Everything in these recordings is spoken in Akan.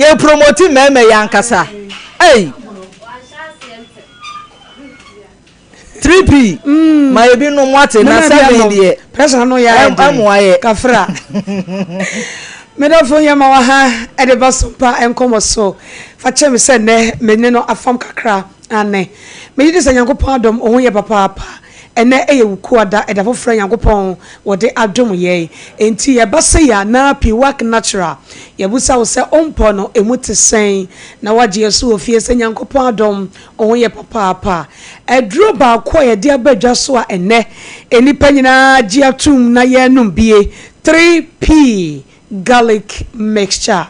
Yɛ promote mmarima yi ankasa. Ei! 3P mm. Ma ebi nom wate na 7 deɛ. Pressure no yɛ ayɛ den. Ɛmoa yɛ. Kafra. Medɔfo yɛ ma wɔ ha ɛde ba so mpa nkɔmɔ so. Fa kyɛ me sɛ nnɛ me ne no afam kakra. Aane. Megye di sɛ Nyankopɔn adom wo ho yɛ papaapa. Ɛnnɛ yɛ Wukuada, ɛda foforɔ a Nyankopɔn wɔde adom yɛn. Enti yɛba sei a na Piwak Natural yɛbusa wo sɛ wo mpɔ no ɛmu te sɛn? Na woagye yɛn so wɔ fie sɛ Nyankopɔn adom wo ho yɛ papaapa. Aduro baako a yɛde aba dwa so a ɛnnɛ nnipa nyinaa gye atom na yɛrenom bie, 3P Garlic Mixture.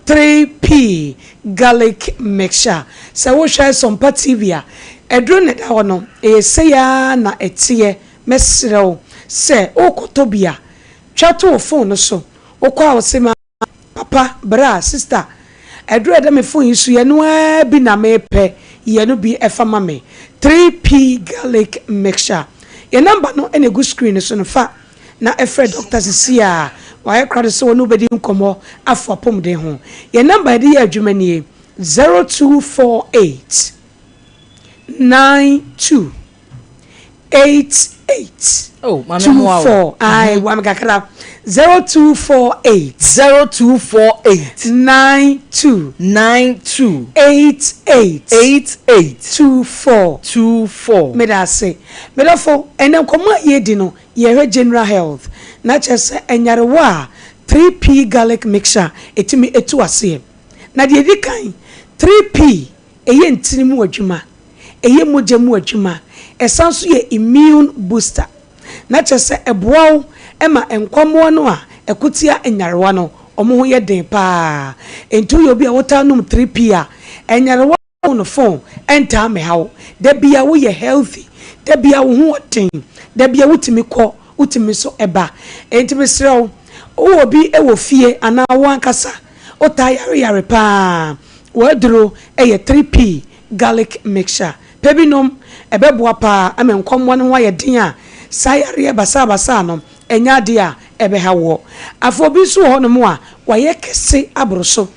3P Garlic Mixture. Sɛ wohwɛ Sompa TV a, aduro no na ɛda hɔ no, ɛyɛ sei ara na ɛteɛ. Mɛsrɛ wo sɛ worekɔtɔ bi a, twa to wo phone no so. Wokɔ a wose ma papa, bra, sister, aduro a ɛda me phone yi so yi, ɛno ara bi na mepɛ, yi ɛno bi fa ma me. 3P Garlic Mixture. Yɛn number no na ɛgu screen no so no, fa. na frɛ dɔkta seesei a wayɛ krado sɛ ɔne wo bɛdi nkɔmmɔ afa w'apɔmuden ho. Yɛn nɔmba a yɛde yɛ adwuma nie, 0248 92 88 Oh, maame mmoa wo. 24. Ae, boa me kakra. 0248 0248 92 92 88 88 24. 24. Meda ase. Me dɔfo, ɛnnɛ nkɔmmɔ a yɛredi no, Yɛhwɛ general health na kyerɛ sɛ nyarewa a 3P garlic mixture ɛtumi tu aseɛ. Na deɛ ɛdi kan, 3P ɛyɛ ntini mu adwuma, ɛyɛ mogya mu adwuma, ɛsan nso yɛ immune booster. Na kyerɛ sɛ ɛboa wo ma nkwammoa no a ɛko tia nyarewa no wɔn ho yɛ den pa ara. Enti woyɛ obi a wotaa nom 3P a, nyarewa. Wo no phone ɛntaa mɛha wo da bia wo yɛ healthy da bia wo ho ɔden da bia wo tumi kɔ wo tumi nso ba enti mesrɛ wo wo wɔ bi wɔ fie anaa wo ankasa wo taa yare yare paa w'aduro yɛ 3P garlic mixture pɛ bi nom ɛbɛboa paa ama nkɔmmoa no ho ayɛ den a saa yareɛ basaa basaa no ɛnyɛ adeɛ a ɛbɛha woɔ. Afei obi nso wɔ hɔ nom a wayɛ kɛse aboro so.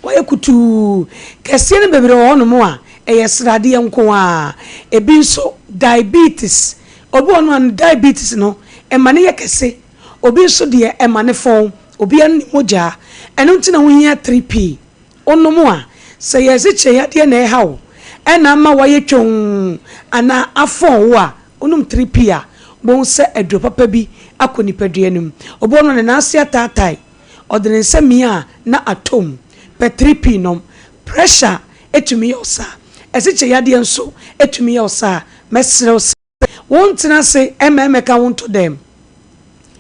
Wɔyɛ kutuu. Kɛseɛ no bebree wɔ hɔnom a, ɛyɛ sradeɛ nko ara. Ebi nso, diabetes. Obi wɔ hɔnom a, ne diabetes no, ɛma no yɛ kɛse. Obi nso deɛ, ɛma no fɔn. Obiara ne ne mogya. Ɛno nti na wohia 3P. Wonom a, sɛ ɛyɛ asikyire yadeɛ na ɛreha wo, ɛna ama woayɛ twonn anaa afɔn wo a, wonom 3P a, wobɛhu sɛ aduro papa bi akɔ nipadua no mu. Obi wɔ hɔnom a, ne nan ase ataatae. Ɔde ne nsa mia a na atɔ mu. Pɛ 3P nom. Pressure tumi yɛ wo saa. Asikyire yadeɛ nso tumi yɛ wo saa. Mɛsrɛ wo sɛ wontena ase mma ɛmmɛka wo nto dɛm.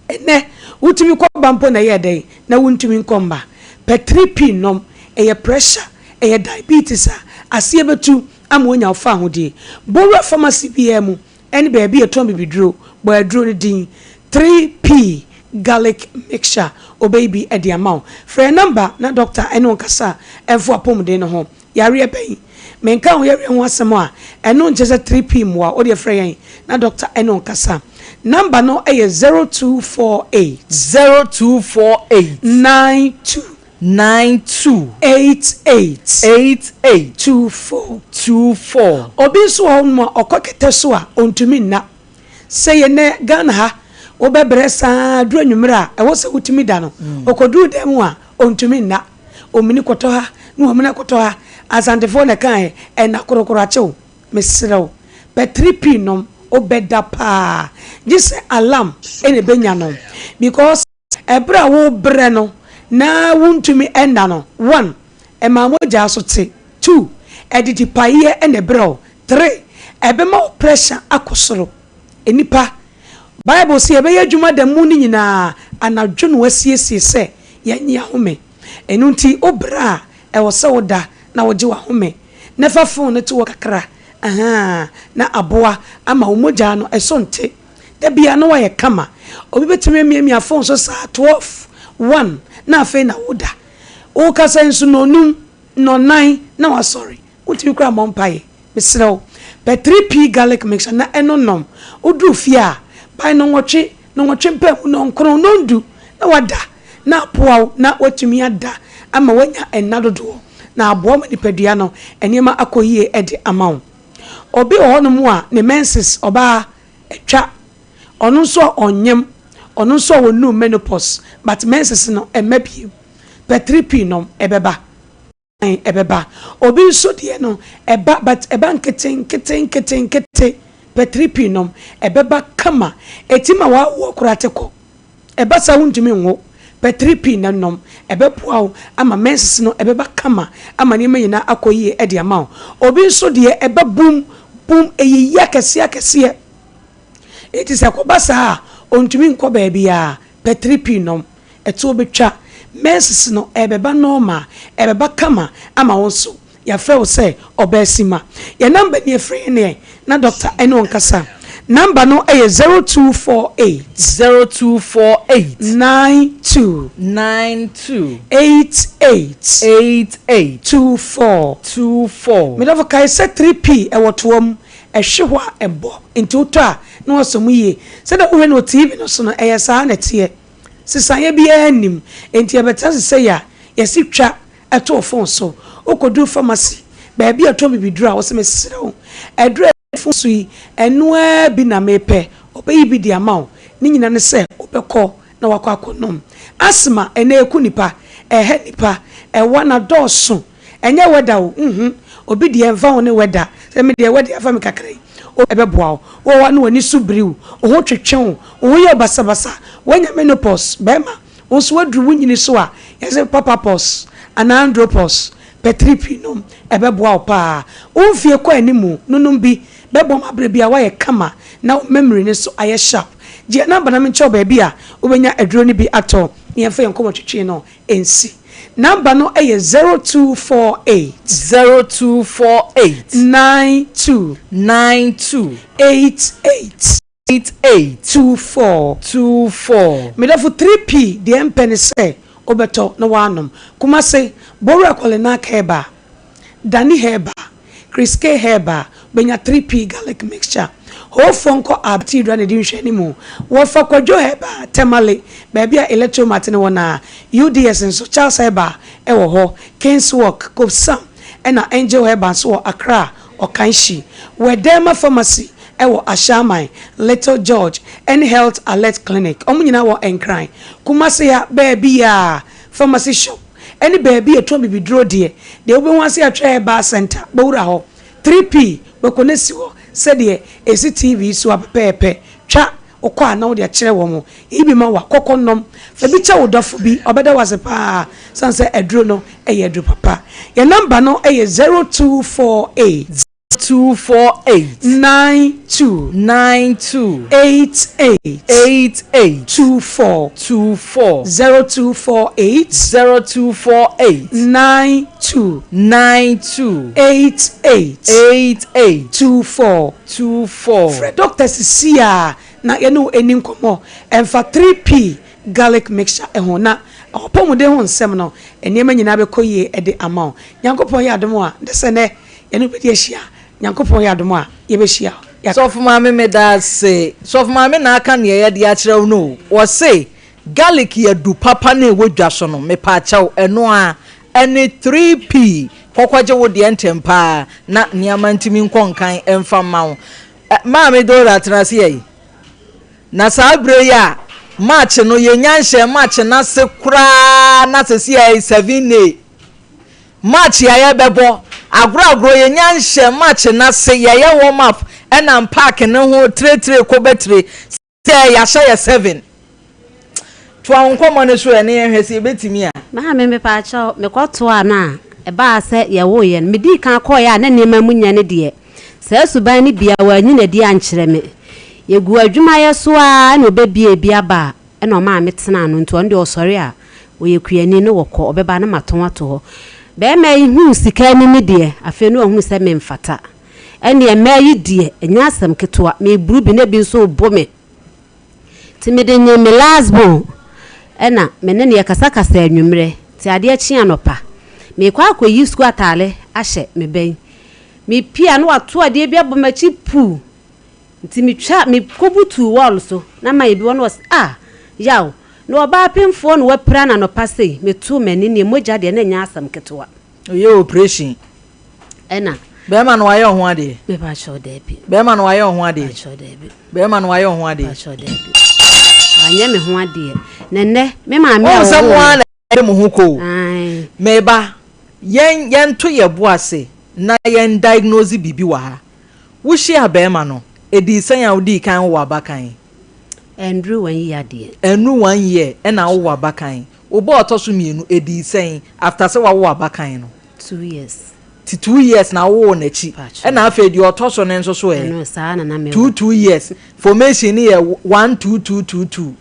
Ɛnnɛ, wotumi kɔ ba mpo na ɛyɛ dɛn na wontumi nkɔ mma. Pɛ 3P nom. Ɛyɛ pressure, ɛyɛ diabetes a, aseɛ bɛtu ama woanya wo fawohodie. Bɔ wura pharmacy biara mu ne baabi a yɛtɔn bibiduro, bɔ aduro no din, 3P garlic mixture, ɔbɛyi bi de ama wo. Frɛ yɛn nɔmba na dɔkta ne wo nkasa mfa w'apɔmuden no ho. Yareɛ bɛn? Menka wo yareɛ ho asɛm a, ɛno nkyerɛ sɛ 3P mmoa wo. Wo deɛ frɛ yɛn na dɔkta ne wo nkasa. Nɔmba no yɛ 0248. 0248. 92. 92. 88. 88. 24. 24. Obi nso wɔ hɔnom a ɔkɔ kɛtɛ so a ɔntumi nna. Sɛ yɛ nnɛ Ghana ha, wobɛbrɛ saa duru anwummerɛ a ɛwɔ sɛ wotumi da no, ɔkɔduru dan mu a ɔntumi nna. Ɔmini kɔtɔ ha na wamini akɔtɔ ha. Asantefoɔ na ɛkaeɛ, ɛnna korokoro akye wo. Mesrɛ wo, pɛ 3P nom, wobɛda paa. Gye sɛ alarm na ɛbɛnya no because. Ɛberɛ a worebrɛ no na wontumi nna no, one, ɛma mogya so te, two, ɛde tipaeɛ na ɛbrɛ wo, three, ɛbɛma wo pressure akɔ soro. Nnipa, Bible se yɛbɛyɛ adwuma da mu no nyinaa, anadwo na wasiesie sɛ yɛnnye ahome. Ɛno nti wobrɛ a, ɛwɔ sɛ woda na wogye w'ahome na fa phone no to hɔ kakra, ahaa, na aboa ama wo mogya no ɛso nte. Da biara na wayɛ kama. Obi bɛtumi amiamia fon so saa 12, 1 na afei na woda. Wokasa yi nso nnɔnum, nnɔnnan na wasɔre. Wontumi koraa mmɔ mpaeɛ. Mesrɛ wo, pɛ 3P garlic mixture na ɛno nom. Woduru fie a, by nnɔnwɔtwe, nnɔnwɔtwe mpaemu, nnɔnkron, nnɔndu na wada na aboa wo na woatumi ada. ama woanya nna dodoɔ na aboa ma nipadua no nneɛma akɔ yie de ama wo. Obi wɔ hɔnom a ne menses, ɔbaa, atwa, ɔno nso a ɔnyem, ɔno nso a ɔnnuu menopause but menses no ɛmma bio. Pɛ 3P nom, ɛbɛba. Ɛbɛba. Obi nso deɛ no ɛba but ɛba nkete nkete nkete nkete. Pɛ 3P nom, ɛbɛba kama. Ɛti ma w'awoɔ koraa te kɔ. Ɛba saa wontumi nwo. Pɛ 3P na nom. Ɛbɛboa wo ama menses no ɛbɛba kama ama nneɛma nyinaa akɔ yie de ama wo. Obi nso deɛ ɛba bum bum ɛyiyi akɛseɛ akɛseɛ. Enti sɛ ɛkɔba saa a ɔntumi nkɔ baabiara. Pɛ 3P nom. Ɛtoɔ bɛtwa. Menses no ɛrebɛba normal, ɛrebɛba kama ama wo nso. Yɛafrɛ wo sɛ ɔbaasima. Yɛn number nie, frɛ yɛn ɛ na doctor ɛne wo nkasa. Number no yɛ 0248. 0248. 92. 92. 88. 88. 24. 24. Medɔfo kae sɛ 3P ɛwɔ toa mu, ɛhwe hɔ a ɛbɔ, nti wotɔ a na wasɔ mu yie. Sɛdeɛ wohwɛ no wɔ TV no so no, ɛyɛ saa na ɛteɛ. Sesaeɛ biara nnim. Enti yɛbɛtena ase sɛi a, yɛse twa to wo phone so. Wokɔduru pharmacy, baabi a wɔtɔn bibiduro a, wose mesrɛ wo, aduro a ɛwɔ phone so yi, ɛno ara bi na mepɛ. Wɔbɛyi bi de ama wo. Ne nyinaa ne sɛ wobɛkɔ na woakɔ akɔnom. Asthma, ɛnnɛ ɛku nnipa, ɛha nnipa, ɛwa no adɔɔso. Ɛnyɛ weather o, nhu. Obi deɛ ɛmfa ho ne weather. Sɛ me deɛ weather afa me kakra yi, o ɛbɛboa wo. Wowɔ hɔ a na w'ani so biri wo, wo ho twetwe wo, wo ho yɛ wo basabasa, woanya menopause, barima, wo nso woaduru wo nyini so a, yɛse papapause anaa andropause, pɛ 3P nom, ɛbɛboa wo paa. Wo mfie kɔ animu no nom bi bɛboa ma berɛ biara woayɛ kama na wo memory no nso ayɛ sharp. Gye yɛn number na menkyerɛ wo baabi a wobɛnya aduro no bi atɔ na yɛmfa yɛn nkɔmmɔtwetwe no nsi. Number no yɛ 0248. 0248. 92. 92. 88. 88. 24. 24. Me dɔfo 3P deɛ mpɛ ne sɛ wobɛtɔ na woanom. Kumase, Bowura Kɔlenak Herbal, Dani Herbal, Chris K Herbal, bɛnya 3P garlic mixture. Hoofoɔ nkɔ Abati Dwa na ɛdi nhwɛanimu. Wɔfa Kwadwo Herbal, Tamale, baabi a Electromart no wɔ no ara. UDS nso, Charles Herbal wɔ hɔ, Kings Walk, Kopsam, ɛna Angel Herbal nso wɔ Accra, Okaishie. Wɛdɛɛma Pharmacy wɔ Ashaiman, Little George, ɛne Health Alert Clinic. Wɔn nyinaa wɔ Nkran. Kumasi ha, baabiara, pharmacy shop ɛne baabi a yɛtɔn bibiduro deɛ, deɛ wobɛhu ase atwerɛ Herbal Centre, bɛwura hɔ. 3P, bɛkɔ na si hɔ sɛdeɛ ɛsi TV so ara pɛpɛɛpɛ. Twa wokɔ a na wode akyerɛ wɔn. Yi bi ma wo a, kɔkɔ nom. Fa bi kyɛ wo dɔfo bi, ɔbɛda wo ase pa ara sane sɛ aduro no yɛ aduro papa. Yɛn nɔmba no yɛ 0248. 248. 92. 92. 88. 88. 24. 24. 0248. 0248. 92. 92. 88. 88. 24. 24. Frɛ dɔkta sisi a na yɛne wo ɛni nkɔmmɔ ɛmfa 3P garlic mixture ho na w'apɔmuden ho nsɛm no nneɛma nyinaa bɛkɔ yie de ama wo. Nyankopɔn yɛ adom a ne sɛ nɛ yɛne wo bɛdi ahyia. Nyankopɔn yɛ adom a yɛbɛhyia. Yɛaka. Sɔfo maame meda ase. Sɔfo maame na aka nea yɛde akyerɛ wo no o. Wɔse garlic yɛ du papa na ɛwɔ dwa so no mepaakyɛw ɛno ara ɛne 3P kɔkɔgye wo deɛ ntɛm paa na nneɛma ntumi nkɔ nkan ɛmfa mma wo. Maame Dora tena ase yɛi. Na saa berɛ yi a March no yɛnnya nhyɛɛ March no ase koraa na sɛsi a ɛyɛ 7 May. March a yɛbɛbɔ agorɔ agorɔ yɛnnya nhyɛɛ March no ase yɛyɛ warm up ɛnam park no ho tiretire kɔ bɛtire sɛ yɛahyɛ yɛ 7. Toa wo nkɔmmɔ no so ɛ na yɛnhwɛ sɛ yɛbɛtumi a. Maame mepaakyɛw, mekɔtoaa no a, ɛbaa sɛ yɛwoeɛ no, medii kan kɔeɛ a na nneɛma mu nyɛ no deɛ, saa suban no biara wanyi no adi ankyerɛ me. Yɛguu adwumayɛ so ara na ɔbɛbuee bi aba a, ɛna ɔmaa metenaa no, nti ɔno deɛ ɔsɔre a, ɔyɛ kuani no wɔkɔ, ɔbɛba na matɔn ato hɔ. Barima yi huu sika anim deɛ, afei na wahunu sɛ memfata. Ɛnneɛ mmaa yi deɛ, ɛnyɛ asɛm ketewa, mereburu bi na ebi nso rebo me. Nti mede nyee me last born ɛna me ne no yɛkasakasa anwummerɛ nti adeɛ kye anɔpa meekɔ akɔyi sukuu ataale ahyɛ me ba yi mepie a na wato adeɛ bi abɔ m'akyi puu nti metwa mekɔbutuu wall so na man bi wɔ na ɔse ah yaw. Na ɔbaa pemfoɔ na wapira no anɔpa sei, metoo m'ani neɛ mogya deɛ na ɛnyɛ asɛm ketewa. Ɔyɛ operation. Ɛna. Bɛrima no wayɛ wo ho adeɛ? Mepakyɛw daabi. Bɛrima no wayɛ wo ho adeɛ? Mepakyɛw daabi. Bɛrima no wayɛ wo ho adeɛ? Mepakyɛw daabi. Wanyɛ me ho adeɛ. Na nnɛ, me maame a Wohu sɛ ɔwoo mo ara me. na ɛde mo ho kɔ o. Ae. Meba, yɛn yɛnto yɛn bo ase na yɛn diagnose biribi wɔ ha. Wohyiaa bɛrima no, ɛdii sɛn a wodii kan woo abakan? Ɛnduru one year deɛ. Ɛnnuru one year ɛna wowoo abakan. Wo ba a ɔtɔ so mmienu, ɛdii sɛn after sɛ wawo abakan no? Two years. Nti 2 years na wowoo n'akyi. Pakyɛ. Ɛna afei deɛ ɔtɔ so no nso so ɛ? Ɛno saa na na mewɔ. 2 2 years. Formation no yɛ 1 2 2 2 2.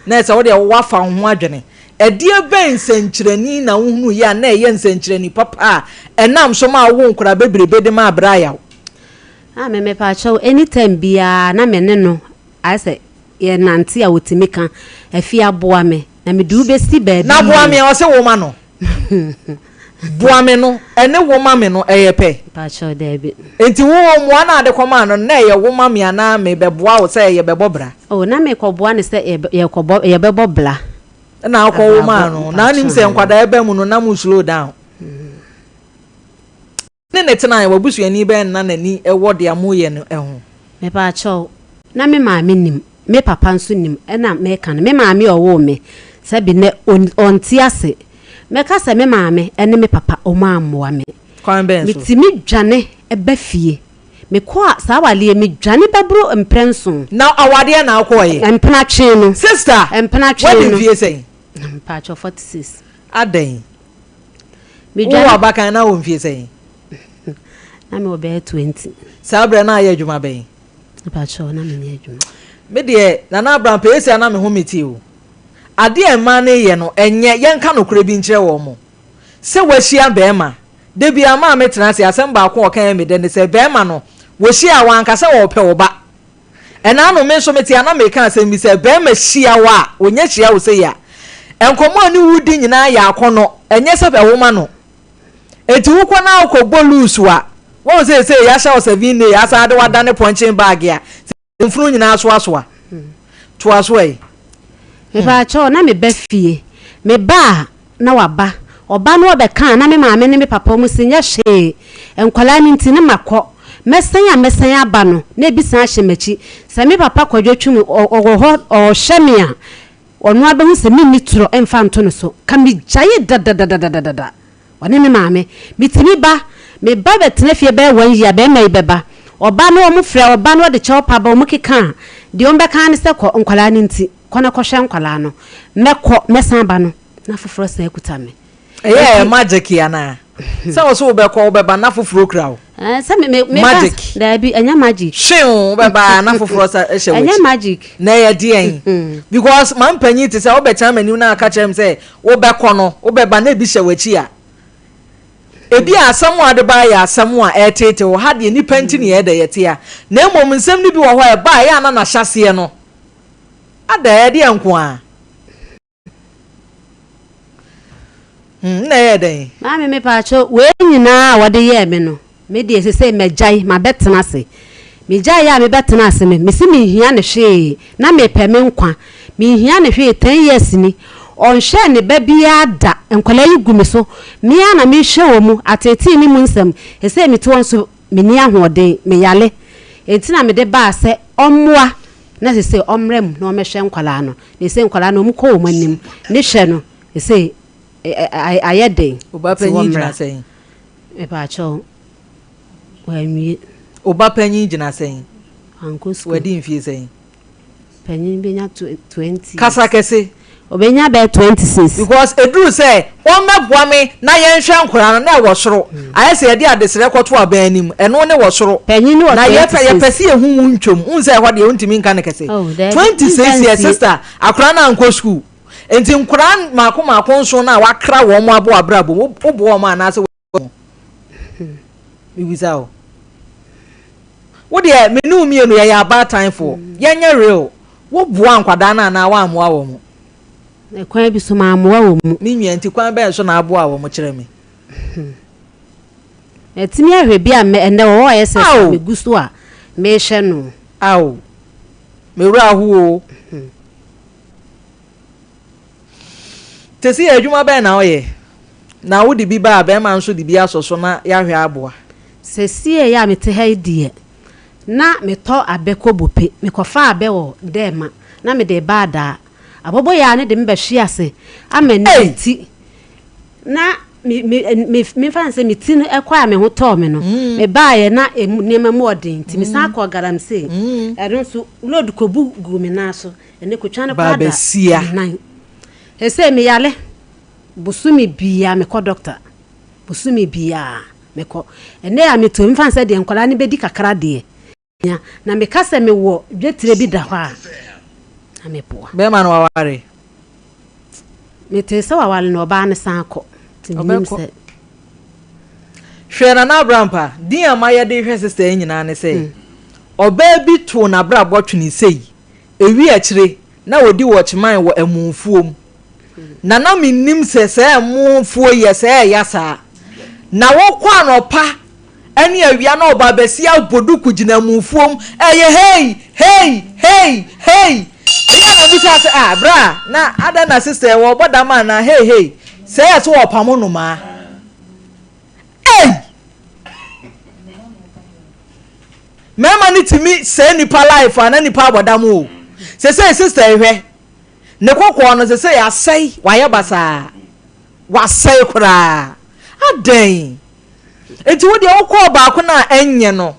Na ɛsɛ wo deɛ woafa wo ho adwene. Ɛdeɛ bɛn nsɛnkyerɛnni na wohunuiɛ a na ɛyɛ nsɛnkyerɛnni papa a ɛnam so maa wowoo nkwadaa bebrebe de maa berɛ ayaw? Ah me mepaakyɛw anytime biara na me ne no ayɛ sɛ yɛ nante a otumi ka afie aboa me na mede wo bɛsi baabi Na boa yie. me a ɔse wo ma no. Boa me no ɛne wo ma me no ɛyɛ pɛ? Mpakyɛw daabi. Nti wo wo mmoa no a de kɔmaa no no na ɛyɛ wo ma me anaa me bɛboa wo sɛ yɛ bɛbɔ bra? Oh na me kɔboa no sɛ yɛ kɔbɔ yɛ bɛbɔ bra. Ɛna wokɔ wo maa no na wonim sɛ nkwadaa ɛba mu no na mo slow down. Ne ne tenae, w'abusuani bɛn na n'ani wɔ deɛ moreyɛ no ho? Mepaakyɛw, na me maame nim, me papa nso nim, ɛna meka no, me maame a ɔwoo me, sɛbi nnɛ ɔnte ase. Mɛka sɛ me maame ne me papa wɔn ammoa me. Kwan bɛn so? Metumi dwane ba fie. Mekɔ a, saa awadeɛ yi, medwane bɛboro mprɛ nson. Na awadeɛ na wokɔeɛ? Mpenatwe no. Sister, Mpenatwe woadi no. mfie sɛn? Mepaakyɛw, 46. Adɛn? Wowɔ abakan na wɔ mfie sɛn? Na mewɔ bɛyɛ 20. Saa berɛ na ayɛ adwuma bɛn? Mepakyɛw, na menyɛ adwuma. Me deɛ, Nana Abraham, pɛyɛ sia na me ho mete o. Adeɛ a mmaa no reyɛ no, ɛnyɛ, yɛnka nokorɛ bi nkyerɛ wɔn. Sɛ wahyia barima, da biara maa metena ase, asɛm baako a ɔka yɛ me dɛ ne sɛ, barima no, wɔhyia a, wanka sɛ ɔrepɛ wo ba. Ɛna ano me nso mete a na meka asɛm bi sɛ barima hyia wo a, ɔnya hyia wo sei a, nkɔmmɔ a ɔne wo redi nyinaa yɛ akɔnnɔ, ɛnyɛ sɛ bɛwoma no. Enti wokɔ na wokɔbɔ loose a, woahu sɛ seesei yɛahyɛ wo seven day asan de wo adane punching bag a, mfunu nyinaa soasoa. Toa so ɛ. Mepaakyɛw, na meba fie. Meba a, na waba. Ɔba no ɔbɛka a, na me maame ne me papa wɔn se nyɛ hwee. Nkwadaa no nti, na makɔ. Mɛsan a mɛsan aba no, na ebi san ahyɛ m'akyi. Sɛ me papa Kwadwo Twum, ɔwɔ hɔ, ɔrehwɛ me a, ɔno ara bɛhu sɛ menni torɔ mfa nto no so. Ka megyaee dadadadadada. Ɔne me maame. Metumi ba. Me ba bɛtena fie bɛyɛ one year, barima yi bɛba. Ɔba no wɔfrɛ, ɔba no ɔde kyɛw pa ba, wɔkeka a, deɛ wɔbɛka ara ne sɛ kɔ, nkwadaa no nti, kɔ na kɔhwɛ nkwadaa no. Mɛkɔ, mɛsan aba no, na foforɔ san akuta me. Ɛyɛ ɛyɛ magic anaa? Sɛ wo so wobɛkɔ wobɛba na foforɔ kura wo. Ɛɛ sɛ me me me Magic. Daabi, ɛnyɛ magic. Hwew wobɛba na foforɔ sa hyɛ w'akyi. Ɛnyɛ magic. Na ɛyɛ deɛn? Because mampanyin te sɛ wobɛtena m'anim na aka kyerɛ me sɛ Wobɛkɔ no, wobɛba na ebi hyɛ w'akyi a, ebia asɛm a wode baeɛ yɛ asɛm a ɛreteetee wo. Ha deɛ, nnipa nti na yɛyɛ dɛ yɛte ha. Na mmom nsɛm no bi wɔ hɔ a, ɛba a, ɛyɛ a na n'ahyɛaseɛ no ada, ɛyɛ deɛ nko ara. Hmm, na ɛyɛɛ dɛn? Maame mepaakyɛw, wei nyinaa a wɔde yɛɛ me no, Me deɛ sesei magyae, mabɛtena ase. Megyaeɛ a mebɛtena ase no, mese menhia no hwee, na mepɛ me nkwa. Menhia no hwee, ten years ni, ɔnhwɛɛ ne ba biara da, nkwadaa yi gu me so, me ara na mehwɛ wɔn, ateetee me mu nsɛm. Sesei mete hɔ nso, menni ahoɔden, meyare. Enti na mede baa sɛ ɔmmoa na sesei ɔmmra mu na ɔmmɛhwɛ nkwadaa no. Na sesei nkwadaa no, wɔkɔ wɔn anim, ne hwɛ no, sesei ayɛ den, Wo ba nti panyin gyina wɔmmra. sɛn? Mepaakyɛw, wanwie. Wo ba panyin gyina sɛn? Wankɔ sukuu. Wadi mfie sɛn? Panyin benya 20. Kasa kɛse. Obenya bɛyɛ 26. Because eduru sɛ wɔmmɛboa me na yɛnhwɛ nkwadaa no, na ɛwɔ soro. Ayɛ sɛ yɛde adesrɛ kɔto aban anim, ɛno ne wɔ soro. Panyin no wɔ 26. Na yɛpɛ yɛpɛ sɛ yɛhu wo ntwam. Wohu sɛ ɛhɔ deɛ wontumi nka no kɛse. Oh, daabi, 26 years, nka nsie. sister, akwadaa no ankɔ sukuu. Enti nkwadaa mmaako mmaako nson no a wɔakra wɔn abɔ w'abrabɔ mu, woboa wɔn anaasɛ wɔn? Mebisa wo. Wo deɛ, me ne wo mmienu yɛyɛ abaatanfoɔ. Yɛnyɛ real. Woboa nkwadaa no anaa woammoa wɔn? Kwan bi so mammoa wɔn mu. Me nua, nti kwan bɛn so na aboa wɔn kyerɛ me? Matumi ahwɛ bi a ɛnnɛ wɔwɔ ayɛ sɛ sɛ megu so a mehwɛ no. Ao, me werɛ aho o. Te sɛ adwuma bɛn na woyɛ? Na wode bi ba a, bɛrima nso de bi asɔ so na yɛahwɛ aboa. Sesie a mete ha yi deɛ, na metɔ abɛ kɔ Bope. Mekɔfa abɛ wɔ Dɛɛma na mede ba Adaa. Abɔbɔyaa no de me bɛhwe ase ama ne ti. Na me me me memfa no sɛ me ti no ɛkɔ a me ho tɔɔ me no. Mebaeɛ na emu nneɛma mu ɔden nti mesan kɔɔ Galamsey. Ɛno nso load kɔbu guu me nan so. Ɛnɛ kotwa no koraa da Baabasia. me nan. Seesei meyare. Bosome biara mekɔ dɔkta. Bosome biara mekɔ. Ɛnɛ a mete hɔ yi, memfa no sɛ deɛ nkwadaa no bɛdi kakra deɛ, nya. Na meka sɛ mewɔ dwetire bi da hɔ a, na meboa. Bɛrima no waware? Metee sɛ waware na ɔbaa no san kɔ. Nti menim Ɔbɛkɔ. sɛ. Hwɛ Nana Abrampa, din a mayɛ de rehwɛ sister yi nyinaa ne sɛ, ɔbaa bi too n'abrabɔ twene sei, ewi akyire na ɔdi wɔkyeman wɔ ɛmofuo mu. Na na mennim sɛ saa ɛmofuo yi ɛsɛ ɛya saa. Na wokɔ anɔpa ɛne awia na ɔbaa bɛsi abɔ duku gyina ɛmofuo mu ɛyɛ hei hei hei hei. Ɛyɛ na bisa sɛ ah bra na adɛn na sister yi wɔbɔ dam anaa hei hei sɛ ɛyɛ sɛ wɔpamo nnomaa. Ei! Mmarima no tumi sɛe nipa life a na nipa abɔ dam o. Sesei sister yi hwɛ ne kɔkɔɔ no sesei asɛe wayɛ basaa wasɛe koraa adɛn nti wo deɛ wokɔɔ baako no a ɛnyɛ no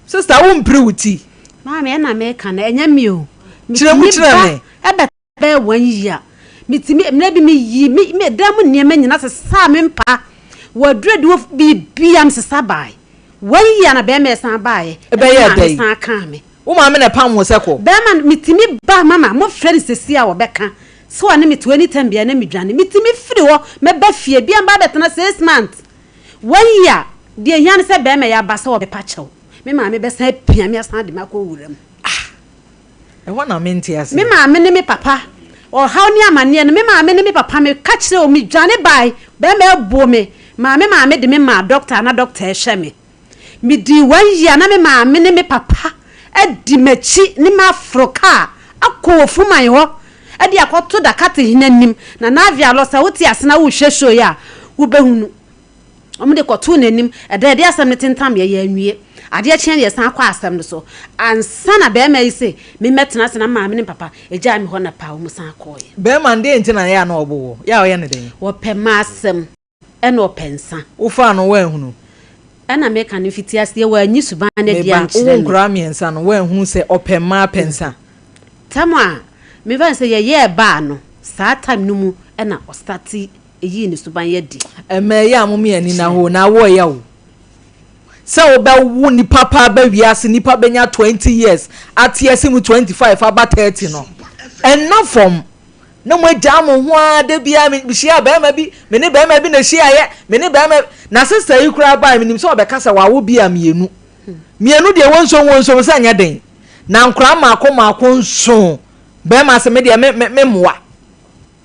sister wo mpiri wo ti. Maame ɛna meka no ɛnyɛ me o. Kyerɛ mu Metumi kyerɛ ba me. ɛbɛ bɛyɛ one year metumi mmerɛ bi meyi me me dan mu nneɛma nyinaa sesaa me mpa wɔaduro de wɔ biribiara mesesa bae one year na bɛrima ɛsan baeɛ ɛna Ɛbɛyɛ maame dɛn? san kaa me. Wo maame na ɛpam wo sɛ kɔ? Bɛrima no metumi ba mama mofrɛ no sɛsi a wɔbɛka sɛ ɔne me te hɔ anytime biara na medwane metumi firi hɔ mɛba fie bia mba abɛtena 6 months, one year. Deɛ hia ne sɛ bɛrima yɛ aba sɛ ɔbɛpa kyɛw, me maame bɛsan apia me asan de me akɔ wura mu. Ɛhɔ na mente Me aseɛ. maame ne me papa ɔhaw ne amanneɛ no, me maame ne me papa meka kyerɛ wɔn, medwane bae, bɛrima abuo me maa me maame de me maa dɔkta na dɔkta ɛhwɛ me. Medii one year na me maame ne me papa adi m'akyi ne m'aforo kaa akɔ wɔ Fuman hɔ de akɔto Dakate hene anim. Na Navia lɔ sɛ wote ase na wohwɛ show yi a wobɛhunu. Wɔn de kɔtoo n'anim. Ɛda yɛde asɛm no tentam yɛ yɛanwie. Adeɛ kyeɛ no yɛsan kɔ asɛm no so. Ansa na bɛrima yi se memmɛtena ase na maame ne papa egyaa me hɔ na paa wɔn san kɔɔeɛ. Bɛrima no deɛ nti na yɛ a na ɔbo wɔ yɛ a ɔyɛ ne dɛn? Wɔpɛ m'asɛm ɛna ɔpɛ nsa. Wofaa no woanhunu? Ɛna meka no mfiti aseɛ wɔanyi suban no adi Meba ankyerɛ wowo me. nkoraa mmiɛnsa no woanhunu sɛ ɔpɛ mmaa pɛ nsa? Tam a mefa sɛ yɛyɛɛ baa no saa time no mu ɛna ɔstart eyii ne suban adi. Ɛmɛ yi a mo mi ani na hɔ na awɔ ya o. Sɛ wobɛwo nipa paa ba wiase nipa bɛnya 20 years ate ase mu 25 aba 30 no ɛnna fam na mo agya mo ho ara de bia mehyia bɛrima bi, me ne bɛrima bi na ehyiaeɛ, me ne bɛrima na sister yi koraa baa menim sɛ ɔbɛka sɛ wawo bi a mmienu mmienu deɛ wɔnsom wɔnsom sɛ nyɛ den na nkora mmaako mmaako nson bɛrima sɛ me deɛ me me me mmoa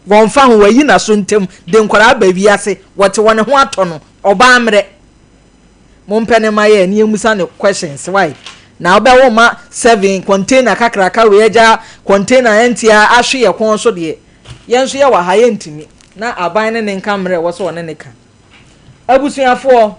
wɔmfa ho wɔayi n'aso ntam de nkwaraa aba wiase wɔte wɔn ho atɔ no ɔbaa mmerɛ mompɛ ne ma yɛ ne yɛmusa ne questions why na wobɛwo ma seven container kakraka wei agya container ɛntia ahwe yɛ kɔn so deɛ yɛn nso yɛwɔ ha yɛntumi na aban ne ne nka mmerɛ wɔ sɛ ɔne ne ka. Abusuafoɔ,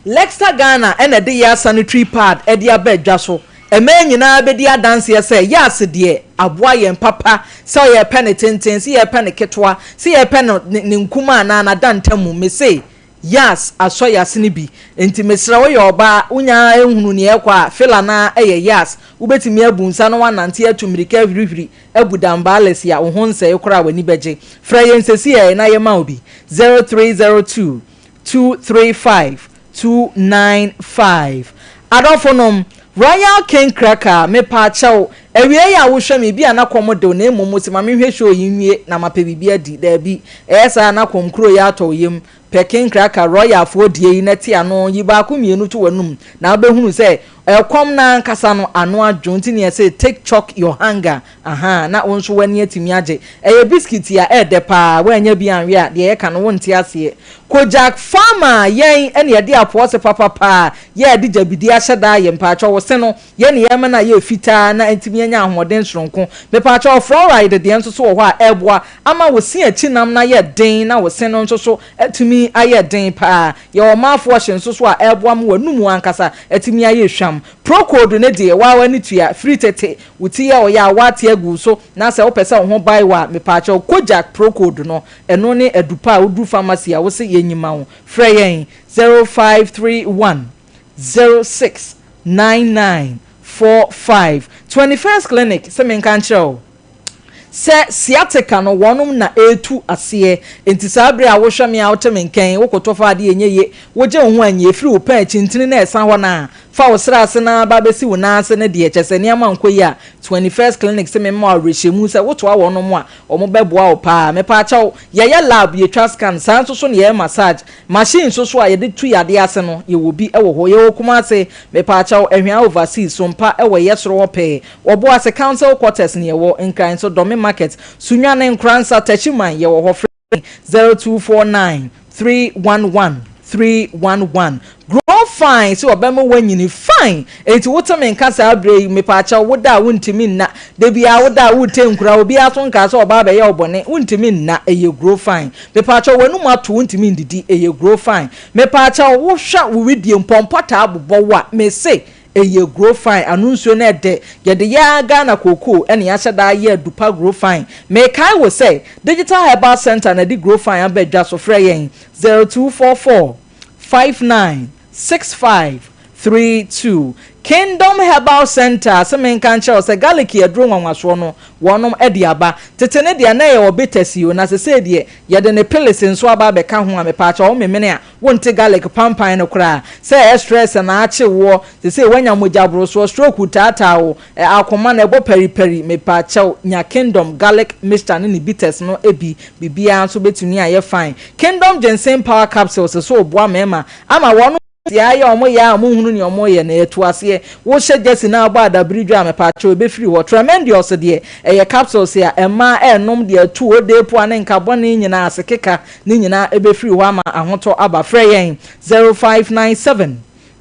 Lexta Ghana ɛna ɛde yɛ sanitary pad ɛde aba adwa so. Mmaa nyinaa bɛdi adanseɛ sɛ yɛase deɛ aboa yɛn papa sɛ yɛpɛ ne tenten, sɛ yɛpɛ ne ketewa, sɛ yɛpɛ no ne nkuma anaa n'adantamu. Mese yas asɔ yase no bi nti mesrɛ woyɛ ɔbaa wonya ehunu nea ɛkɔ a fila na ɛyɛ yas wobɛtumi abu nsa na wanante atu mmirika ahwirihwiri abu dambaales a wo ho nsɛe koraa w'ani bɛgye. Frɛ yɛn sɛsi ɛ na yɛma wo bi 0302 235 295. Adɔfo nom, Royal King Cracker, mepa akyɛw, awie yi a wohwɛ me bi a na kɔm de wo na mmom sɛ ma menhwɛ show yi nwie na mapɛ biribi adi. Daabi, ɛyɛ saa na kɔm kuro yi atɔ wo yam. Pɛ King Cracker Royal foɔ die yi na te ano yi baako mmienu to w'anum na wobɛhunu sɛ ɛkɔm no ankasa no ano adwo nti ne yɛsɛ take chalk your hunger. Aha, na wo nso w'ani atumi agye. Ɛyɛ biscuit a ɛɛdɛ paa, woanya bi anwe a deɛ yɛka no wonte aseɛ. Kojak Farmer yɛn ɛne yɛde apɔɔse papapaa yɛ de gyabidi ahyɛ daa yɛ mpaakyɛw wo se no yɛne yɛma no a yɛ fitaa na ntumi. watumi anya ahoɔden soronko. Mepaakyɛw, fluoride deɛ nso so wɔ hɔ a ɛboa ama wo se akyi nam no ayɛ den na wo se no nso so atumi ayɛ den paa. Yɛwɔ mouthwash nso so a ɛboa ma w'anum ankasa atumi ayɛ hwam. Procold ne deɛ, waa w'ani tua firi tete wo ti yɛ ɔyɛ a woate agu so na sɛ wopɛ sɛ wo ho ban wɔ a, mepaakyɛw, Kojak Procold no, ɛno ne adupa a woduru pharmacy a wose yɛnyima wo. Frɛ yɛn 0531 06 99 45. 21st Clinic sɛ menka nkyerɛ wo sɛ sciatica no, wɔnom na ɛretu aseɛ. Nti saa bere a wohwɛ me a wote me nkɛn, wokɔtɔ fa adeɛ ɛnyɛ ye, wogye wo ho anyɛ ɛfiri wo pɛn akyintini na ɛsa hɔ no a fa wo srɛ ase na ba bɛsi wo nan ase no deɛ, kyɛ sɛ nneɛma nkɔ yi a, 21st Clinic sɛ mema awerɛhyɛmu sɛ wotoa wɔnom a, wɔn bɛboa wo paa. Mepaakyɛw, yɛyɛ lab, yɛtwa scan, saa nso so ne yɛyɛ massage machine nso so a yɛde tu yadeɛ ase no, yɛwɔ bi wɔ hɔ. Yɛwɔ Kumase, mepaakyɛw, Ahwea Overseas so mpa wɔ yɛ soro hɔ pɛɛ, wɔbo ase Council Quarters ne yɛwɔ Nkran nso, Dɔme Market, Sunyane, Nkoransa, Takyiman, yɛwɔ hɔ. Frɛ 0249 311 311. Grow Fine sɛ ɔbɛma woanyini fine. Enti wote me nka saa berɛ yi, mepaakyɛw, woda a wontumi nna, da biara woda a wote nkura, obiara so nkaa sɛ ɔbaa bɛyɛ wo bɔne, wontumi nna, ɛyɛ Grow Fine. Mepaakyɛw, w'anum ato, wontumi ndidi, ɛyɛ Grow Fine. Mepaakyɛw, wohwɛ wo widie mpɔmpɔ taa bobɔ wo a, mese ɛyɛ Grow Fine. Ano nsuo no ɛdɛ, yɛde yɛ Ghana kookoo ɛne yɛahyɛ daa yɛ adupa Grow Fine. Mekae wo sɛ Digital Herbal Center na de Grow Fine aba dwa so. Frɛ yɛn 0244 59 65 32. Kingdom Herbal Center sɛ menka nkyerɛ wo sɛ garlic yɛ aduro nwanwasoɔ no, wɔnom de aba. Tete ne deɛ na ɛyɛ wɔ bitters yi o, na sesei deɛ yɛde ne pills nso aba abɛka ho a, mepaakyɛ wo memene a wonte garlic pampan no koraa. Sɛ ɛyɛ stress na akye woɔ, sesei woanya mogya borosoɔ, stroke taataa wo, akoma na ɛbɔ paripari, mepaakyɛw, nya Kingdom Garlic Mixture ne ne bitters no bi, biribiara nso bɛtumi ayɛ fine. Kingdom Ginseng Power Capsules so boa mmarima ama wɔn tia ayɛ ɔmo yɛ a ɔmo nhunu nea ɔmo yɛ na yɛto aseɛ. Wohyɛ jersey na abɔ adabere dwa a, mepaakyɛw, ebɛfiri hɔ. Tremendous deɛ, ɛyɛ capsules a ɛmaa ɛnom deɛ ɛtu ode po a ne nka bɔne nyinaa ase keka ne nyinaa ebɛfiri hɔ ama ahotɔ aba. Frɛ yɛn 0597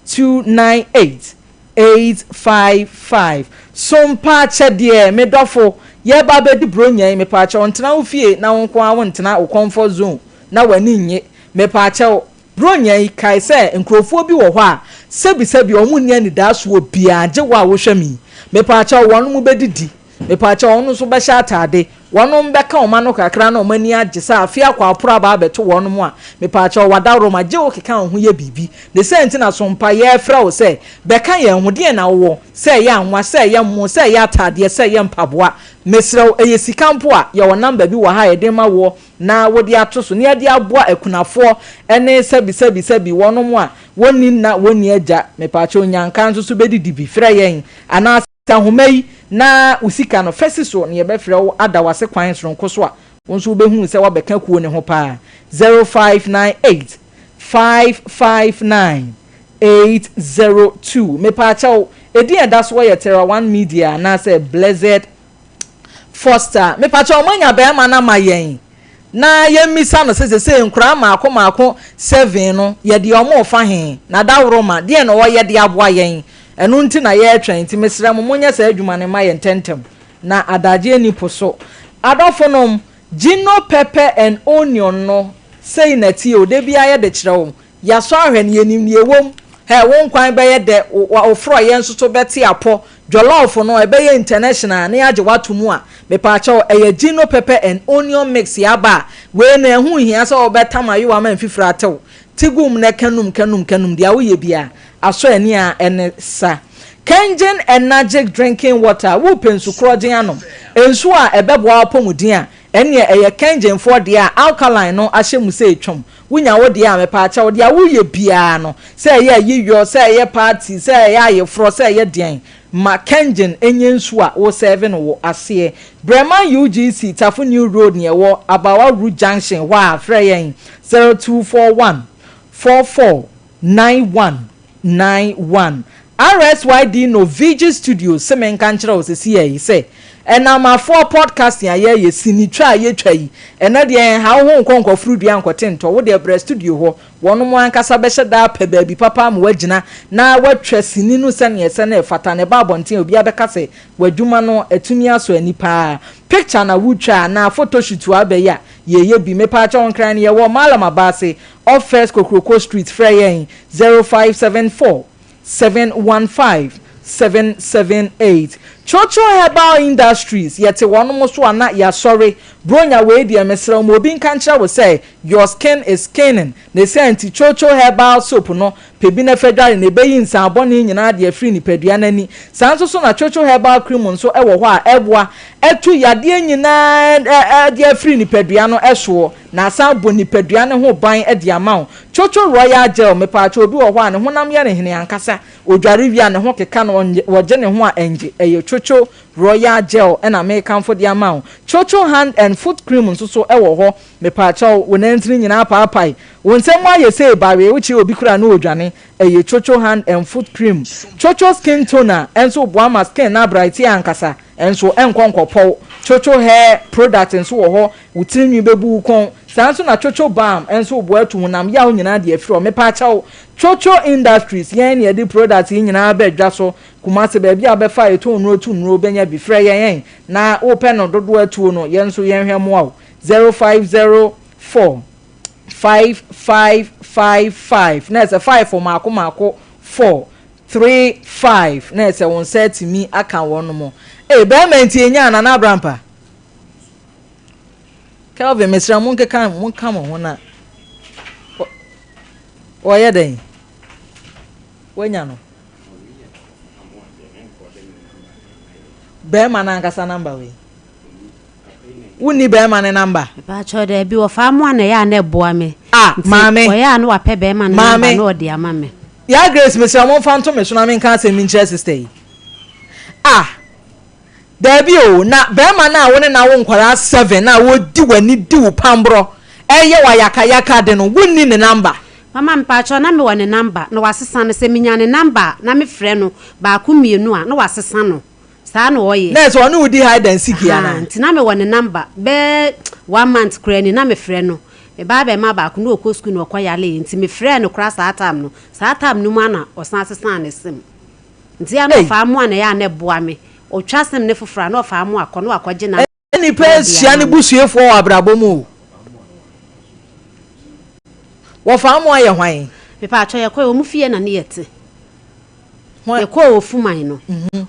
298 855. Sompa akyɛdeɛ, me dɔfo, yɛba bɛdi buronya yi, mepaakyɛw, ntena wo fie na wo nko ara wo ntena wo comfort zone na w'ani nye. Mepaakyɛw, buronya yi, kae sɛ nkurɔfoɔ bi wɔ hɔ a sɛbisɛbi wɔn nni anidasoɔ biara gye wo a wohwɛ mi. Mepaakyɛw, wɔn mo bɛdidi, mepaakyɛw, wɔn nso bɛhyɛ ataade, wɔn bɛka wɔn ano kakra na wɔn ani agye sɛ afe akɔ aporo aba abɛto wɔn mu a, mepaakyɛw, wadaworoma gye wo keka wo ho yɛ biribi ne sɛ nti na sompa yɛfrɛ wo sɛ bɛka yɛn ho. Deɛ na wowɔ, sɛ ɛyɛ anwa, sɛ ɛyɛ mo, sɛ ɛyɛ ataadeɛ, sɛ ɛyɛ mpaboa, mesrɛ wo, ɛyɛ sika mpo a, yɛwɔ number bi wɔ ha a yɛde ma woɔ na wode ato so na yɛde aboa akunafoɔ ne sɛbi sɛbi sɛbi wɔnom a wɔnni nna, wɔnni agya. Mepaakyɛw, nyanka nso so bɛdidi bi. Frɛ yɛn anaasɛ ahoma yi na wo sika no fɛsi so na yɛbɛfrɛ wo ada wase kwan soronko so a wo nso wobɛhunu sɛ woabɛka kuo ne ho paa. 0598 559 802. Mepaakyɛw, ɛdin a ɛda so yɛ Terra One Media anaasɛ Blessed Foster. Mepaakyɛw, moanya bɛrima no ama yɛn na yɛmmisa no sɛ sɛsɛ nkoraa maako maako seven no, yɛde ɔmo fa he na daworo ma deɛ na ɔyɛ de aboa yɛn. Ɛno nti na yɛretwɛn. Nti mesrɛ mo, monyɛ saa adwuma no ma yɛn ntɛntɛm na adagye ni po so. Adɔfo nom, Gino Pepper and Onion no, sei na tie o, da biara yɛde kyerɛ wo. Yɛasɔ ahwɛ no, yɛnim deɛ ɛwɔ mu. Hɛ, wo nkwan bɛyɛ dɛ, wo forɔyɛ nso so bɛte apɔ. Jollof no, ɛbɛyɛ international na yɛagye wato mu a, mepaakyɛw, ɛyɛ Gino Pepper and Onion Mix. Yɛaba a, wei no ɛho nhia sɛ wɔbɛtam ayowa ama mfifiri atew. Ti gu mu na ɛka num ka num ka num deɛ woyɛ bia asɔ ani a ɛne sa. Kengen Energic Drinking Water, wopɛ nsu korɔgyen anom, nsuo a ɛbɛboa w'apɔmuden a, ɛneɛ ɛyɛ Kengenfoɔ deɛ a alkaline no ahyɛ mu sɛ etwam. Wonya wo deɛ a, mepaakyɛw, deɛ woyɛ biara no, sɛ ɛyɛ ayiyɔ, sɛ ɛyɛ party, sɛ ɛyɛ ayeforɔ, sɛ ɛyɛ deɛn, ma Kengen enye nsuo a wo serve no wɔ aseɛ. Breman UGC, Tafo New Road ne ɛwɔ Abawa Road Junction hɔ a, frɛ yɛn 0241 44 91 91. RSYD no VG Studios sɛ menka nkyerɛ wo sɛ si yɛ yi sɛ Ɛnam afoɔ podcasting a yɛyɛ, sinitwa a yɛtwa yi, ɛnɛ deɛ ɛnha wo ho nkɔ nkɔforo dua nkɔte ntɔ, wo deɛ brɛ studio hɔ, wɔnom ankasa bɛhyɛ da apɛ baabi papa ama woagyina na woatwa sini no sɛdeɛ ɛsɛ na ɛfata na ɛba abɔnten a obiara bɛka sɛ w'adwuma no atumi asɔ ani paa. Picture na wotwa anaa photoshoot a abɛyɛ a, yɛyɛ bi. Mepaakyɛw Nkran no yɛwɔ Mallam Abaase off First Kokroko Street, frɛ yɛn 0574 715 778. Chocho Herbal Industries, yɛte wɔnom so a na yɛasɔre. Bronya wei deɛ mesrɛ wo ma obi nka nkyerɛ wo sɛ your skin is skinning. Ne saa nti Chocho Herbal Soap no, pɛ bi na fa dware na ɛbɛyi nsaa bɔne nyinaa de afiri nipadua no ani. Saa nso so na Chocho Herbal Cream nso wɔ hɔ a ɛboa tu yadeɛ nyinaa de afiri nipadua no soɔ na asan abɔ nipadua no ho ban de ama wo. Chocho Royal Gel, mepaakyɛw obi wɔ hɔ a ne honam yɛ no hene ankasa, odware wie a ne ho keka no, ɔgye ne ho a ɛngye, ɛyɛ Chocho Royal Gel na mekamfo de ama wo. Chocho Hand and Foot Cream nso so wɔ hɔ, mepaakyɛw wo nantini nyinaa apaapae, wo nsa mu ayɛ sei bawee, wokyerɛ obi koraa na odwane, ɛyɛ Chocho Hand and Foot Cream. Chocho Skin Toner nso boa ma skin no abrighte ankasa, nso ɛnkɔ nkɔpɔw. Chocho Hair Product nso wɔ hɔ, wo tirinwi bɛbu wo kɔn. Saa nso na Chocho Balm nso boa tu honam yaw nyinaa de afiri hɔ. Mepaakyɛw, Chocho Industries, yɛn na yɛde product yi nyinaa ba dwa so. Kumasi, baabi a wobɛfa a yɛtɔn nnuro tu nnuro wobɛnya bi. Frɛ yɛn na wopɛ no dodoɔ atuo no, yɛn nso yɛnhwɛ mmoa wo. 0504 5555 na ɛsɛ 5 mmaako mmaako 4 3 5 na ɛsɛ wo nsa atumi aka wɔn mo. Ee, bɛrima nti enya Nana Abrampa. Kelvin, mesrɛ mo nkeka monka mo ho na wɔyɛ dɛn? Wanya no. Bɛrima no ankasa namba wei. Wonni bɛrima ne namba? Mepaakyɛw daabi, wɔfaa mo a na ɛyɛ a na ɛboa me. Ah, Nti maame. ɔyɛ a na wapɛ bɛrima no namba Maame. na ɔde ama me. Yaa Grace, mesrɛ mo mfa nto me so na menka asɛm bi nkyerɛ sister yi. Ah, daabi o, na bɛrima no a wo ne no awo nkwadaa seven a wɔdi w'ani di wo pamborɔ, ɛyɛ wo ayakayaka de no, wonni ne namba? Mama mepaakyɛw na mewɔ ne namba na wasesa no, sɛ menya ne namba a na mefrɛ no baako mmienu a na wasesa no. Saa na ɔyɛ. Nurse, ɔne wo di hide and seek yi Ahaa, anaa? nti na mewɔ ne number. Bɛyɛ one month koraa ni na mefrɛ no. Me ba abarimaa baako na ɔkɔ sukuu na ɔkɔ yareeɛ nti mefrɛɛ no koraa saa time no. Saa time no mu ara na ɔsan sesaa ne sim. Nti ɛyɛ a na Ei! ɔfaa mmoa na ɛyɛ a na ɛboa me. Ɔtwa sim no foforɔ a na ɔfaa mmoa kɔ na wakɔgye number Nnipa na ɔde asua ama ne me. busuafoɔ wɔ abrabɔ mu o. Wɔfaa mmoa yɛ hwan? Mepaakyɛw yɛkɔe, wɔn fie na ne yɛte. Hwan? Yɛkɔɔ Ofuman no,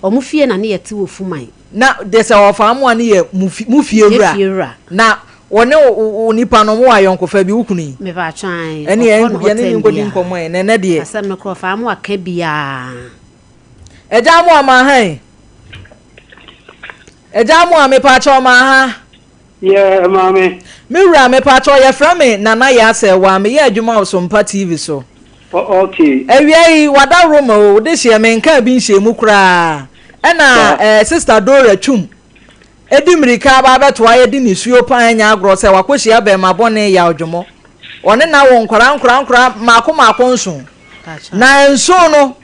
wɔn fie na ne yɛte wɔ Ofuman. Na de sɛ wɔfaa mmoa no yɛ mo fi, mo fie Yɛ wura. fie wura. Na wɔne wo, wo nipa no, mowɔ ayɔnkofa bi, wo kunu yi? Mepaakyɛw ae, Ɛne ɔkɔ no hɔ yɛne ne tɛm nkɔdi biara. nkɔmmɔ ɛ, na ɛnɛ deɛ. Asɛm no korɔ, ɔfaa mmoa ka biara. Agya Amoah ma ha ɛ. Agya Amoah mepaakyɛw ma ha. Yeah, maame. Me wura mepaakyɛw yɛfrɛ me Nana Yaa Sɛɛwaa meyɛ adwuma wɔ Sompa TV so. Oh, okay. Awia yi wada Roma o, de hyeɛ menkaa bi nhyɛɛ mu koraa. Ɛna eh, Sister Dora Twum di mmirika aba abɛtoa yɛ de nisuo paa nyɛ agorɔ sɛ wakɔhyia bɛɛma bɔne Yaw Dwomɔ. Ɔne no awo nkwadaa nkwadaa nkwadaa mmaako mmaako nson. Na nson no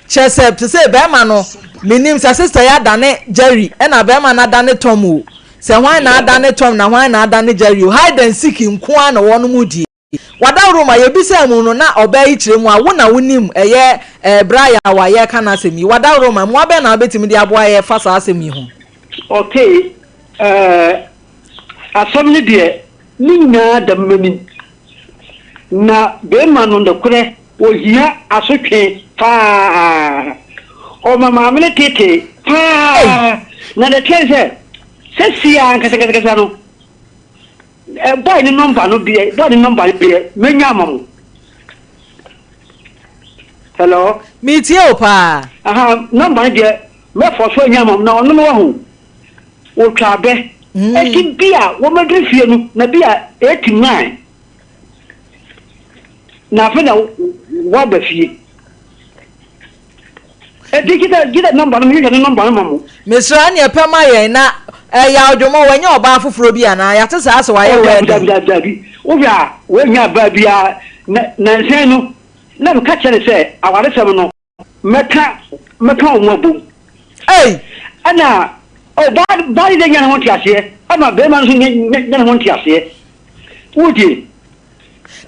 Kyerɛ sɛ sesei bɛɛma no menim sɛ sister yi adane Jerry ɛna bɛɛma no adane Tom o sɛ hwan na adane Tom na hwan na adane Jerry o hide and seek nko ara na wɔnom die. Wadaworo ma yɛbisaa mu no na ɔbaa yi kyerɛ mu a wo na wonim ɛyɛ eh bra yaw a yɛreka n'asɛm yi wadaworo ma mmoa bɛn na wobɛtumi de aboa yɛ fa saa asɛm yi ho. Okay eh asɛm no deɛ ne nyinaa da m'anim na bɛɛma no nokorɛ Ohia asotwe paa. Ɔma maame no tetee paa. Na deɛ ɛteɛ ne sɛ, sɛsi ara ankasakasakasa no, boy no nɔmba no deɛ, boy no nɔmba no deɛ, mɛnya ama mo. Hello? Metie wo paa. Aha, nɔmba no deɛ, mɛfɔ so anya ama mo. Na ɔno no wahu, ɔtwa abɛ. Ɛti bi a wɔmɛduru fie no, na bi a 89. Na afei na woaba fie. Enti gye dɛ nɔmba no, mehwehwɛ ne nɔmba no ma mo. Mesrɛ wo neɛ pɛ ma yɛn na ɛyɛ adwomɔ wanya ɔbaa foforɔ bi anaa yɛate saa sɛ wayɛ Oh, dabi, wedding. dabi, dabi, dabi. Wohwɛ a, wannya ɔbaa biara. Na, nansa yi no, na meka kyerɛ no sɛ awaresɛm no, Mɛka mɛka wɔn abom. Ei! Ɛna Ɔbaa baa no deɛ nya ne ho nteaseɛ ɛma bɛrima no nso nya ne ho nteaseɛ. Wotie?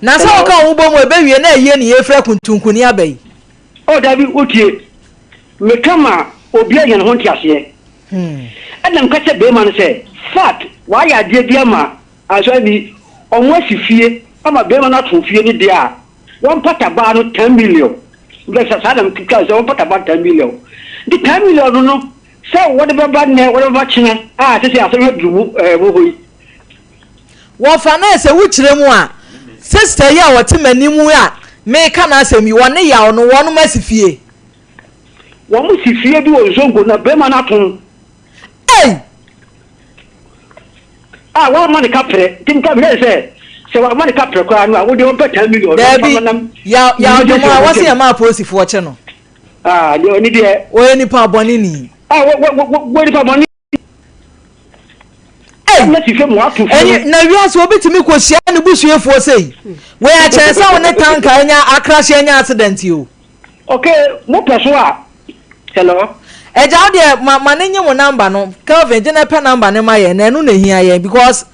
Na sɛ Hello? woka wo ho bɔ mu a ɛbɛwie na ayie ne yɛfira kuntunkuni aba yi. Oh dabi wotie. Meka ma obiara nya ne ho nteaseɛ. Ɛna meka kyerɛ bɛrima no sɛ fact wayɛ adeɛ bi ama asɔre bi ɔmo asi fie ama bɛrima no ato fie no deɛ a wɔmpata baa no 10 million. Bɛ saa na meka sɛ wɔmpata baa no 10 million. Nti 10 million no sɛ wɔde bɛba nnɛ, wɔde bɛba kyena a, sɛ asɛm aduru mu wɔ hɔ yi. Wɔfa no sɛ wokyerɛ mu a, sister yi a ɔte m'anim yi a meka n'asɛm yi, wɔne yaw no, wɔnom asi fie. Wɔn si fie bi wɔ Zongo na bɛrima no atom. Ei! A wɔama ne kaprɛ, nti nka mehwɛ sɛ wɔama ne kaprɛ koraa no a, wode wɔmpɛ 10 million na Daabi, wɔmfa nam. Yaw yaw dwom a wɔse yɛ ma apolisifoɔ kye no. Ah, deɛ ɔne deɛ. Wɔyɛ nipa bɔne ni. Ah, wɔ wɔ wɔ wɔ nipa bɔne. Ei! Na si fam wɔato fie Ɛyi no. Na wiase obi tumi kɔ hyia ne busuafoɔ sei. Wei akyɛn sɛ wo ne tanka anya akrahye anya accident yi o. Okay, mo pɛ so a. Hello. Agya, wo deɛ ma ne nye mo number no. Kelvin, gye na pɛ number no ma yɛn na ɛno na ehia yɛn because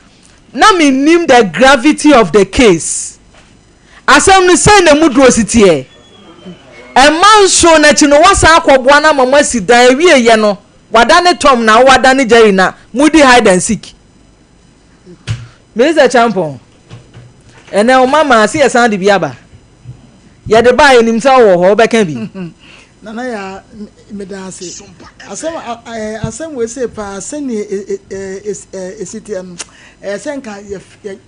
na mennim the gravity of the case. Asɛm no sei na emu duro si teɛ. Ɛma nso n'akyi no wasan akɔboa no ama mo asi dan awie yɛ no wadane Tom na wadane Jerry na modi hide and seek. Minister Champon, ɛnɛ wo mama ase yɛsan de bi aba. Yɛde baa yɛnim sɛ wowɔ hɔ wobɛka bi. Nana ya, meda ase. Asɛm wei sei paa, sɛnea ɛsi teɛ no, ɛyɛ sɛ nka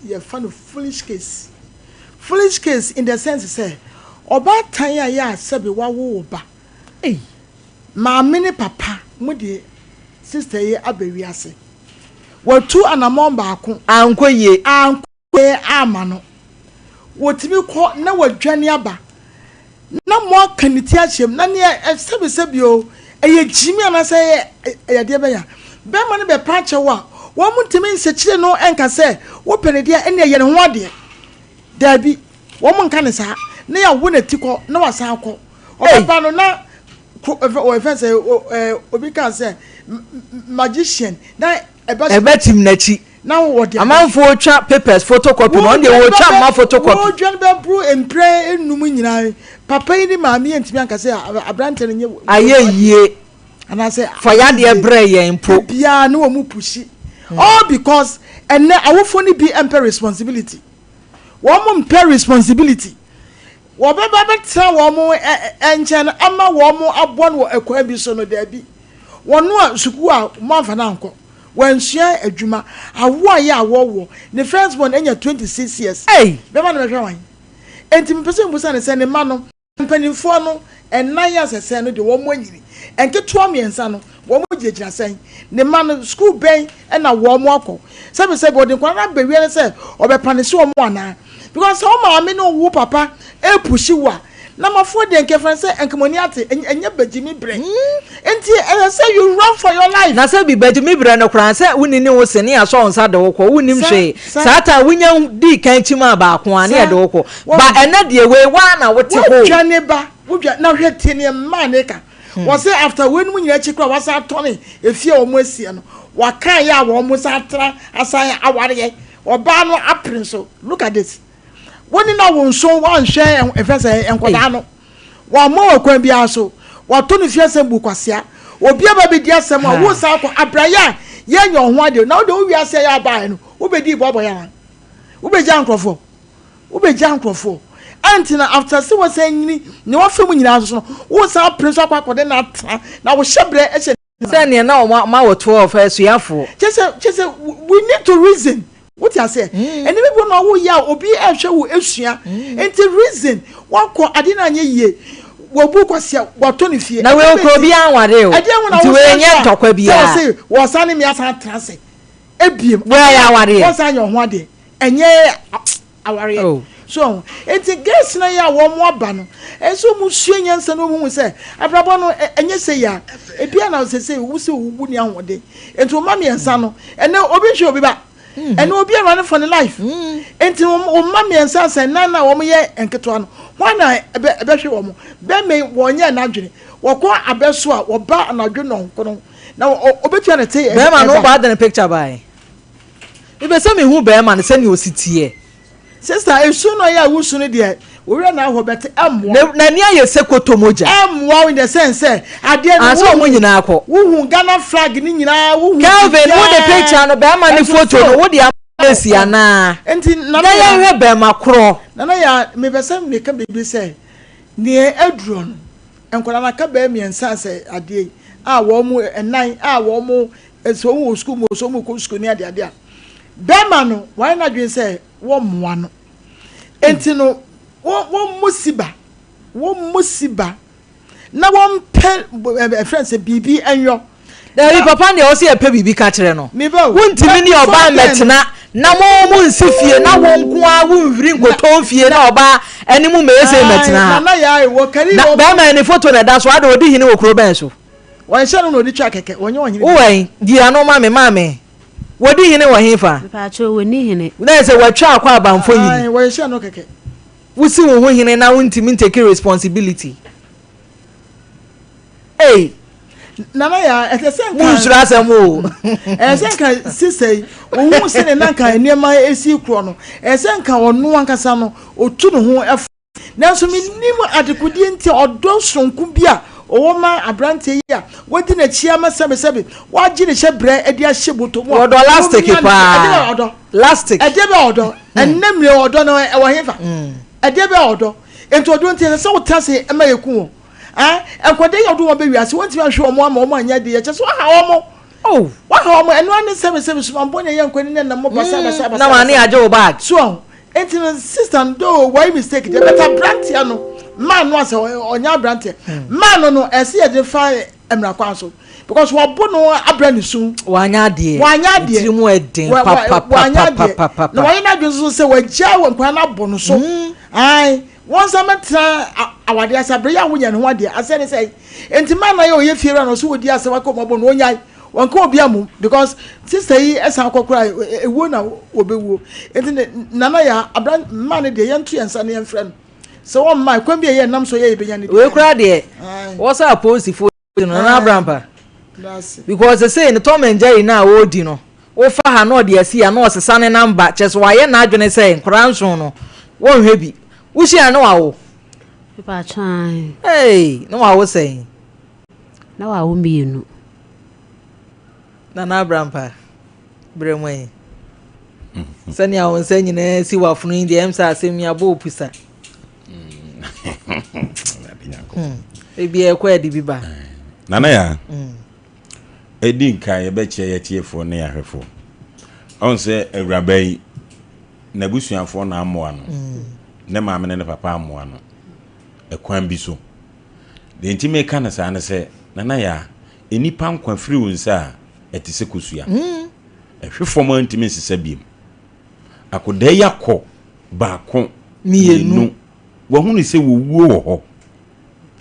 yɛfa no foolish case. Foolish case in the sense sɛ ɔbaatan a yɛ a sɛbe wawo wo ba, maame ne papa mo de sister yi aba wiase, watu anammɔn baako ankɔ yie. Ankɔ yie ama no, wɔtumi kɔ na wadwane aba na mo aka ne ti ahyɛ mu na neɛ sɛbe sɛbe o, ɛyɛ gyimi anaasɛ ɛyɛ adeɛ bɛnya bɛrima no bɛpa akyɛw a, wɔn mo ntumi nsekyere no nka sɛ wopɛ ne deɛ ɛne ɛyɛ ne ho adeɛ. Daabi, wɔn mo nka ne saa na yɛawo n'ati kɔ na wasan akɔ ɔbɛba no na wɔfɛ sɛ obi ka sɛ magician na ɛbɛ ɛbɛtim n'akyi. Na wɔde amanfoɔ twa papers photocopy na ɔno deɛ wɔtwa mma photocopy. Wɔdwane bɛboro mprɛ enum nyinaa, papa yi ne maame yɛ ntumi anka sɛ aberante no nyɛ ayɛ yie anaasɛ fa yadeɛ brɛ yɛn mpo. Biara ne wɔn mu push all because ɛnɛ awofoɔ no bi mpɛ responsibility. Wɔn mo mpɛ responsibility. Wɔbɛba bɛtena wɔn mo nkyɛn no ama wɔn mo aboa no wɔ ɛkwan bi so no, daabi. Wɔn a sukuu a mo amfa no ankɔ, wɔnsua adwuma, awo a yɛ a wɔwɔ ne first born anya 26 years. Ei! Bɛma no bɛhwɛ wɔn. Nti mepɛ sɛ mbusa ne sɛ ne ma no mpanimfoɔ no ɛnan asɛsɛn no deɛ, wɔn anyini, nketewa mmiɛnsa no wɔn gyinagyina sɛn? Ne ma no sukuu bɛn ɛna wɔn akɔ? Sɛbisɛbi, ɔde nkwadaa no abɛwia no sɛ ɔbɛpanise wɔn anaa? Because sɛ wo maame ne wo papa epush wo a, na mafoɔ deɛ nkɛfɛn sɛ nkamani ate ɛnyɛ bɛgyimi brɛ, nti ɛyɛ sɛ you run for your life. Na sɛ bi bɛgyimi brɛ no koraa sɛ wonni ne wo se ne yɛasɔ wo nsa de wo kɔ, wonnim hwee. Saa ta wonya dii kan kyim a baako a ne yɛde wo kɔ ba. Ɛnɛ deɛ wei waa na wote hɔ. Wodwane ba, wodwa na hwɛ tie neɛ mmaa ne ka. Wɔsɛ after weinom nyinaa akyi koraa, wasan atɔne efie a wɔn asie no, waka yɛ a wɔn san atena asan awareɛ, ɔbaa no apere nso. Look at this, wɔn na wɔn nso wɔanhwɛ ɛfɛ sɛ nkɔdaa no wɔammɔ wɔ kwan biara so, wɔato no fie asɛm bu kwasea obi aba bɛdi asɛm a wo san akɔ abrayɛ a yɛnyɛ ɔho adeɛ na wode wo wiase a yɛ abaeɛ no wobɛdi bɔbɔ yɛ a wobɛgya nkurɔfoɔ, wobɛgya nkurɔfoɔ ɛnti na after sɛ wɔsan nyini ne wɔfɛ mu nyinaa nso no, wosan apere nso akɔ akɔde na atena na wohyɛ berɛ ɛhyɛ. Sɛ neɛ na ɔma ma wɔ 12 asuafoɔ. Kyɛ sɛ we need to reason, wote aseɛ? Ɛne bi bɔ na woyɛ a obi ɛhwɛ wo esua, nti reason wakɔ ade na anyɛ yie, wɔbu kwasia, wɔatɔ ne fie. Na wei okuro bi anware o. Ɛdeɛ ho na nti wei nyɛ ntɔkwa biara. Sɛ wɔse wɔsan ne mmea san tena ase ebiem. Wei ayɛ awareɛ. Wɔsan yɛ ɔho adeɛ, ɛnyɛ awareɛ. Oh. So nti girls na yɛ a wɔn aba no ɛnso wɔn sua nyansa na wɔn hu sɛ abrabɔ no ɛnyɛ sɛ yɛ a ebia na sɛ wosi wuwu ni ahoɔden. Nti wɔn mma mmiɛnsa no, ɛnɛ obi nhwɛ obi ba, ɛnɛ obi awura for ne life. Nti wɔn mma mmiɛnsa sɛ nan na wɔn yɛ nketewa no, wɔn na ɛbɛhwɛ wɔn bɛmɛ wɔn nyɛ n'adwene wɔkɔ abɛ so a wɔba anadwo nɔnkono. Na ɔbɛtua ne te. Bɛrima no wobaa de ne picture bae. Mepɛ sɛ mehu bɛrima no sɛnea ɔsi teɛ. Sister, esu no yɛ a wusu no deɛ, wo werɛ na ahɔ but ɛmmoa wo. N'ani ayɛ sɛ kɔtɔ mogya. Ɛmmoa wo in the sense sɛ, adeɛ no Ansa wɔn nyinaa kɔ. Wohu Ghana flag no nyinaa, wohu Kelvin, wo de picture no, bɛrima no photo no, wo de ama Mercy anaa? Nti Nana Na yɛnhwɛ bɛrima korɔ. Nana Yaa, mepɛ sɛ meka biribi sɛ, neɛ aduro no, nkwadaa no aka bɛyɛ mmiɛnsa sɛ adeɛ yi a wɔn, nnan a wɔn, sɛ wɔn wɔ sukuu mu o, sɛ wɔn rekɔ sukuu ne adeade a, bɛrima no, wayɛ n'adwene sɛ wɔmmoa no. Enti no, wɔmmɔ siba, wɔmmɔ siba na wɔmpɛ ɛfrɛ sɛ biribi nyɔ. Dabi papa deɛ ɔsɛ yɛpɛ biribi ka kyerɛ no. Wontumi ne ɔbaa mmɛtena na mo mo nsi fie na wo nko ara wonhwiri nkotɔn fie na ɔbaa ɛne mo mmɛyɛ sei mmɛtena ha. Na bɛrima ne foto na ɛda so ada ɔdi hene wɔ kuro bɛn so? Wɔnhyɛ no na ɔde twa kɛkɛ, wɔnyɛ ɔhene. Wowɛn, di ano ma me maame. Wɔdi hene wɔ hefa? Mepaakyɛw, wɔnni hene. Na ɛsɛ wɔatwa akɔ abanfo hene. Ae, wɔhyehyɛ no kɛkɛ. Wosi wo ho hene na wontumi ntake responsibility. Ei! Nana yaa, ɛsɛ sɛ nka. Monsuro asɛm o. Ɛsɛ sɛ nka sista yi, ohun sɛnea na nka nneɛma esi korɔ no, ɛsɛ sɛ nka ɔno ankasa no, otu ne ho fo. Nanso mennim adekodeɛ nti a ɔdɔ sononko bi a ɔwɔ ma aberanteɛ yi a wadi n'akyi ama sɛbesɛbe wagye ne hyɛbrɛ de ahyɛ bɔtɔ mu a Ɔdɔ lastic wɔmia no so. paa. Ɛdeɛ bɛn ɔdɔ? Lastic. Ɛdeɛ bɛn ɔdɔ? Ɛnnɛ mmerɛ ɔdɔ no ɛwɔ hefa? Ɛdeɛ bɛn ɔdɔ? Enti ɔdɔ nti ɛsɛ sɛ wotena ase ma yɛku wɔn. Ɛɛ nkwadaa yi a wode wɔn ba wiase wontumi anhwɛ wɔn ama wɔn anyɛ adeɛ kyɛ sɛ woaha wɔn. Oh. Woaha wɔn ɛno ara ne sɛbesɛbe sumammɔne a ɛyɛ nkwa ne nam basabasa basabasa. Na wɔn ani agye wo bag. So ahu? Enti no sister no though wayɛ mistake deɛ but abranteɛ no man no asɛ ɔnyɛ abranteɛ man no no ɛsɛ yɛde fa mmara kwan so because wabo no abra ne su. Wanyɛ adeɛ. Wanyɛ adeɛ. Tiri mu ɛden Wanyɛ adeɛ. Na wayɛ n'adwene nso sɛ wagya wɔ nkwadaa no abɔ no so. Ae wɔn nsa mɛtena awadeɛ ase abere yɛ a wonya ne ho adeɛ asɛ ne sɛ enti man no ayɛ ɔyɛ fie wura no ɔsɛ wɔdi asɛm akɔ ɔmo abɔ no ɔnyae. Wɔnka obi ammom because sister yi san kɔ koraa ewuo na wɔbɛwuo. Nti ne nana yɛ abra mma no deɛ yɛnto yɛn nsa na yɛmfrɛ no. Sɛ wɔmma kwan bi a yɛ nam so yɛ yɛbɛnya no Wei koraa deɛ wɔsɛ apolisifoɔ no nana abrampa because sesei no Tom and Jerry no a wɔredi no wofa ha na ɔde asi ha na ɔsesa ne namba kyerɛ sɛ wayɛ n'adwene sɛ nkwadaa nson no wɔnhwɛ bi wohyia no na wawo. Hey, na wawo sɛn? Na wawo mmienu. Nana Abrampa, brɛ mu yi. Sɛnea wo nsa nyinaa si w'afono yi deɛ ɛm sɛ asɛm yi abɔ opusa. Ebi ɛkɔ ɛde bi ba. Nana ya, ɛdi nka yɛbɛkyerɛ yɛtiefoɔ ne yɛahwɛfoɔ. Ɔn sɛ awuraba yi, n'abusuafoɔ na amoa no. Ne maame ne ne papa amoa no. Ɛkwan bi so. Deɛ nti meka no saa ne sɛ, Nana Yaa, nnipa nkwa firi wo nsa a, ɛte sɛ kosua. Ɛhwe fam a ntumi nsesa biom. Akwadaa yi akɔ baako, mmienu, wahunu sɛ wɔwuo wɔ hɔ,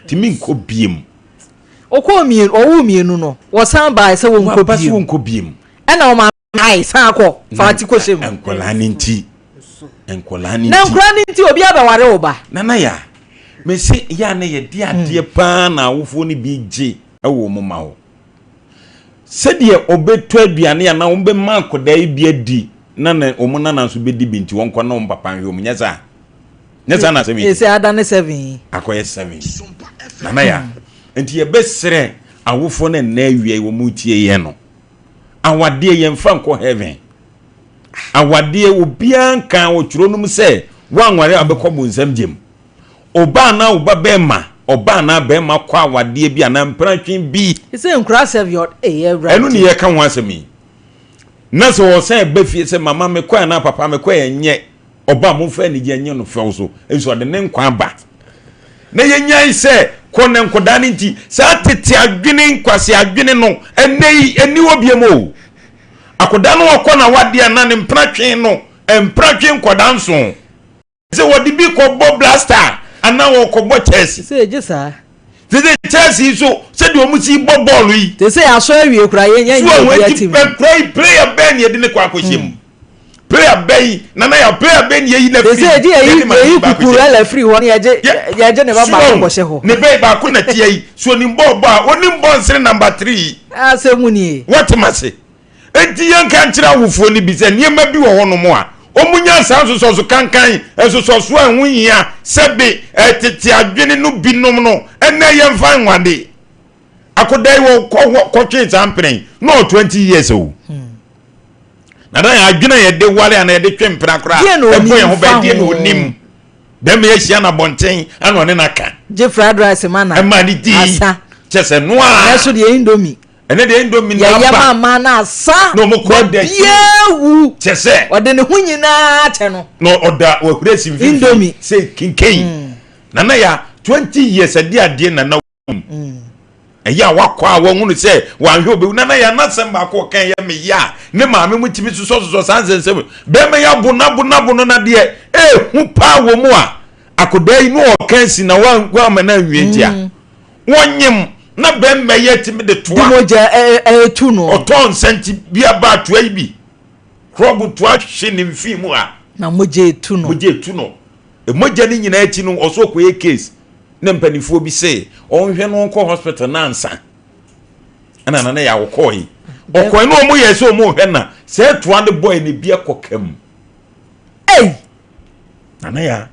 tumi nkɔ biom. Ɔkɔɔ mmienu, ɔwoo mmienu no, wɔsan bae sɛ wɔnkɔ biom. Wɔaba sɛ wɔnkɔ biom. Ɛna wɔn Ae, san kɔ, fa w'ati kɔhyɛ mu. Nkwadaa no nti, nkwadaa no nti. Na nkwadaa no nti, obi abɛware wo ba. Nana ya, mese yɛ a na yɛde adeɛ paa na awofoɔ no bi gye wɔ wɔn mma hɔ. Sɛdeɛ ɔbɛtɔ aduane anaa wɔbɛma akwadaa yi bi adi na na wɔn nana nso bɛdi bi nti wɔnkɔ na wɔn papa nhwɛ wɔn nyɛ saa. Nyɛ saa na asɛm yi. Ɛsɛ ada ne seven yi. Akɔyɛ seven. Nana ya, nti yɛbɛsrɛ awofoɔ no ɛnnɛ awia yi wɔn retie yɛn no. Awadeɛ yɛmfa nkɔ heaven. Awadeɛ obiara nkaa wɔ twerɛ no mu sɛ woanware a wobɛkɔ bonsam gyam. Ɔba anaa wo ba bɛrima, ɔba anaa bɛrima kɔ awadeɛ bi anaa mpratwe bi. Sɛ nkura sɛviɔt ɛyɛ awurade. Ɛno ne yɛka ho asɛm yi. Na sɛ ɔsan ba fie sɛ mama mekɔ anaa papa mekɔ ɛnyɛ. Ɔba a momfa anigye nnye no fɛw so, nso ɔde ne nkwa aba. Na yɛnyae sɛ kɔ na nkɔdaa no nti, saa tete adwene, nkwasea adwene no, ɛnnɛ yi, ɛnni hɔ biom o. Akɔdaa no ɔkɔ na wadeɛ anaa ne mpena twe no, mpena twe nkɔdaa nso. Sɛ wɔde bi kɔbɔ blaster anaa wɔkɔbɔ chess. Sɛ egye saa. Te sɛ Chelsea yi so sɛdeɛ wɔn si bɔ bɔɔlo yi. Te sɛ asɔ awie koraa yɛn yɛn nyɛ obi atim. So wɔn ti kura yi player bɛn na yɛde ne kɔ akɔhyɛ mu. Player bɛn Nana Yaw player bɛn na yɛyi no afiri Sese yɛgye yɛyi yɛde ma yɛyi baako hyɛ. Cucurella firi hɔ na yɛgye yɛgye ne ba baako kɔhyɛ hɔ. Ne bɛyi baako na tia yi so onim bɔɔl bɔ a onim bɔ nsene number 3 yi. Asɛm nie. Wɔte mase. Enti yɛnka nkyerɛ awofoɔ no bi sɛ nneɛma bi wɔ hɔnom a wɔnya saa nsosɔso kankan, nsosɔso a ɛho hia sɛ be tete adwene no binom no, ɛnnɛ yɛmfa nwade. Akoda yi wɔkɔ hɔ kɔtwee saa mpena yi na ɔwɔ 20 years o. Na na yɛn adwene a yɛde ware anaa yɛde twe mpena koraa ɛbɔ yɛn ho bɛn deɛ na onim. Bɛrima yi ahyia no abɔnten ana ɔne no aka. Gye fried rice ma na. Ɛma ne di. Asa. Kyɛ sɛ noa. Ɛnɛ so deɛ indomie. Ɛnɛ deɛ indomie na aba. Yɛyɛ ma mmaa no asa. Na wɔn kɔ da akyi. Baabiara wu. Kyɛ sɛ. Ɔde ne ho nyinaa kyɛ no. Na ɔda wahuri asi mfimfini. Indomie. Sɛ kinkan. Nana ya 20 years ɛde adeɛ nana wom. Ɛyɛ a wakɔ a wɔhunu sɛ wanhwɛ obewu. Nana ya n'asɛm baako ɔka ɛyɛ me ya a ne maame mu tumi sosɔsosɔ saa nsɛnsɛm. Bɛrima yi abo no abo no abo no na deɛ ehu paa wɔ mu a akɔdaa yi na ɔka asi na wamma no anwie nti a. Wɔnyem na bɛrima yi atumi de toa. De mogya ɛtu no. Ɔtɔɔ nsa nti bi aba atoa yi bi. Krɔbo toa hwe ne mfin mu ha. Na mogya etu no. Mogya etu no. Mogya no nyinaa akyi no ɔso ɔkɔyɛ case na mpanimfoɔ bi se ɔnhwɛ no ɔnkɔ hospital na ansa. Ɛna nana yɛ awokɔɔ yi. Ɔkɔɛ no ɔmo yɛ sɛ ɔmo hwɛ na sɛ toa no bɔɛ ne bi akɔ kam. Ei! Nana ya.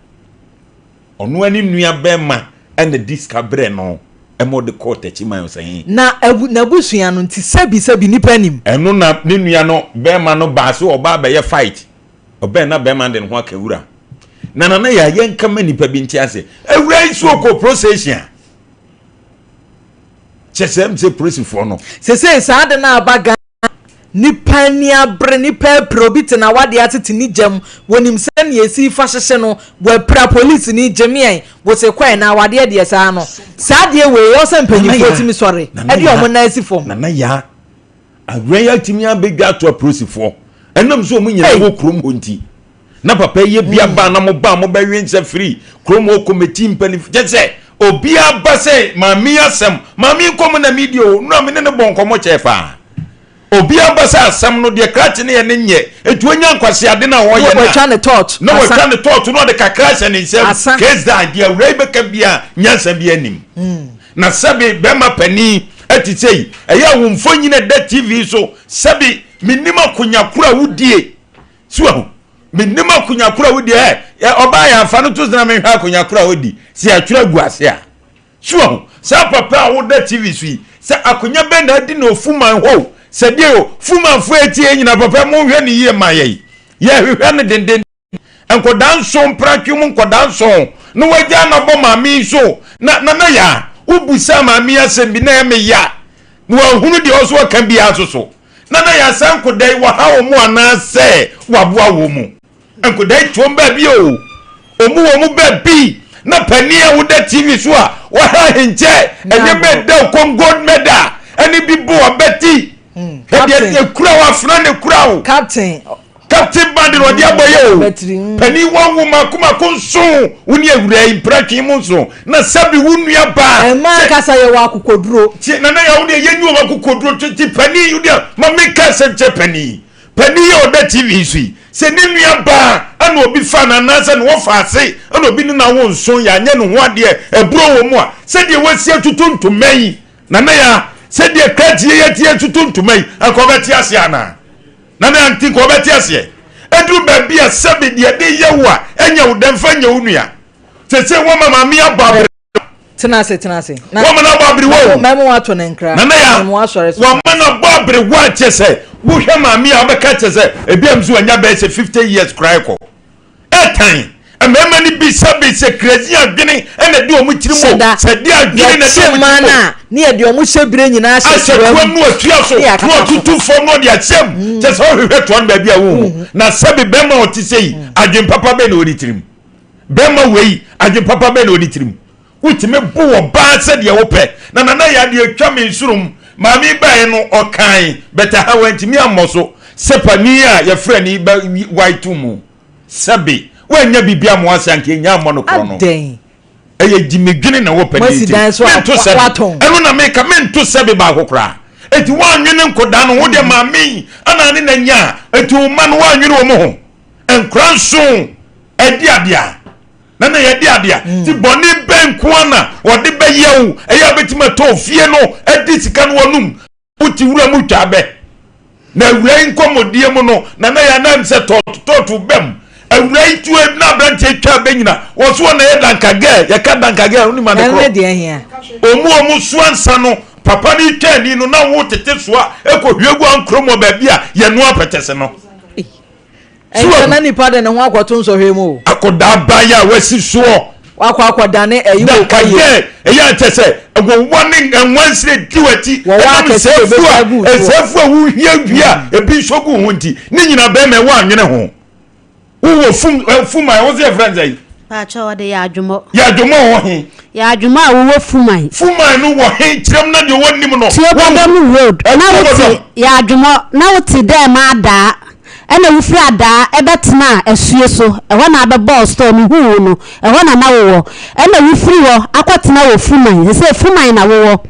Ɔno ara ne nua bɛrima na di sika brɛ no ma ɔde kɔɔ Techiman ɔsɛhe. Na abu n'abusua no nti sɛbi sɛbi nipa nim. Ɛno na ne nua no bɛrima no baa sɛ ɔba abɛyɛ fight. Ɔbɛn na bɛrima no de ne ho aka wura. Na Nana Yaa yɛnka ma nipa bi nte ase. Awura yi so ɔkɔ procession a. Kyɛ sɛ ɛm sɛ polisifoɔ no. Sesei saa ade no aba Ghana Nipa ani abere, nipa apira, obi te n'awadeɛ ase te ne gya mu, wɔnim sɛnea ɛsi fa hyehye no, wapira, polisini, gyemeɛn, wose kɔɛ na awadeɛ deɛ saa no, saa adeɛ wei ɛwɔ sɛ mpanyinfoɔ tumi sɔre ɛde wɔn nan si fam. Nana Yaa, awura yi atumi abɛdwa ato apolisifoɔ, ɛnam sɛ wɔn nyinaa wɔ kurom hɔ nti, na papa yi yɛ bia ba na mo ba mo bɛwe nsa firi kurom hɔ kɔmɛti mpanimfoɔ, kyɛ sɛ obiara ba sɛ maame yi asɛm, maame yi nkɔmmɔ na medi o, nura me ne no bɔ nkɔmmɔ kyɛɛ paa. Obiara ba sɛ asɛm no deɛ krakye no yɛ ne nyɛ nti onya nkwaseade no a ɔyɛ no a Watwa ne tɔɔt na asa. watwa ne tɔɔt na ɔde kakra ahyɛ ne nsam Asa. case dan deɛ awura yi bɛka biara nyansa biara nim na sɛbe bɛrima panin ɛte sɛ yi ɛyɛ a wo mfonyin ɛda TV so sɛbe menim akonya koro a wodie so ahu menim akonya koro a wodie ɛ ɔbaa yɛ afa no to sena menhwɛ akonya koro a wodi sɛ yɛatwerɛ agu ase a So wahu? Saa papa a woda TV so yi, sɛ akonya bɛn na adi na ofuman hɔ o, sɛ deɛ o, fumanfoɔ a ɛtie yɛn nyinaa, papa monhwɛ no yie ma yɛn. Yɛhwehwɛ no dendenden. Nkɔdaa nson, mpratwe mu nkɔdaa nson, na wagyaa no abɔ maame yi so. Na, Nana Yaa, wobusaa maame yi asɛm bi na ɛyɛ me ya, na wanhunu deɛ ɔwɔ so ɔka biara nso so. Nana Yaa, saa nkɔdaa yi, wɔha wɔn anaasɛ wɔaboa wɔn mu? Nkwadaa yi tuom baabi o, ɔmu wɔ mu baabi na panin a woda TV so a wɔha ahenkyɛ ɛnyɛ mɛda okɔm gold medal ɛne bi bo abati ɛdeɛ ekura wo afena na ekura wo captain captain band na ɔde abɔ yɛ o panin wɔn wo mako mako nson wo ne awura yi mpratwe mu nson na sɛbi wo nua baa ɛmaa kasa yɛ wɔ akokoduro tie nana yɛ wo deɛ yɛnyi wɔn akokoduro tete panin wo deɛ ma mi ka asɛm kyɛ panin. Panin yi a ɔda TV so yi, sɛ ne nua baa ɛna obi fa no anaasɛ ne wɔfa ase ɛna obi ne no awo nson yɛanyɛ ne ho adeɛ ɛborɔ wɔ mu a, sɛdeɛ wasi atutu ntoma yi, Nana Yaa, sɛdeɛ krakye yi ati atutu ntoma yi, anka ɔbɛte aseɛ anaa? Nana Yaa, nti nka ɔbɛte aseɛ? Ɛduru baabi a sɛbe deɛ ɛde yɛ wo a, ɛnyɛ wo dɛ mfa nyɛ wo nua. Seesei woama maame abɔ abrɛ. Tena ase, tena ase. Na wɔn na abɔ aberewa o. Mɛmo wato ne nkra. Nana ya wɔn na abɔ aberewa kyɛ sɛ wohwɛ maame a wɔbɛka kyɛ sɛ ebi am so wanya bɛyɛ sɛ 50 years koraa kɔ. Ɛtan mmarima no bi sɛ bi sɛ crazy adwene ɛna ɛde wɔn tiri mu sɛ de adwene na ɛde wɔn tiri mu. Na ne yɛde wɔn hyɛ bire nyinaa ahyɛ toa mu na wɔtua so na wɔtutu fam na wɔde ahyɛ mu kyɛ sɛ wɔhwehwɛ toa no baabi a wɔn na sɛbi bɛrima a ɔte sɛ yi adwene papa bɛn na ɔde tiri mu. Bɛrima wei, adwene papa bɛn na ɔde tirim? Wotumi bo ɔbaa sɛdeɛ wopɛ. Na Nana Yaa deɛ atwa me nsonom. Maame yi baeɛ no ɔkae, but aha wantumi ammɔ so. Sɛ panin a yɛfrɛ no yi bɛ wae to mu. Sɛbe, woannya biribi ammɔ ase anka ɛnya ammɔ no korɔ no. Adɛn? Ɛyɛ gyimidwene na ɛwɔ panin Moasi tirim. dan so a Mento sɛbe. woatɔn. Ɛno na meka, mento sɛbe baako koraa. Enti woannwene nkɔdaa no ho deɛ maame yi anaa ne na nya a, enti wo mma no woannwene wɔn ho. Nkora nson ɛdi adeɛ a na na yɛde adeɛ a ti bɔne bɛn nko ara na wɔde bɛyɛ wo ɛyɛ a wobɛtumi atɔ ofie no adi sika no wɔnom wote wura mu twa bɛ na awura yi nkɔmmɔdie mu no na na yɛanam sɛ tɔɔto bɛm awura yi tuo na aberanteɛ twa bɛ nyina wɔ so wɔ na yɛ dankagɛ yɛka dankagɛ wonim ade korɔ ɔmu ɔmu soa nsa no papa no twa ani no na wo tete soa ɛkɔhwie gu ankorɔ mu wɔ baabi a yɛnoa pɛtɛse no. Ɛnkyɛ na nipa de ne ho akɔto nsɔhwɛ mu o. Akɔdaa ban a wasi soɔ. Wakɔ akɔdane ɛyi wɔ kwa yie. Ɛyɛ ankyɛ sɛ wɔwɔ ne nwansire di w'akyi. Wɔwɔ akɛse a ebi agu soɔ. Nsɛfo a wohwie wie a ebi nso gu ho nti ne nyinaa bɛrima ɛwɔ anwene ho. Wowɔ fum fum a ɛwɔ sɛ yɛfrɛ no sɛ. Paakyɛ wɔde yɛ adwomɔ. Yɛ adwomɔ wɔ he? Yɛ adwomɔ a wowɔ Fuman. Fuman no wɔ he? Kyerɛm na deɛ wɔnim no. Tuobodom road. Na wote yɛ adwomɔ na wote dɛ ma adaa ɛna wofiri adaa ɛbɛtenaa asue so ɛhɔ na abɛbɔɔ store mehuu wo no ɛhɔ na na wowɔ ɛna wofiri hɔ akɔtena wɔ Fuman sesei Fuman na wowɔ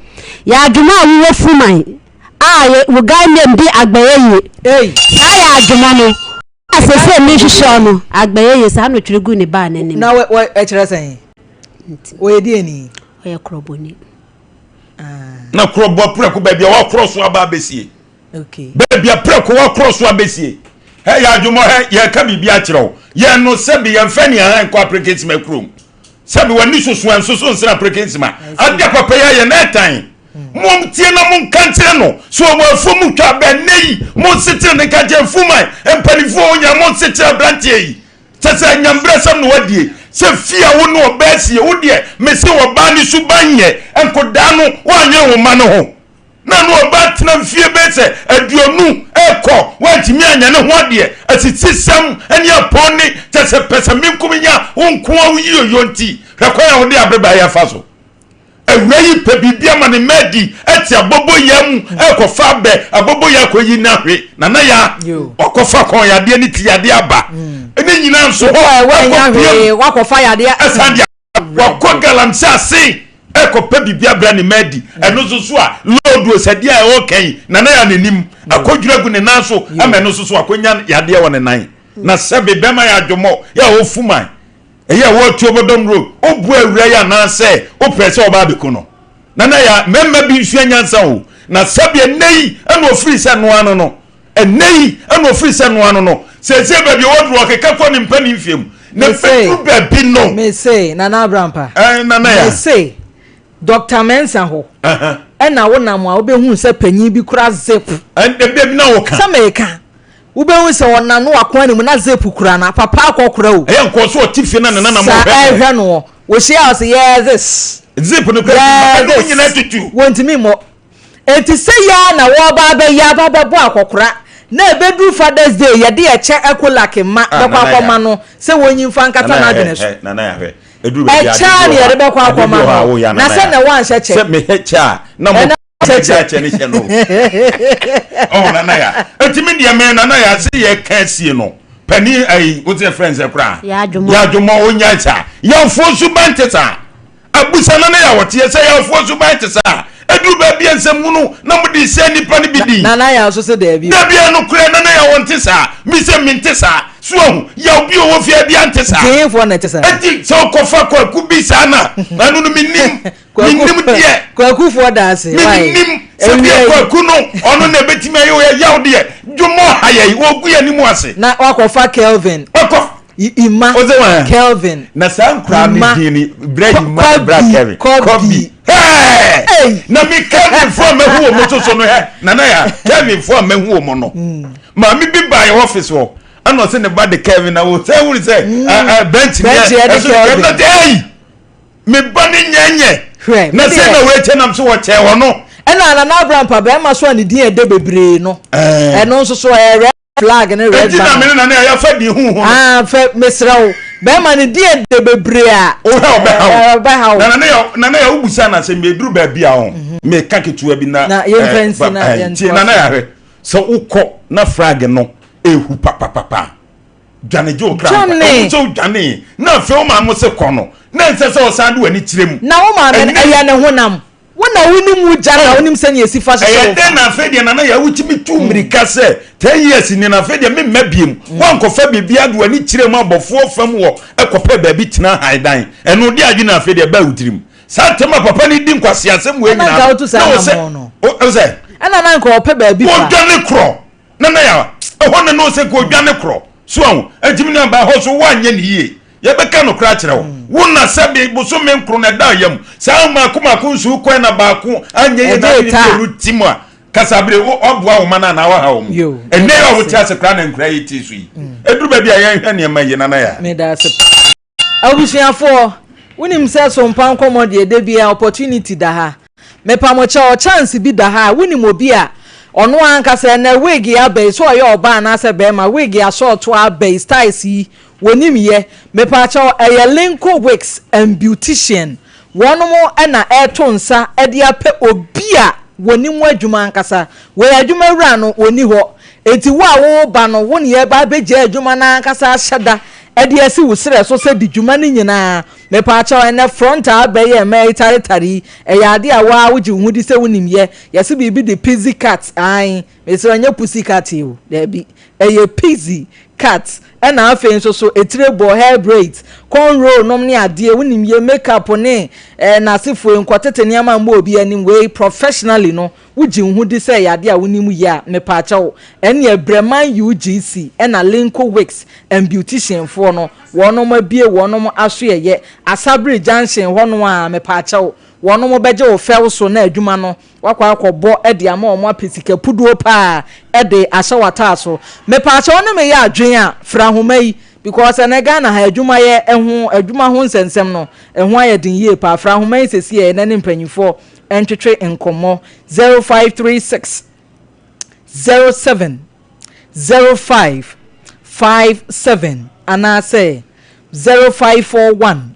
yɛ adwomɔ a wowɔ Fuman a yɛ wo guy name de Agbɛyɛyie saa yɛ adwomɔ no. A seesei merehwehwɛ wo no, Agbɛyɛyie, saa na ɔtwerɛ guu ne baa no anim. Na wɔ wɔ ɛkyerɛ sɛn? Ɔyɛ deɛ ni? Ɔyɛ korɔbɔni. Na korɔbɔ prɛko baabi a wakorɔ so aba abɛsie. Okay. Baabi a prɛko wakorɔ so abɛsie. Hɛ yɛ adwomɔ hɛ yɛka biribi akyerɛ wo. Yɛn no sɛbi yɛmfa ni aha nkɔ aprenkensima kurom. Sɛbi w'ani soso ɛnsoso nsene aprenkensima. Adeɛ papa yi ayɛ na ɛtan. Montie na monka nkyerɛ no sɛ ɔwɔ afuo mu twa abɛ nnɛ yi. Monsekyere no nka nkyerɛ Mfuman mpanimfoɔ hɔ nyinaa monsekyere aberanteɛ yi. Kyɛ sɛ anyamberɛsɛm na wadie sɛ fie a wo ne ɔbaa sie wo deɛ mese ɔbaa ne suban nyɛ nkodaa no woanyere wo mma no ho na ne ɔbaa tena mfie bɛyɛ sɛ aduonu ɛkɔ woantumi anyɛ ne ho adeɛ asisisɛm ne apɔn ne kyɛ sɛ pɛsɛmenkominya wo nkoa wo yiyoyo nti hwɛ kwan a wode abreba yi afa so. Awuraa yi pɛ biribi ama ne mma adi ɛte aboboyaa mu ɛkɔfa abɛ aboboyaa akɔyi n'ahwe nana ya wakɔfa kɔn yadeɛ ne ti yadeɛ aba mm. ne nyinaa nso hɔ wakɔ wakɔfa yadeɛ ɛsan deɛ wakɔ galamsey ase ɛkɔpɛ biribi abira ne mma adi mm. ɛno nso so a loodu osɛdeɛ a ɛwɔ kɛn nana ya n'anim mm. akɔdwira gu ne nan so ama ɛno nso so akɔnya yadeɛ wɔ ne nan na sɛbe bɛma yɛ adwomɔ yɛ a ɔfuman Ɛyɛ a wɔatu ɔbɔdɔm road, woboa awura yi anaasɛ wopɛɛ sɛ ɔba abɛku no? Nana Yaa, mmarima bi nsua nyansa o, na sɛdeɛ nnɛ yi ɛna ɔfiri sɛ noa no no, ɛnnɛ yi ɛna ɔfiri sɛ noa no no, seesei baabi a waduru ɔkeka kɔ ne mpanin mfeɛ mu, na ɛbɛduru baabi no. Mese, Nana Abrampa, Ɛɛ, Nana Yaa. Mese, Doctor Mensah hɔ ɛna wonam a wobɛhunu sɛ panyin bi kura zip. Ɛbi na woka. Sɛ meka. Wobɛhu sɛ ɔnam no wakoa ne mu na zip kura no papa akɔkora o. Ɛyɛ nkɔɔ so ɔte fie na ne nana mo hwɛ no. Saa ɛhwɛ no wɔ. Wɔhyia a ɔsɛ yɛɛ this. Zip no kura yɛɛ this. Nyinaa tutu. Wɔntumi mmɔ. Enti sɛ yɛ na wɔba abɛyɛ aba abɛbɔ akɔkora na ɛbɛduru Father's Day yɛde ɛkyɛ Ecolak mma ah, bɛkɔ akɔma no sɛ wɔnyi mfa nkata n'adwene so. Nana yɛ hwɛ. Ɛkyɛ a na yɛde bɛkɔ akɔma no na sɛ na wɔanhyɛ kyɛ. Sɛ mehwɛ kyɛ a na mo kyɛ kyɛ ne hyɛ no ɔwɔ nana ya eti mi deɛ mɛ nana ya se yɛ ka sie no panin ayi o ti yɛ fɛn sɛ koraa yadwomɔ o nya sa yɛnfoɔ suban te saa abusa nana ya wɔte yɛ sɛ yɛnfoɔ suban te saa eduru baabi a nsɛm hunu na mo de sɛ nipa no bi di. Nana ya nso sɛ daabi. Daabi ɛno korɛ nana ya wɔn te saa mi sɛ mi nte saa so ahu yaw bi owó fie bi ante saa. Tiinfoɔ na ɛte saa. Eti sɛ ɔkɔfa kwaku bi saa na ɛno no mi nim. Menim deɛ. Kwakufoɔ da ase. Menim sɛ bia kwaku no ɔno na ɛbɛtumi ayɛ ɔyɛ yaw deɛ dwomɔ ha yɛ wɔgu yɛ anim ase. Na wakɔfa Kelvin. Wakɔ. Ima. Ɔsɛ wɔn. Kelvin. Na saa nkuraa no din ni brɛ Ima na bra Kelvin. Kɔbi. Hɛɛ. Na mi Kelvin fo a mɛhu wɔn soso no hɛ nana ya Kelvin fo a mɛhu wɔn no. Mm. Maame bi ba yɛ ɔfis hɔ ɛna ɔsɛ ne ba de Kelvin na wɔ sɛ wuli sɛ bɛnkyi yɛ ɛso Kelvin na de ɛyi. Me ba ne nyɛnyɛ. Hwɛ, Na me sɛ deɛ. na wei kyɛ nam so wɔkyɛɛ hɔ no. Ɛna Nana Abrampa bɛrima so a ne din ɛdɛ bebree no. Ɛɛ. Ɛno nso so ɛyɛ red flag ne red Enti na banner. me ne Nana a yɛafa din huhu no. Ah, fɛ mesrɛ wo. Bɛrima ne din ɛdɛ bebree a. Wohwɛ a ɔbɛha wo. Ɔbɛha wo. Na Nana yɛ Nana yɛ wobusa no asɛm bi eduru baabi a ɔho. Meka ketewa bi na. Na yɛmfa ɛɛ, nsi ba- na ɛɛ, yɛntoa Tie Nana so. yɛ ahwɛ sɛ wokɔ na flag no ehu papapapa a. dwane gye wo kra nkwa. Dwane. Ɛwom sɛ wodwanee na afei wo maame se kɔ no, na ɛnsɛ sɛ ɔsan de w'ani kyerɛ mu. Na wo maame no, Ɛnnɛ- ɛyɛ ne honam. Wo na wonim wo gya na wonim sɛnea esi fa hyehyɛ Ɛyɛ wo dɛn fa. na afei deɛ Nana Yaa wotumi tu mmirika sɛ 10 years ni na afei deɛ memma biem. Woankɔfa biribiara de w'ani kyerɛɛ mu abɔfoɔ fam wɔ kɔpɛɛ baabi tena han dan. Ɛno de adwene na afei deɛ ɛbaa wo tirim. Saa ntɛm a papa no di nkwaseasɛm wei Ɛna nyinaa nka no, wotu saa na wɔ sɛ anammɔn no. wo sɛ. Ɛna na nka ɔpɛ baabi fa. Wodwane korɔ. Nana Yaa, ɛhɔ na na ɔsɛ nka odwane korɔ. So ahu? Enti me nuabaa, hɔ so woanyɛ no yie. Yɛbɛka nokorɛ akyerɛ wo. Wo na sɛbe bosome nkron na ɛda yam. Saa mmaako mmaako nso wokɔɛ na baako anyɛ yie na Ɛgye ade taa. mmienu tim a, kasabere wo waboa wo ma no anaa waha wɔn. Yo, Ɛnnɛ yi a meda wote ase. ase koraa na nkura yi te so yi. Ɛduru baabi a yɛnhwɛ nneɛma yie Nana Yaa. Meda ase paa. Abusuafoɔ, wonim sɛ sompa nkɔmmɔ deɛ da biara opportunity da ha. Mepamokyɛw, chance bi da ha a, wonim obi a ɔno ankasa ɛnɛ wig aba yi, sɛ ɔyɛ ɔbaa anaasɛ bɛrima, wig asɔɔto aba yi, styles yi, wɔnim yɛ. Mepakyɛw, ɛyɛ Linco Wigs and Beautician. Wɔnom na ɛreto nsa de apɛ obi a wɔnim adwuma ankasa. Wei adwuma wura no, ɔnni hɔ. Enti wo a woreba no, wo ne yɛreba abɛgyae adwuma no ankasa ahyɛ da de asi wo serɛ so sɛ di dwuma no nyinaa. Mepaakyɛw, ɛnnɛ front a abɛyɛ mmaa yi taretare yi, ɛyɛ adeɛ a wo ara wogye wo ho di sɛ wonim yɛ. Yɛse biribi de pixie cut, aane, mesrɛ wo, ɛnyɛ pussy cut o, daabi, ɛyɛ pixie cut. Ɛna afei nso so etire bɔ, hair braids, cornrow nom ne adeɛ, wonim yɛ, makeup ne eh, n'asefoɔ yi, nkɔtete nneɛma mmɔ obi anim, wei professionally no, Wogye wo ho di sɛ ɛyɛ adeɛ a wonim yɛ a, mepaakyɛw, ɛnneɛ Breman UGC ɛna Linco Wigs and Beautician foɔ no, wɔnom abue wɔnom asoɛyɛ, Asabere Junction hɔ no a, mepaakyɛw, wɔnom bɛgye wo fɛw so na adwuma no, woakɔ akɔbɔ de ama wɔn apɛ sika puduo paa de ahyɛ w'ataaso. Mepaakyɛw, wo ne me yɛ adwene a, fira ahoma yi, because ɛnɛ Ghana ha adwumayɛ ho, adwuma ho nsɛnsɛm no, ɛho ayɛ den yie paa. Fira ahoma yi seesei ɛnɛ ne mpanyinfoɔ ntwetwe nkɔmmɔ 0536 07 05 57 anaasɛ 0541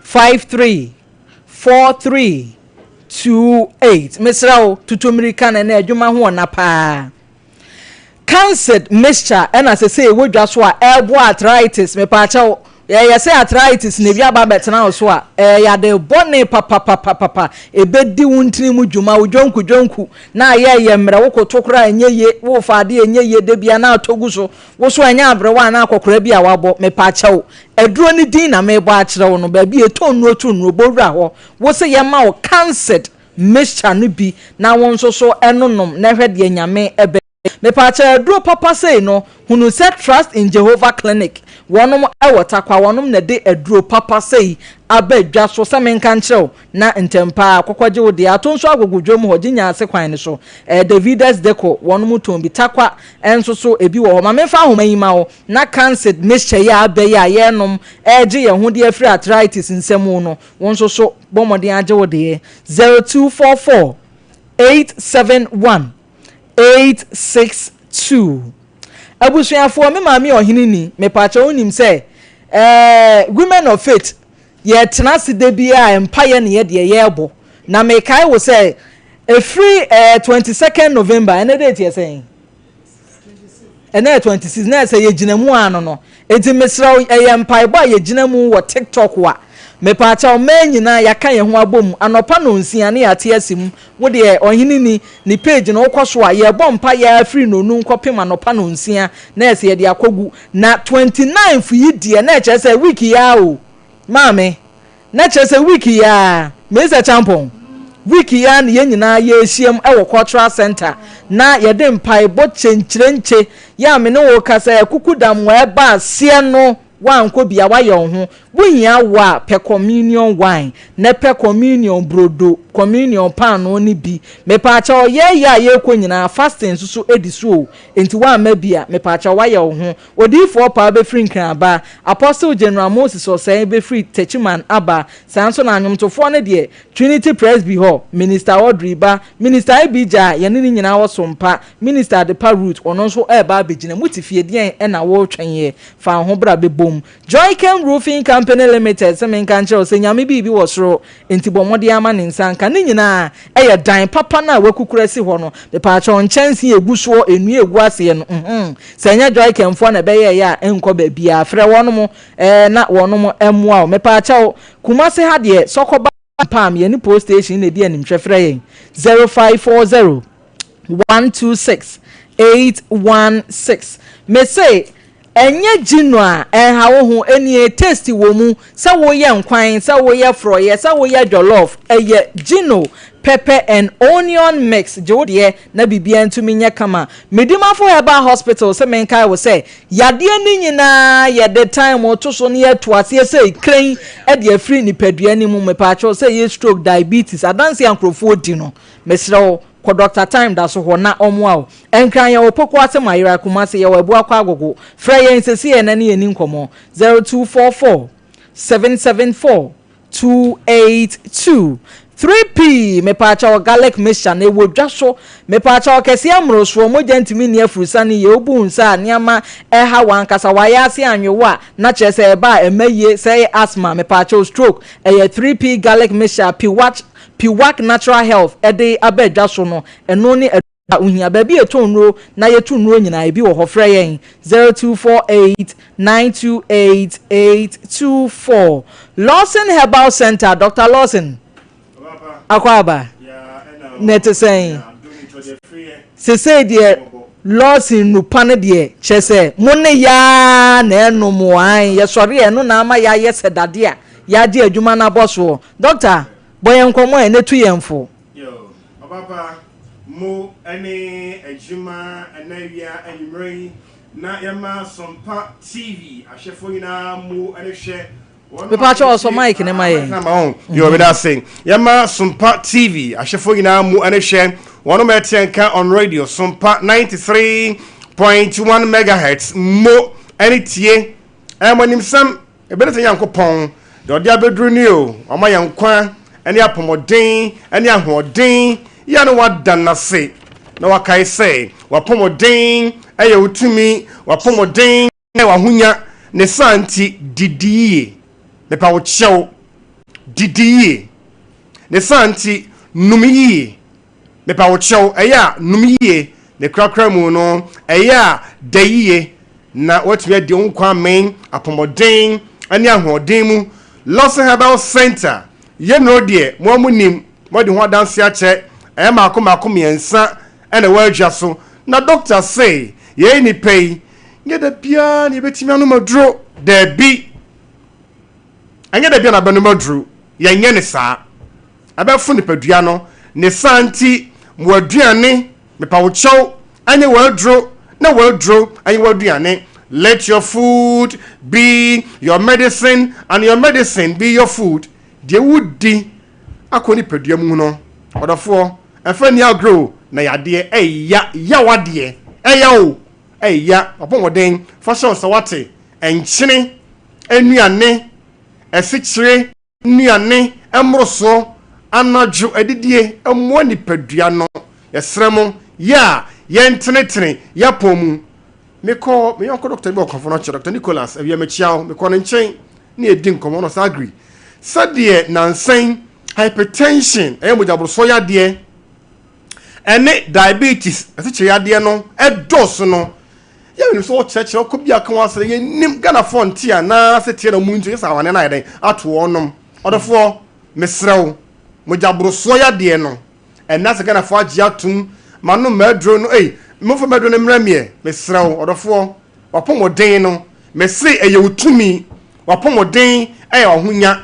53 43 28. Mesrɛ wo, tutu mmirika na ɛnɛ adwuma ho ɔna paa. Cancid mixture ɛna sesei ɛwɔ dwa so a ɛboa arthritis mepaakyɛw yɛyɛ sɛ arthritis na ebi aba abɛtena wo so a ɛyɛ yade bɔne papapapapa ɛbɛdi wo ntini mu dwuma wo dwonku dwonku na ayɛ yɛ mmerɛ wo koto koraa ɛnyɛ ye wo fa adeɛ ɛnyɛ ye da bia na atɔ gu so wo so ɛnyɛ aberewa anaa akɔkora bi a wabɔ mepaakyɛw aduro ne din na mebɔ akyerɛ wo no baabi ɛtɔ nnuro to nnuro bɔ wura hɔ wo se yɛma wo cancid mixture no bi na wo nso so nom na hwɛ deɛ Nyame bɛyɛ. Mepaakyɛw aduro papa sei no hunu sɛ Trust in Jehovah Clinic wɔnom wɔ Tarkwa wɔnom na ɛde aduro papa sei aba dwa so sɛ menka nkyerɛ wo na ntɛmpaa kɔkɔgye wo deɛ ato nso agogo dwom hɔ gye nyaase kwan no so ɛɛ Davidas Deco wɔnom tɔn bi Tarkwa nso so ebi wɔ hɔ ma memfa ahoma yi ma wo na Cancid mixture yi a aba yi a yɛnom ɛregye yɛn ho de afiri arthritis nsam no Wo nso so bɔ mmɔden agye wo deɛ. 0244 871 862 Abusuafoɔ, me maame yɛ ɔhene ni, mepaakyɛw wonim sɛ eh, Women of Faith yɛtena ase da biara mpaeɛ ne yɛ deɛ yɛrebɔ. Na mekae wo sɛ ɛfiri eh, 22nd November, ɛnɛ date yɛ sɛn? Ɛnɛ yɛ 26 na ɛsɛ yɛgyina mu ano no. Enti mesrɛ wo, ɛyɛ mpaebɔ a yɛgyina mu wɔ TikTok a. Mepaakyɛw, mmaa nyinaa yɛaka yɛn ho abom anɔpa nnɔnsia ne yɛate ase mu. Wo deɛ, ɔhene ni, ne page no wokɔ so a, yɛrebɔ mpaeɛ ara firi nnɔnum kɔpem anɔpa nnɔnsia na ɛsɛ yɛde akɔgu. Na 29th yi deɛ na ɛkyerɛ sɛ week yi ara o, maame. Na kyerɛ sɛ week yi ara, Mensah Acheampong, week yi ara na yɛn nyinaa yɛrehyiam wɔ Cultural Centre na yɛde mpaebɔ kyenkyerenkye yɛ a me ne wo rekasa yi, akukudam wɔ ɛba aseɛ no woankɔ bi a woayɛ wo ho. Wohia wo a, pɛ communion wine na pɛ communion brodo, communion paanoo no bi. Mepaakyɛw, yɛreyɛ a yɛrekɔ nyinaa fasting nso so di so o, enti woamma bi a, mepaakyɛw woayɛ wo ho. Odiyifoɔ Paa bɛfiri Nkran aba, Apostle General Moses Osei bɛfiri Techiman aba, saa nso na anwomtofoɔ no deɛ, Trinity Presby hɔ, Minister Audrey ba, Minister Abijah a yɛne no nyinaa wɔ Sompa, Minister Adepa Ruth, ɔno nso reba abɛgyina. Mote fie, deɛn na woretwɛn yɛ? Fa wo ho bra bɛbom. Joychem Roofing Company Limited se menka nkyerɛ wo sɛ Nyame biribi wɔ soro Enti bɔ mmɔden ara ma ne nsa nka. Ne nyinaa yɛ dan papa no a wɔakukuru asi hɔ no. Mepaakyɛw, nkyɛnsee a egu soɔ, nnua a egu aseɛ no, mm-hmm. Sɛ ɛnyɛ Joycamfoɔ na ɛbɛyɛeɛ a, ɛnkɔ baabiara. Frɛ wɔnom, ɛɛ, na wɔnom mmoa wo. Mepaakyɛw, Kumasi ha deɛ, sɔkɔba. Palm yɛne Post Station na ɛdi animhwɛ frɛ yɛn 0540 126 816 Mese ɛnyɛ gino a ɛnha wo ho ɛnie taste wɔ mu sɛ woyɛ nkwan sɛ woyɛ frɔyɛ sɛ woyɛ jollof ɛyɛ gino pepper and onion mix gye wo deɛ na biribiara ntumi nyɛ kama Medimafo Herbal Hospital sɛ menkae wo sɛ yadeɛ no nyinaa yɛde time to so na yɛto aseɛ sɛ kren de afiri nipadua no mu mepaakyɛw sɛ ɛyɛ stroke diabetes adanseɛ a nkurɔfoɔ di no mesrɛ wo Kɔ Doctor Time da so hɔ na ɔmmoa wo. Nkran yɛwɔ Pokuase Mayera, Kumasi yɛwɔ Abuakwa Agogo. Frɛ yɛn sesei na ne yɛn ni nkɔmmɔ. 0244 774 282. 3P mepaakyɛw garlic mixture no ɛwɔ dwa so mepaakyɛw kɛseɛ mmorosoɔ mogya ntumi nni afurusane yie wobu nsa a nneɛma ɛha wankasa wayɛ ase anwe wo a na kyerɛ sɛ ɛba a ɛmma yie sɛ ɛyɛ asthma mepaakyɛw stroke ɛyɛ 3P garlic mixture piwatch Piwak Natural Health de aba dwa so no, ɛno ne aduro a wohia. Baabi a yɛtɔn nnuro na yɛtu nnuro nyinaa, ebi wɔ hɔ. Frɛ yɛn 0248 928 824. Lawson Herbal Center, Doctor Lawson, akwaaba, na ɛte sɛn? Sesei deɛ Lawson nnupa no deɛ kyerɛ sɛ mo ne yaa na ɛnom an yɛsɔre a ɛno na ama yɛayɛ sɛ dade a yɛagye adwuma no abɔ soɔ. Doctor, bɔ yɛn nkɔmmɔ ɛ na tu yɛn fo. Yo, ɔbapa, mo ne adwuma ɛnɛ awia anwummerɛ yi na yɛma Sompa TV ahwɛfoɔ nyinaa mo ne hwɛ wɔn Mepa kyɛw ɔsɔ mic ne ma yɛn. Ma wɔn. Yo, meda ase. Yɛma Sompa TV ahwɛfoɔ nyinaa mo ne hwɛ wɔn ma ɛteɛ nka on radio Sompa 93.1 megahertz mo ne tie ɛmo animsɛm Ebɛnadze Nyankopɔn dza ɔdze abedur ni o, Ɔama hɛn nkwa ne apɔwmɔden ne ahoɔden, yɛ a na wɔada no ase na wɔakae sɛ w'apɔwmɔden yɛ wo tumi, w'apɔwmɔden yɛ w'ahonya, ne saa nti didi yie, mepa wo kyɛw, didi yie, ne saa nti nom yie. Mepa wo kyɛw, ɛyɛ a nom yie, ne korakora mu no, ɛyɛ a da yie na woatumi adi wo nkwa amee apɔmɔden ne ahoɔden mu. Lawson Herbal Center, yɛ nnuro deɛ, mo ara mo nim, moadi ho adanseɛ akyɛ, ɛyɛ mmaako mmaako mmiɛnsa na ɛwɔ adwa so, na dɔkta se yɛn nnipa yi, nyɛ da biara na yɛbɛtumi anom aduro, daabi, ɛnyɛ da biara na bɛnom aduro, yɛnyɛ ne saa. ɛbɛfo nipadua no, ne saa nti mo aduane, mepa wo kyɛw, ɛnyɛ w'aduro na w'aduro ɛnyɛ w'aduane. Let your food be your medicine and your medicine be your food. Deɛ wodi akɔ nipadua mu no, ɔdɔfoɔ, ɛmfa nni agorɔ o, na yadeɛ ɛya, yaw adeɛ, ɛya o, ɛya, w'apɔmuden, fa hyɛ wo nsa wate, nkyene, nnuane, asikyire, Nnuane mmorosoɔ, anadwo adidie mmoa nipadua no. Yɛsrɛ mo, yɛ a yɛntenetene yɛapɔn mu. Mekɔɔ me yɔnko dɔkta bi wɔ Kɔmfo no nkyɛn, Dɔkta Nicholas, awia mekyia wo. Mekɔɔ ne nkyɛn ne yɛdi nkɔmmɔ na ɔsan agree sɛdeɛ nansa yi hypertension, ɛyɛ mogyaborosoɔ yadeɛ, ɛne diabetes, asikyire yadeɛ no ɛdɔɔso no, Yɛ nim sɛ wɔkyerɛkyerɛ ɔkɔ bi aka wɔn asɛm yɛ nim Ghanafoɔ nte anaa sɛ tie na wɔn nti yɛ sɛ awane no ayɛ dɛn ato wɔn nom ɔdɔfoɔ mesrɛ wo mogya borosoɔ yadeɛ no ɛnna sɛ Ghanafoɔ agye atom ma nom maduro no ei momfa maduro no mmerɛ meɛ mesrɛ wo ɔdɔfoɔ wapɔmɔden no mese ɛyɛ wo tumi wapɔmɔden ɛyɛ wahonya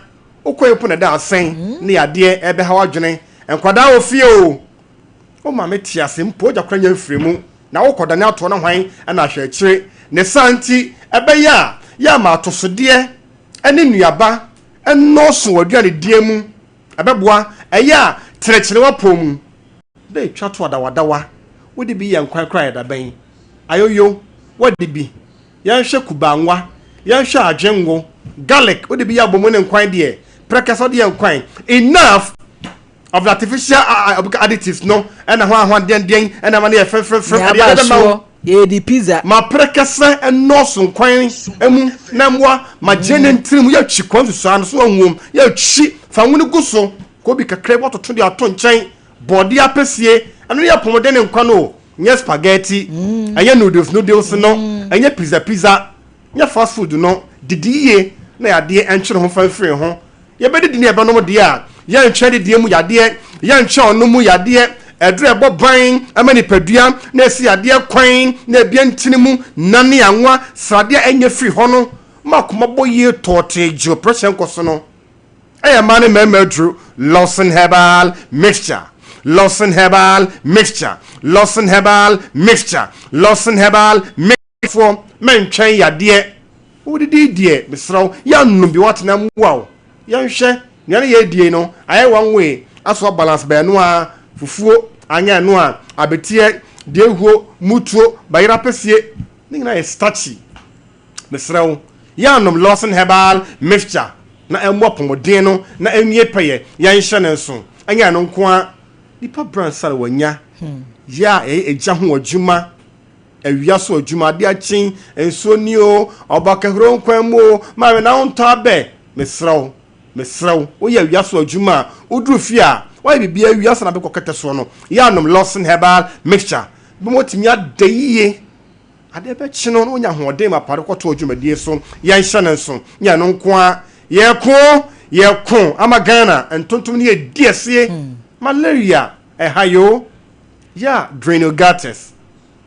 wokɔ mpo na ɛda asɛn ne yadeɛ ɛbɛha wadwene nkwadaa wɔ fie o Wo maame te ase mpo ogya koraa nya mfiri mu na wokɔdane atoɔ na hwan na ahwɛ akyire? Ne saa nti ɛbɛyɛ a yɛ ama atosodeɛ ne nnuaba nnɔɔso wɔ aduanedie mu. Ɛbɛboa. Ɛyɛ a kyerɛkyerɛ w'apɔw mu. Dɛ twa to adawadawa, wode bi yɛ nkwan koraa a ɛda bɛn? Ayoyo, woadi bi? Yɛnhwɛ kubanwa, yɛnhwɛ adwengo, garlic, wode bi yɛ abomu ne nkwan deɛ, prɛkɛsɛ wode yɛ nkwan. Enough! of the artificial additives no ɛna ho ahoa deɛndeɛn ɛna ama no yɛ frɛmfrɛmfrɛm ɛde yɛde bɛma wo yɛdi pizza ma prɛkɛsɛ ɛnɔɔso nkwan mu na mmoa ma gye ne ntiri mu yɛtwi kwan susuaa no so anwom yɛtwi fa ngo no gu so kɔ bi kakra bi wɔtoto de ato nkyɛn bɔɔde apɛsie ɛno yɛ apɔmuden ne nkwa no nyɛ spaghetti ɛnyɛ noodles noodles no ɛnyɛ pizza pizza nyɛ fast food no didi yie na yadeɛ ɛntwere ho fa mfiri ho Yɛbɛdidi ne yɛbɛnom deɛ a, Yɛntwɛn adidie mu yadeɛ, yɛntwɛn ɔnom mu yadeɛ. Aduro a ɛbɔ ban ma nipadua na ɛsi yadeɛ kwan na ɛbue ntini mu, nane anwa, sradeɛ a ɛnyɛ firi hɔ no ma akoma bɔ yie tɔɔtee gye oprehyɛn kɔ so no. Ɛyɛ mmaa ne mmarima aduro, Lawson Herbal Mixture, Lawson Herbal Mixture, Lawson Herbal Mixture, Lawson Herbal Mixture. Foɔ mɛntwɛn yadeɛ wodidi deɛ mesrɛ wo yɛnnom bi woatena mmoa wo yɛnhwɛ nea ne yɛdie no ayɛ one way asoa balance bɛɛno a fufuo anyɛ ɛno a abeteɛ deɛ huo mutuo bayerɛ apɛsie ne nyinaa yɛ starchy mesrɛ wo yɛnnom Lawson Herbal Mixture na ɛmmoa pɔmɔden no na ɛnwie pɛyɛ yɛnhyɛ ne nso ɛnyɛ ɛno nko a nipa bransa na wanya yɛ a ɛyɛ egya ho adwuma Awia so adwuma, ade akye, nsuo ni o, ɔba kahuro nkwan mu o, maame na wontɔ abɛ, mesrɛ wo, mesrɛ wo, woyɛ awia so adwuma a, woduru fie a, woayɛ biribi awia ansa na bɛkɔ kɛtɛ soɔ no, yɛ anom Lawson Herbal Mixture, bɛma watumi ada yie. Adeɛ bɛkye no na wonya ahoɔden ma pare kɔtoɔ dwumadie so, yɛnhyɛ no nso, nyɛ ɛno nko ara, yɛko, yɛko ama Ghana ntontom no yɛdi asie, malaria ɛha yoo, yɛ a drain gutters.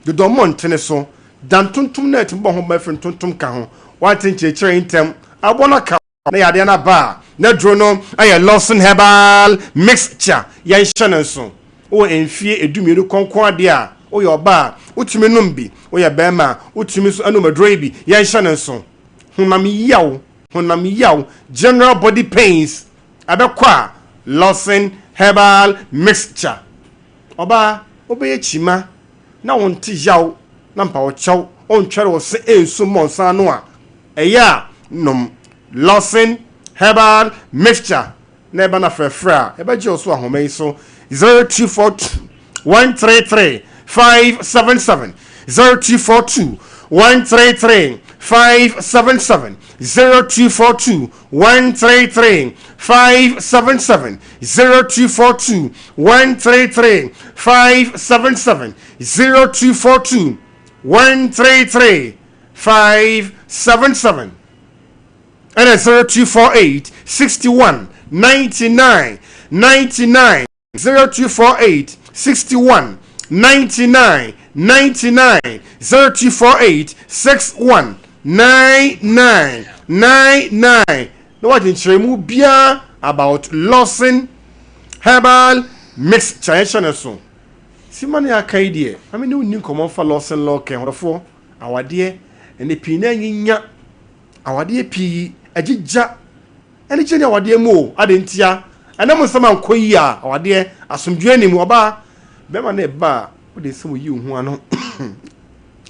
Dodɔ mmɔntene so, da ntontom no a ɛtumi bɔ ho ban firi ntontom ka ho. Woante nkyerɛkyerɛ yi ntɛm, aboa no aka wo na yadeɛ no aba a, n'aduro no yɛ Lawson Herbal Mixture. Yɛnhyɛ no nso. Wowɔ mfeɛ edumienu kɔ nko ara deɛ a, woyɛ ɔbaa a, wotumi nom bi. Woyɛ barima a, wotumi nso nom aduro yi bi. Yɛnhyɛ no nso. Honam yaw, honam yaw, general body pains, ɛbɛkɔ a, Lawson Herbal Mixture. Ɔbaa, wobɛyɛ kyima na wonte yaw na mpawokyɛw ontwɛre wo se nsu mmɔ nsa ano a, ɛyɛ a nom Lawson Herbal Mixture na ɛba no afrɛfrɛ a, yɛbɛgye wo so ahoma yi so 0242 133 577, 0242 133 577, 0242 133 577, 0242 133 577 0242 133 577 ɛna 0248 61 99 99 0248 61 99 99 0248 61 99 99 na wagye nkyerɛmu biara about Lawson Herbal Mixture yɛhyɛ no so. Sima ne aka yi deɛ, ma me ne wo nni nkɔmmɔ mfa Lawson Law Care ho. Dɔfoɔ, awadeɛ, ɛnɛ pii na anyinya, awadeɛ pii agyigya, anigye ne awadeɛ mu o, adɛn ntia? Ɛnɛ mo nsɛm ankɔ yie a, awadeɛ, asomdwoeɛ nni mu. Ɔbaa, bɛrima no ɛba a, wode nsɛm yi wo ho ano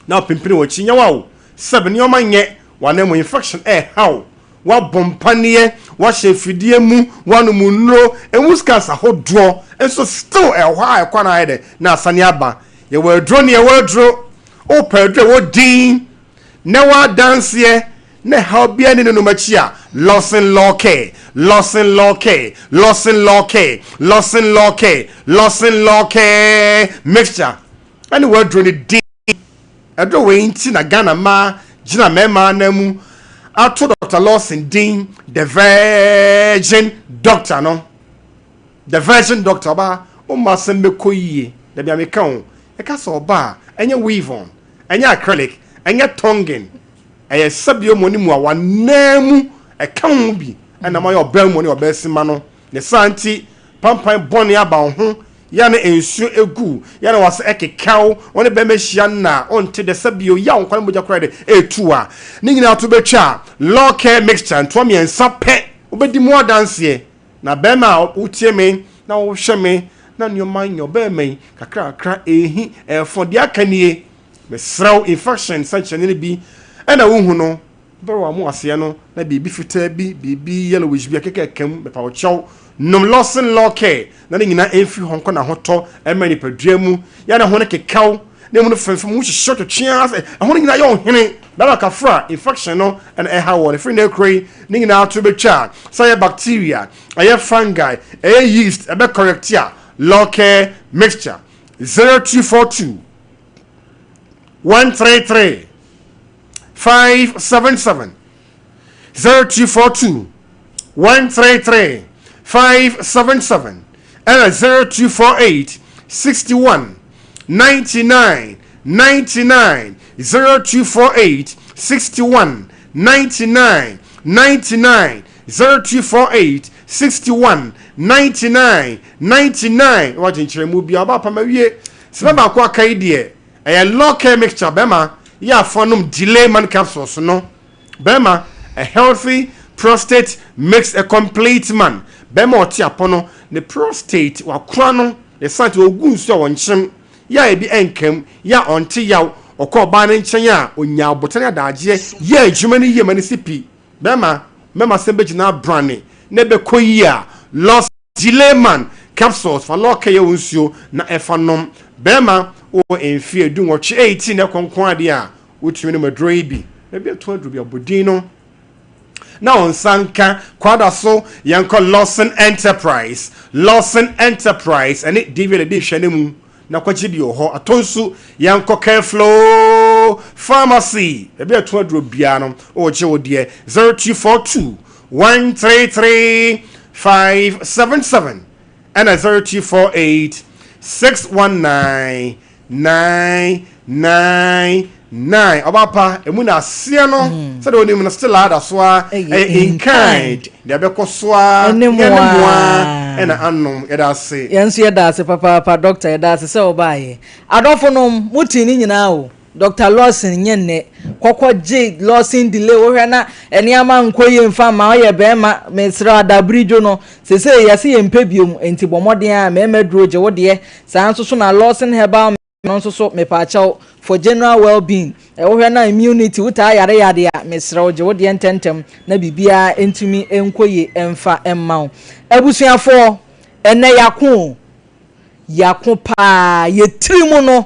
na ɔpempene w'akyi, nyɛ wa o, sɛbe nneɛma nyɛ w'anan mu, infection ɛreha wo. Woabɔ mpaneɛ, woahyɛ afidie mu, woanom nnuro, ɛmu scans ahodoɔ nso still ɛwɔ hɔ a ɛkɔ a na ayɛ dɛ na asane aba. Yɛwɔ aduro ne yɛwɔ aduro. Wopɛ aduro a ɛwɔ din na ɛwɔ adanseɛ na ɛhaw biara nni ne nom akyi a, Lawson Law Care, Lawson Law Care, Lawson Law Care, Lawson Law Care, Lawson Law Care mixture ɛne w'aduro no din. Ɛdɔ wei nti na Ghana mmaa gyina mmarima anan mu ato Doctor Lawson din The Virgin Doctor no. The Virgin Doctor, ɔbaa, womma asɛm bɛkɔ yie. Dabi a meka o, ɛka sɛ ɔbaa, ɛnyɛ weave on, ɛnyɛ acrylic, ɛnyɛ tonging, ɛyɛ sɛbio mu ne mu a wanan mu ɛka ho bi ɛna moayɛ ɔbaa mu ne ɔbaa sima no. Ne saa nti, pampan bɔne aba wo ho, yɛ a na nsuo gu, yɛ a na w'ase ɛkeka wo, wo ne bɛrima hyia nna a, ɔnte dɛ sɛ bio, yaw nkwa ne mogya koraa de ɛretu a, ne nyinaa to bɛtwa a, Law Care Mixture ntoa mmiɛnsa pɛ, wobɛdi mu adanseɛ. Na bɛrima a wotie me na wohwɛ me na nneɛma nyɛ ɔbɛrima yi kakrakra ɛrehi, ɛrefɔn, deɛ aka nie, mesrɛ wo, infection nsɛnkyerɛnne no bi ɛna wohu no, Bere a wɔn aseɛ no, na biribi fitaa bi, biribi yellowish bi akekaka mu, mepa wo kyɛw, nom Lawson Law Care na ne nyinaa mfiri hɔ nkɔ n'ahotɔ mma nipadua mu. Yɛ a na ɛho no kekaw, na emu no femfem, ho hyehye wo twetwe ara sɛ ɛho no nyinaa yɛ ɔhene. Bɛrima kafra, infection no na ɛhaw wɔn. Ɛfiri nnɛ rekɔ yi, ne nyinaa to bɛtwa a, sɛ ɛyɛ bacteria, ɛyɛ fungi, ɛyɛ yeast, ɛbɛ correct a, Law Care Mixture, 0242 133 577 0242 133. 577 ɛna 0248 61 99 99 0248 61 99 99 0248 61 99 99 na wagye nkyerɛmu bia ɔba apam awie sɛbɛ baako aka yi deɛ ɛyɛ law care mixture bɛma yɛ afa nom delay man capsules no bɛma a healthy prostate makes a complete man bɛma ɔte apɔ no ne prostate wakora no ne sante ogu nsu a wɔnkyem yɛ a ebi ɛnkam yɛ a ɔnte yaw ɔkɔ ɔbaa ne nkyɛn a onya abotane adagyeɛ yɛ adwuma no yie ma ne si pi bɛma mɛma sɛm bɛgyina abrane na ɛbɛkɔ yie a loss delay man capsules fa lɔɔkɛ yɛ wo nsuo na ɛfa nom bɛrima wɔ mfeɛ 18 18 na ɛkɔnkɔn adeɛ a wotumi nom aduro yi bi na ebi ato aduro bi abɔdin no na wɔn nsa nka kwada so. Yɛnkɔ Lawson Enterprise. Lawson Enterprise ɛne David ɛde hwɛ ne mu na kɔgye bi wɔ hɔ atɔ nso. Yɛnkɔ Careflow Pharmacy, ebi ato aduro biara no wɔgye wo deɛ 0242 133 577 ɛna 0248 619 999. Ɔba pa emu na aseɛ no sɛdeɛ onim no still ada so a ɛyɛ in kind deɛ ɛbɛkɔ so a ɛne yɛne mo a mo a. Ɛna anom yɛda ase. Yɛn nso yɛda ase papaapa, Doctor. Yɛda ase sɛ ɔbaayɛ. Adɔfo no, mo ti ne nyinaa o. Dr Lawson nyɛ nnɛ kɔkɔ gye Lawson delay. Wohwɛ na nneɛma nkɔ yie mfa ma ɔyɛ bɛrima, mesrɛ adabiridwo no sese yɛse yɛ mpɛ biom, nti bɔ mmɔden a mmarima duro gye wo deɛ. Saa nso so na Lawson Herbal no nso so, mepaakyɛw, for general well-being, ɛwohwɛ na immunity wotaa yare yare a, mesrɛ wo, gye wo deɛ ntɛntɛm na biribiara ntumi nkɔ yie mfa mma wo. Abusuafoɔ, ɛnɛ yako o, yako paa. Yɛtiri mu no,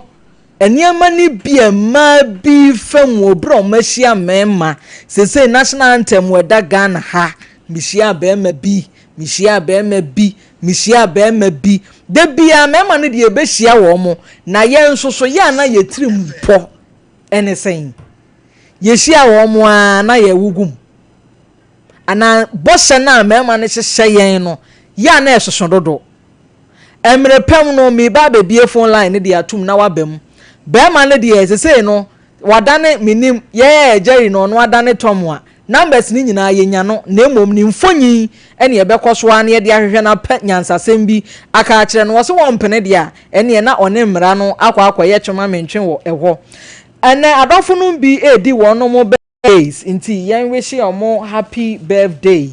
nneɛma no bi a mmaa bi fam wɔ berɛ a wɔahyia mmarima sese national anthem wɔ ɛda Ghana ha. Mehyia barima bi, mehyia barima bi, mehyia barima bi da bia mmarima no deɛ ɛbɛhyia wɔn mo na yɛn nso so yɛ a na yɛtiri mu pɔ ɛne sɛn yɛhyia wɔn mo a na yɛwo gum anaa bɔhyɛ no a mmarima no hyehyɛ yɛn no yɛ a na ɛsoso dodo. Mmerɛ pɛm no meba abɛbie phone line no de atum na waba mu. Bɛrima no deɛ sesei no wadane menim yɛyɛ Jerry na ɔno adane Tom a numbers no nyinaa yɛnya no, na mmom ne mfonyin ɛne ɛbɛkɔ so a na yɛde ahwehwɛ no apɛ nyansasɛm bi aka akyerɛ no. Wɔ sɛ wɔmpene deɛ a, ɛneɛ na ɔne mmara no akɔ akɔyɛ twema mentwe wɔ ɛhɔ. Ɛnɛ adɔfo no bi edi wɔn mo birthdays, nti yɛn wehye ɔmo happy birthday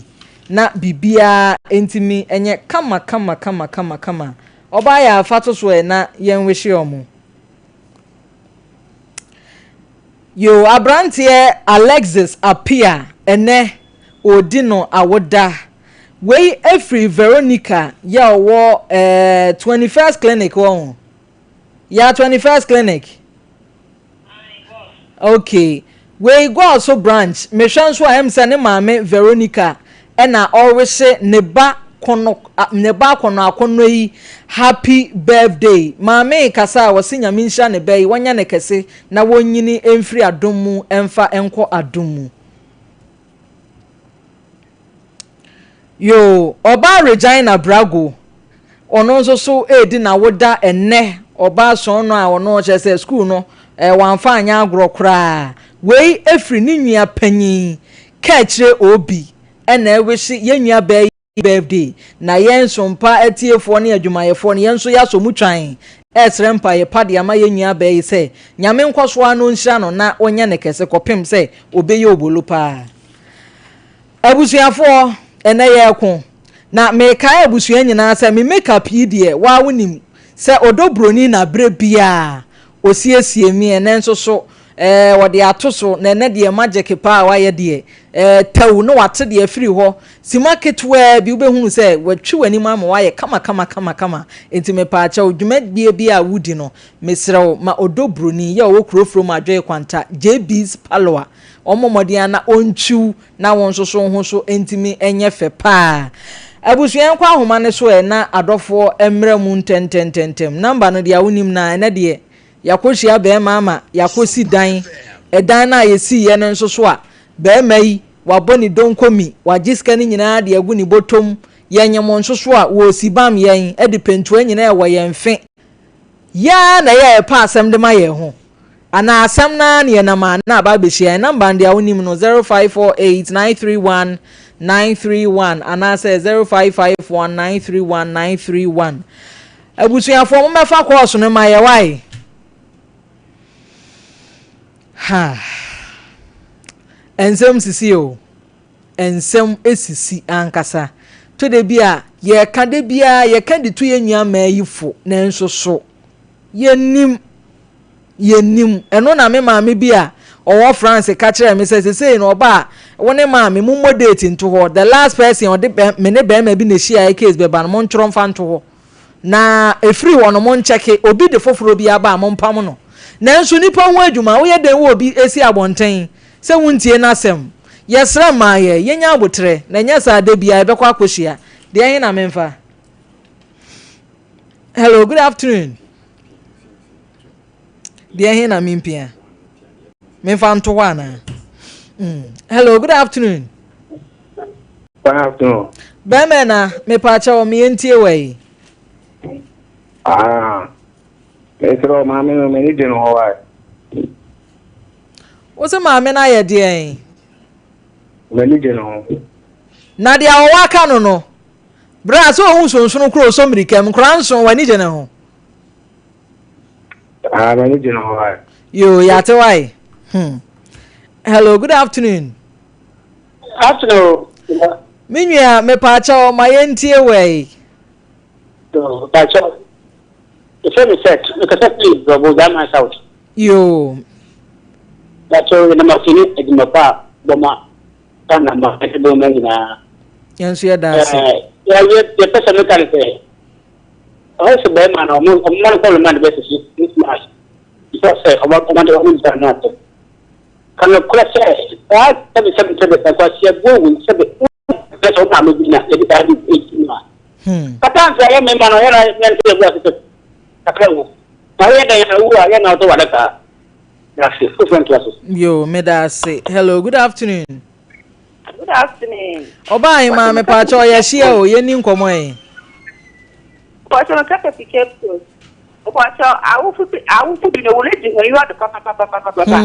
na biribiara ntumi ɛnyɛ kama kama kama kama kama. Ɔbaa yɛ afa to so ɛ na yɛn wehye ɔmo. Yo, aberanteɛ Alexis Apia, ɛnɛ ɔredi no awoda. Wei efiri Veronica yɛ ɔwɔ 21st Clinic wɔ ho yɛ 21st Clinic. Okay, wei Goaso branch. Mehwɛ nso a ɛm sɛ ne maame Veronica ɛna ɔrehye ne ba kɔnɔ ne ba akɔnɔ akɔnɔ yi happy birthday. Maame kasa a wɔsi Nyame nhyira ne ba yi, wɔnyɛ ne kɛse na wɔnyini mfiri adom mu ɛmfa nkɔ adom mu. Yo, ɔbaa Regina Brago, ɔno nso so edi n'awoda ɛnɛ. Ɔbaa sɔn no a ɔno kyerɛ sɛ school no wɔamfa anyɛ agorɔ koraa. Wei efiri ne nua panyin kɛkyerɛ obi ɛna ɛwehye yɛn nua bɛɛ yi birthday. Na yɛn nso mpa atiefoɔ ne adwumayɛfoɔ no, yɛn nso yɛasɔ mu twan ɛsrɛ mpa yɛ pa de ama yɛn nua bɛɛ yi sɛ Nyame nkɔ so ano nhyira no na ɔnyɛ ne kɛse kɔpem sɛ obɛyɛ obolo paa. Abusuafoɔ, ɛnɛ yɛ ko na mekae abusua nyinaa sɛ me makeup yi deɛ, waa wonim sɛ ɔdɔ buroni na berɛ biaa osiesie mi. Ɛnɛ nso so wɔde ato so na ɛnɛ deɛ magic paa a wayɛ deɛ tɛw na wate deɛ afiri hɔ sima ketewaa bi, wobɛhunu sɛ watwi w'anim ama wayɛ kama kama kama kama. Nti mepaakyɛw, dwumadie bi a wodi no, mesrɛ wo, ma ɔdɔ buroni yɛ ɔwɔ kuro from Adwoe Kwanta JB's Paloa ɔmmɔ mmɔden a na ɔntwiw na wɔn nso so ho so ntumi nyɛ fɛ paa. Abusua, nkɔ ahoma no so ɛ na adɔfoɔ mmerɛ mu ntɛntɛntɛntɛm. Number no deɛ a wonim na ɛnɛ deɛ yɛakɔhyia bɛrima ama yɛakɔsi dan. Ɛdan no a yɛsiiɛ no nso so a, bɛrima yi wabɔ ne donkomi, wagye sika no nyinaa de agu ne bɔtɔm. Yɛnyem nso so a, wɔresi bam yɛn de pentoa nyinaa ɛwɔ yɛn mfe. Yɛn ara na ɛyɛ a yɛpɛ asɛm de ma yɛn ho. Anaa asɛm no ara na yɛnam a na aba abɛhyia yɛn. Number no deɛ wonim no, 0548 931 931 anaasɛ 0551 931 931. Abusuafoɔ mommɛfa kɔɔso no ma yɛ wae. Ha. Nsɛm sisi o. Nsɛm sisi ankasa. To da bi a yɛka da biara yɛka de to yɛn nua mmaa yi fo nanso so yɛnnim yɛnnim. Ɛno na me maame bi a ɔwɔ France ka kyerɛɛ me sɛ sesei no ɔba a wo ne maame mommɔ date nto hɔ. The last person ɔde me ne bɛrima bi na ɛhyiaeɛ case bɛba no montwerɛ mfa nto hɔ. Na ɛfiri hɔ no monkyɛke, obi de foforɔ bi aba a mompam no. Nanso nnipa ho adwuma, woyɛ dɛn wo obi si abɔnten sɛ wontie n'asɛm? Yɛsrɛ mmaa yɛ, yɛnya aboterɛ, na ɛnyɛ saa da biara yɛbɛkɔ akɔhyia. Deɛ he na memfa? Hello, good afternoon. Deɛ he na mempia? Memfa nto hɔ anaa? Mm. Hello, good afternoon. Good afternoon. Bɛrima na mepaakyɛ wɔ meyɛ ntie wɔ yi. Ah, mesrɛ maame no m'ani gye no hɔ wae. Wo sɛ maame no ayɛ deɛn? M'ani gye no ho. Na deɛ ɔwɔ aka no no, berɛ a sɛ ɔhu sonsono koro ɔsɔ mmirika mu, nkora nson, w'ani gye ne ho. Ah, m'ani gye ne ho wae. Yo, yɛate wae. Hmm. Hello, good afternoon. Afternoon. Me nua, mepaakyɛw ma yɛntie wɔ yi. Mepaakyɛw, yɛfrɛ me Seth, mekasa firi Brɔbo, German South. Yoo. Mepaakyɛw, yɛda mo ase ne adwuma pa a bɔ ma Ghana ma ɛne bɔ ma nyinaa. Yɛn nso yɛda ase. Yɛpɛ sɛ meka ne sɛ, ɔhɔ sɛ bɛrima no, ɔmo ma no kɔ remand bɛ sisi six months before sɛ ɔmo ɔmo de ɔmo bisa no asɛm. Ka nokorɛ sɛ, saa sɛbe sɛbe sɛbe nkwaseabuo wei sɛbe wopɛ sɛ wo maame bi na yɛde saa de ɛsi mu a. Kata nso ɛyɛ mmarima no yɛn na yɛn nso yɛbu ase sɛ kakra wo. Na woyɛ dɛn a wowu a yɛn na wotɔ w'adaka. Dase, foforɔ ntoa so. Yo, meda ase. Hello, good afternoon. Good afternoon. Ɔbaa ahema mepaakyɛ ɔyɛ hyia o, yɛnni nkɔmmɔ ɛ. Mpakyɛ meka sɛ fi Cape Coast. Mpakyɛ awofo bi awofo bi no wɔn edi hɔn enyiwa do papapapapapa.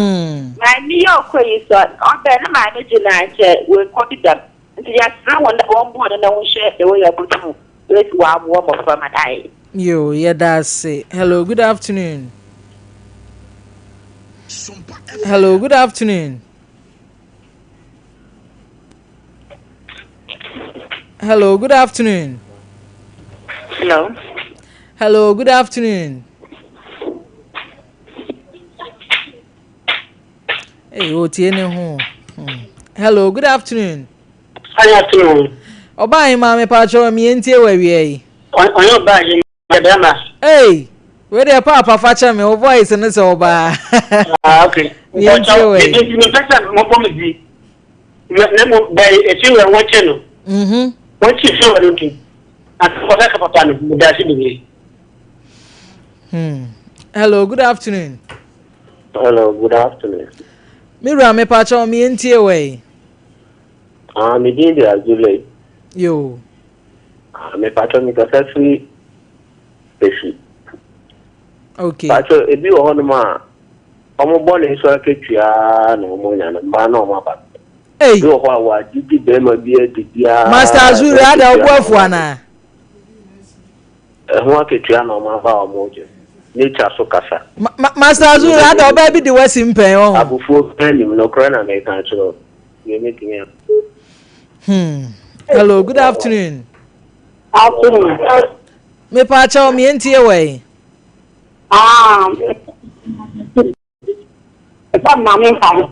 Maame yi a ɔkɔ yi so ɔbɛn ne maame gye na nkyɛ oekodu dɛm. Ntsi yɛserɛ hɔn dɛ wɔmboa no na wɔnhwɛ dɛ wɔyɛ obotum woesi wɔaboa mbofra ma no ayɛ. Yoo, yɛda ase. Hello, good afternoon. Hello, good afternoon. Hello, good afternoon. Hello. Hello, good afternoon. Hey, oh, tie ne ho. Hmm. Hello, good afternoon. Good afternoon. Ọba ahema me pa kyerɛ me ntie wɔ awia yi. Ɔnyɛ ɔba ahema. Yɛ bɛrima. Ei! Wei deɛ paapa fa kyɛ me, wo voice no sɛ ɔbaa. Ah, okay. Yɛntie wei. Nti mepɛ sɛ mobɔ me di. Na mmom bɛn efi wɔ wɔn kyɛ no. Mhm. Wɔn kyi fi wɔ no nti. Asa wɔbɛka papa no, meda ase bebree. Hmm. Hello, good afternoon. Hello, good afternoon. Me wura mepa kyɛw me yɛntie wei. Ah, me din de Azule. Yo. Ah, me pacho me kasa firi Efi. Okay. Pacho ebi wɔ hɔnom a wɔn bɔ ne nso akatua na wɔn anya no mmaa na wɔn aba. Hey. Ebi wɔ hɔ a wɔagyegye bɛrima bi adidi a. Master Azuri ada ɔbu afu anaa? Ɛho akatua na wɔn aba a wɔn gye. Nature so kasa. Ma ma Master Azuri ada ɔbaa bi de wasi mpɛn wɔ ho. Abufuo bɛn nim nokorɛ na meka akyerɛ wo. Deɛ mɛtumi a. Hmm. Hello, good afternoon. Afternoon. Me pa kyɛw me ntie wɔ yi. Ah. Ɛsɛ maame nfa no.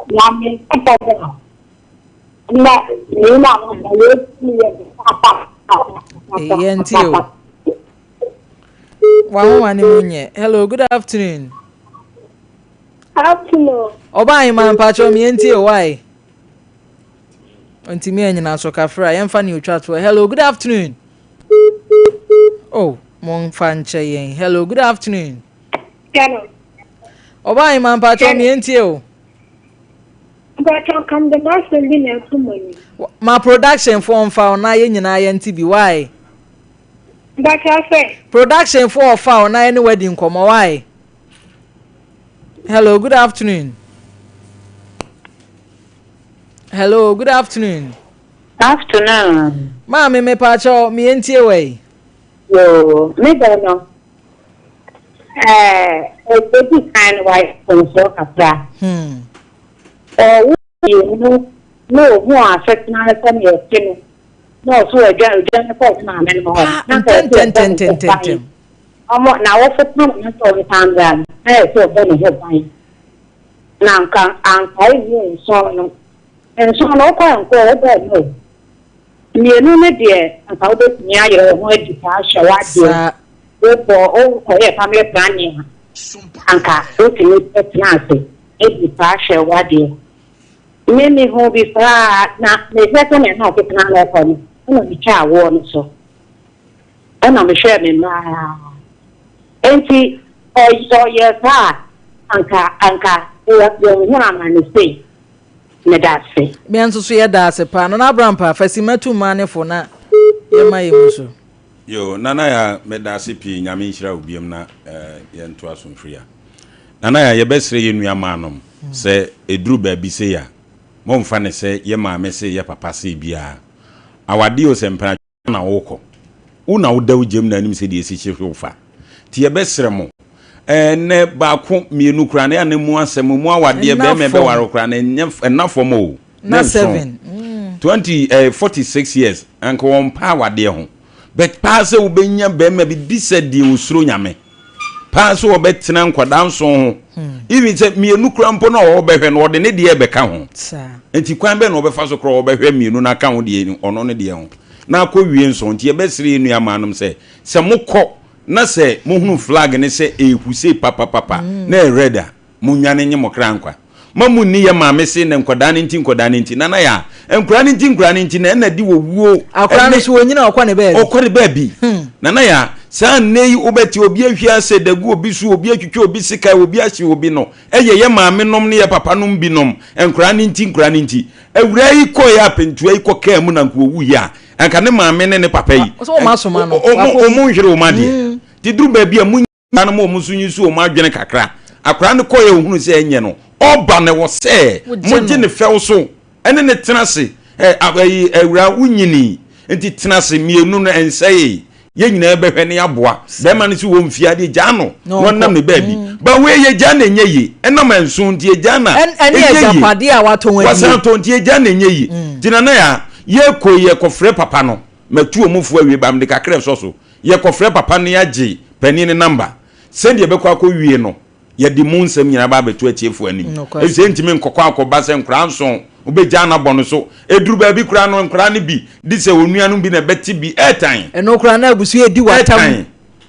Maame nfa no. Na ne na mo yɛ yɛ papa. Yɛ ntie o. Wahoma ne mu nyɛ. Hello, good afternoon. Afternoon. Ɔbaa ahema mpakyɛw me ntie o why? Ntumi anyina so kafra yɛmfa ne otwa toɔ. Hello, good afternoon. Oh, momfa nkyɛ yɛn. Hello, good afternoon. Hello. Ɔbaa ahema mpakyɛw me ntie o. Mpakyɛw ka mede m'asɛm bi na ɛto mo anim. Ma production foɔ mfa wo na yɛn nyinaa yɛnte bi why? Mpakyɛw sɛ? Production foɔ ɔfa wo na yɛne wo adi nkɔmmɔ why? Hello, good afternoon. Hello, good afternoon. Afternoon. Maame mepaakyɛw me yɛntie wɔ yi. Yoo, me dɔ no. Ɛɛ, edi kan no wayɛ mfomsoɔ kakra. Ɔwo mmienu na ohuu asetena no sɛnea ɛte no, na ɔso adwa odwane kɔɔ ne maame no hɔ no, na nka ɔsɛ ɔbɔ ne ho ban. Ɔmo n'awofo pam no sɛ ɔnsan mmra no, na ɛsɛ sɛ ɔbɔ ne ho ban. Na anka ankae nnu nson no. Nson no wokɔ nkɔ wobɛɛ no o. Mmienu no deɛ anka wobɛtumi ayerɛ wo ho adi saa ahwɛ w'adeɛ. Wobɔ wokɔyɛ family planning a anka wotumi tena ase di saa hwɛ w'adeɛ. Me mehu bi saa na mehwɛ sɛnea na asetena no rekɔ no ɛna metwaa awoɔ no so ɛna mehwɛɛ me mma ara. Enti ɔyɛɛ saa a anka anka yɛnhunu amane sei. Meda ase. Me nso so yɛda ase paa. Nana Abrampah, fa simma tu mmaa no fo na yɛmma yɛn mu so. Yoo Nana Yaa mɛdaase pii Nyame nhyira wo biom na yɛntoa so mfiri ha. Nana Yaa yɛbɛsrɛ yɛn nua maa nom sɛ ɛduru baabi sei a momfa no sɛ yɛ maame sei yɛ papa sei biara awadeɛ o sɛ mpena na wokɔ wo na woda wo gyam na anim sɛ deɛ ɛsi hye wo fa nti yɛbɛsrɛ mo ɛnɛ baako mmienu koraa na ɛna mu asɛm mu awadeɛ bɛrima ɛbɛware koraa na ɛna fam o na nson 20 eh, 46 years anka wɔn pa awadeɛ ho but paa sɛ wobɛnya bɛrima bi di sɛ deɛ osuro nyame paa sɛ wɔbɛtena nkwadaa nson ho hmm. even sɛ mmienu kura mpo na ɔbɛhwɛ no ɔde ne deɛ bɛka ho nti kwan bɛn na ɔbɛfa so kora ɔbɛhwɛ mmienu no aka ho deɛ ɔno ne deɛ ho na akɔ wie nson nti yɛbɛsere yɛn nua maanom sɛ sɛ mokɔ na sɛ mohunu flag ne sɛ ɛhu sei papapapa hmm. na ɛred a Monnwane nye mo kra nkwa. Mma munni yɛ maame se na nkwadaa no nti nkwadaa no nti. Nana Yaa, nkwadaa no nti nkwadaa no nti na ɛna di wɔ wuo. Akwadaa no so onyini a ɔkɔ ne baabi. Ɔkɔ ne baabi. Nana Yaa, saa nnɛ yi wobɛte obi ahwie asɛ da gu obi so, obi atwitwa obi sekan, obi ahye obi no, ɛyɛ yɛ maame nom ne yɛ papa nom bi nom nkwadaa no nti nkwadaa no nti. Awuraa yi kɔeɛ a pentua yi kɔ kaa mu na nka ɔwuiɛ a, anka ne maame ne ne papa yi, wɔn nhwere wɔn adeɛ. Nti duru baabi a mo Nkwadaa no ma wɔn nso nyi so wɔn adwene kakra. Akwadaa no kɔeɛ ohunu sɛ ɛnyɛ no, ɔba no ɛwɔ sɛ mogye ne fɛw so ɛne ne tena ase. Ɛ ayi awura wonyini nti tena ase mmienu no ɛnsɛee. Yɛn nyinaa bɛhwɛ ne aboa. Bɛrima no si wɔ mfie adeɛ gyaa no na ɔnam ne baabi. Mm. Ba wei yɛ gyaa na ɛnyɛ yie. Ɛnam ɛnso nti yɛ na ɛnyɛ yie. Ɛne agyapadeɛ a watɔn adie. Wasan atɔn nti yɛ gyaa na ɛnyɛ yie. Mm. Nti nana ya yɛkɔ yɛkɔfrɛ papa no. Matu wɔn fo awie ba mede kakra ɛsɔ so. Yɛkɔfrɛ papa no yɛagye panin no namba. Sɛdeɛ ɛbɛkɔ akɔwie no, yɛde mu nsɛm nyinaa ba abɛto atiefoɔ anim. Ɛfiri sɛ ɛntumi nkɔkɔ akɔba sɛ nkoraa nson wobɛgyaa no abɔ no so. Ɛduru baabi koraa no, nkoraa no bi de sɛ onuanom bi na ɛbɛte bi. Ɛɛtan. Ɛno koraa na abusua ɛdi w'atam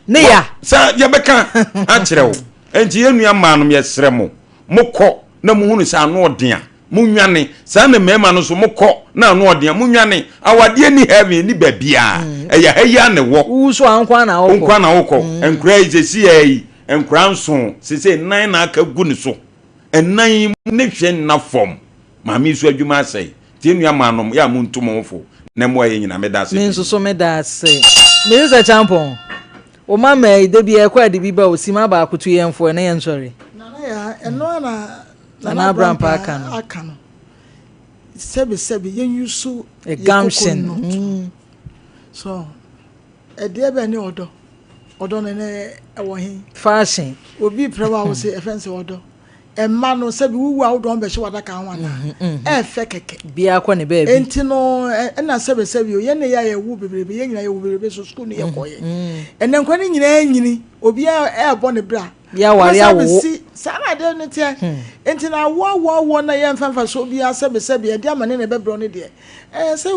ne ya. Sɛ yɛbɛka akyerɛ wo. Enti yɛn nua mmaanom yɛsrɛ mo, mokɔ na mohunu sɛ ano ɔden a, Monwane. Saa na mmarima no nso, mokɔ na ano ɔden a, monwane. Awadeɛ nni heaven, ɛnni baabiara. Ɛyɛ ha yi ara na ɛwɔ. Wowu nso a, wo nko ara na wokɔ. Wo nko ara na wokɔ. Nkoraa yi, seesei ara yi, nkoraa nson, seesei nnan na aka gu ne so. Nnan yi, ne hwɛ nna fam. Maame yi nso adwuma asɛe. Nti yɛn nua maanom, yɛ a montu mo ho fo na mmoa yɛn nyinaa. Meda ase Me pii. nso so meda ase. Mrs. Acheampong, wo mama yi, da biara ɛkɔ a de bi ba o, simma baako tu yɛn fo ɛ na yɛnsɔre. Nana Yaa, ɛno ara na Nana Abrampah aka no. Aka no. Sɛbi sɛbi yɛn yusu yɛ gumption. Mm. So ɛdeɛ bɛn ne ɔdɔ? Ɔdɔ no ne ɛwɔ he? Fashion. Obi pere wa wo se ɛfɛn sɛ ɔdɔ. Ɛma no sɛbi wuwu a wodɔn bɛhyɛ wadaka ho ana? Mm-hmm, mm-hmm. Ɛɛfɛ kɛkɛ. Biara kɔ ne baabi. Enti no ɛna sɛbi sɛbi o yɛn ne yɛ a yɛwu bebrebe yɛn nyinaa yɛwu bebrebe so sukuu no yɛ kɔyɛ. Mm-hmm. Ɛnɛ nkwa ne nyinaa nyini obiara ɛɛbɔ ne bra. Yɛaware awowo. Saa na adeɛ no teɛ. Nti na awoɔ awoɔ awoɔ na yɛmfa mfasoɔ biara sɛbesɛbe ɛde ama ne na ɛbɛbrɛ no deɛ, ɛyɛ sɛ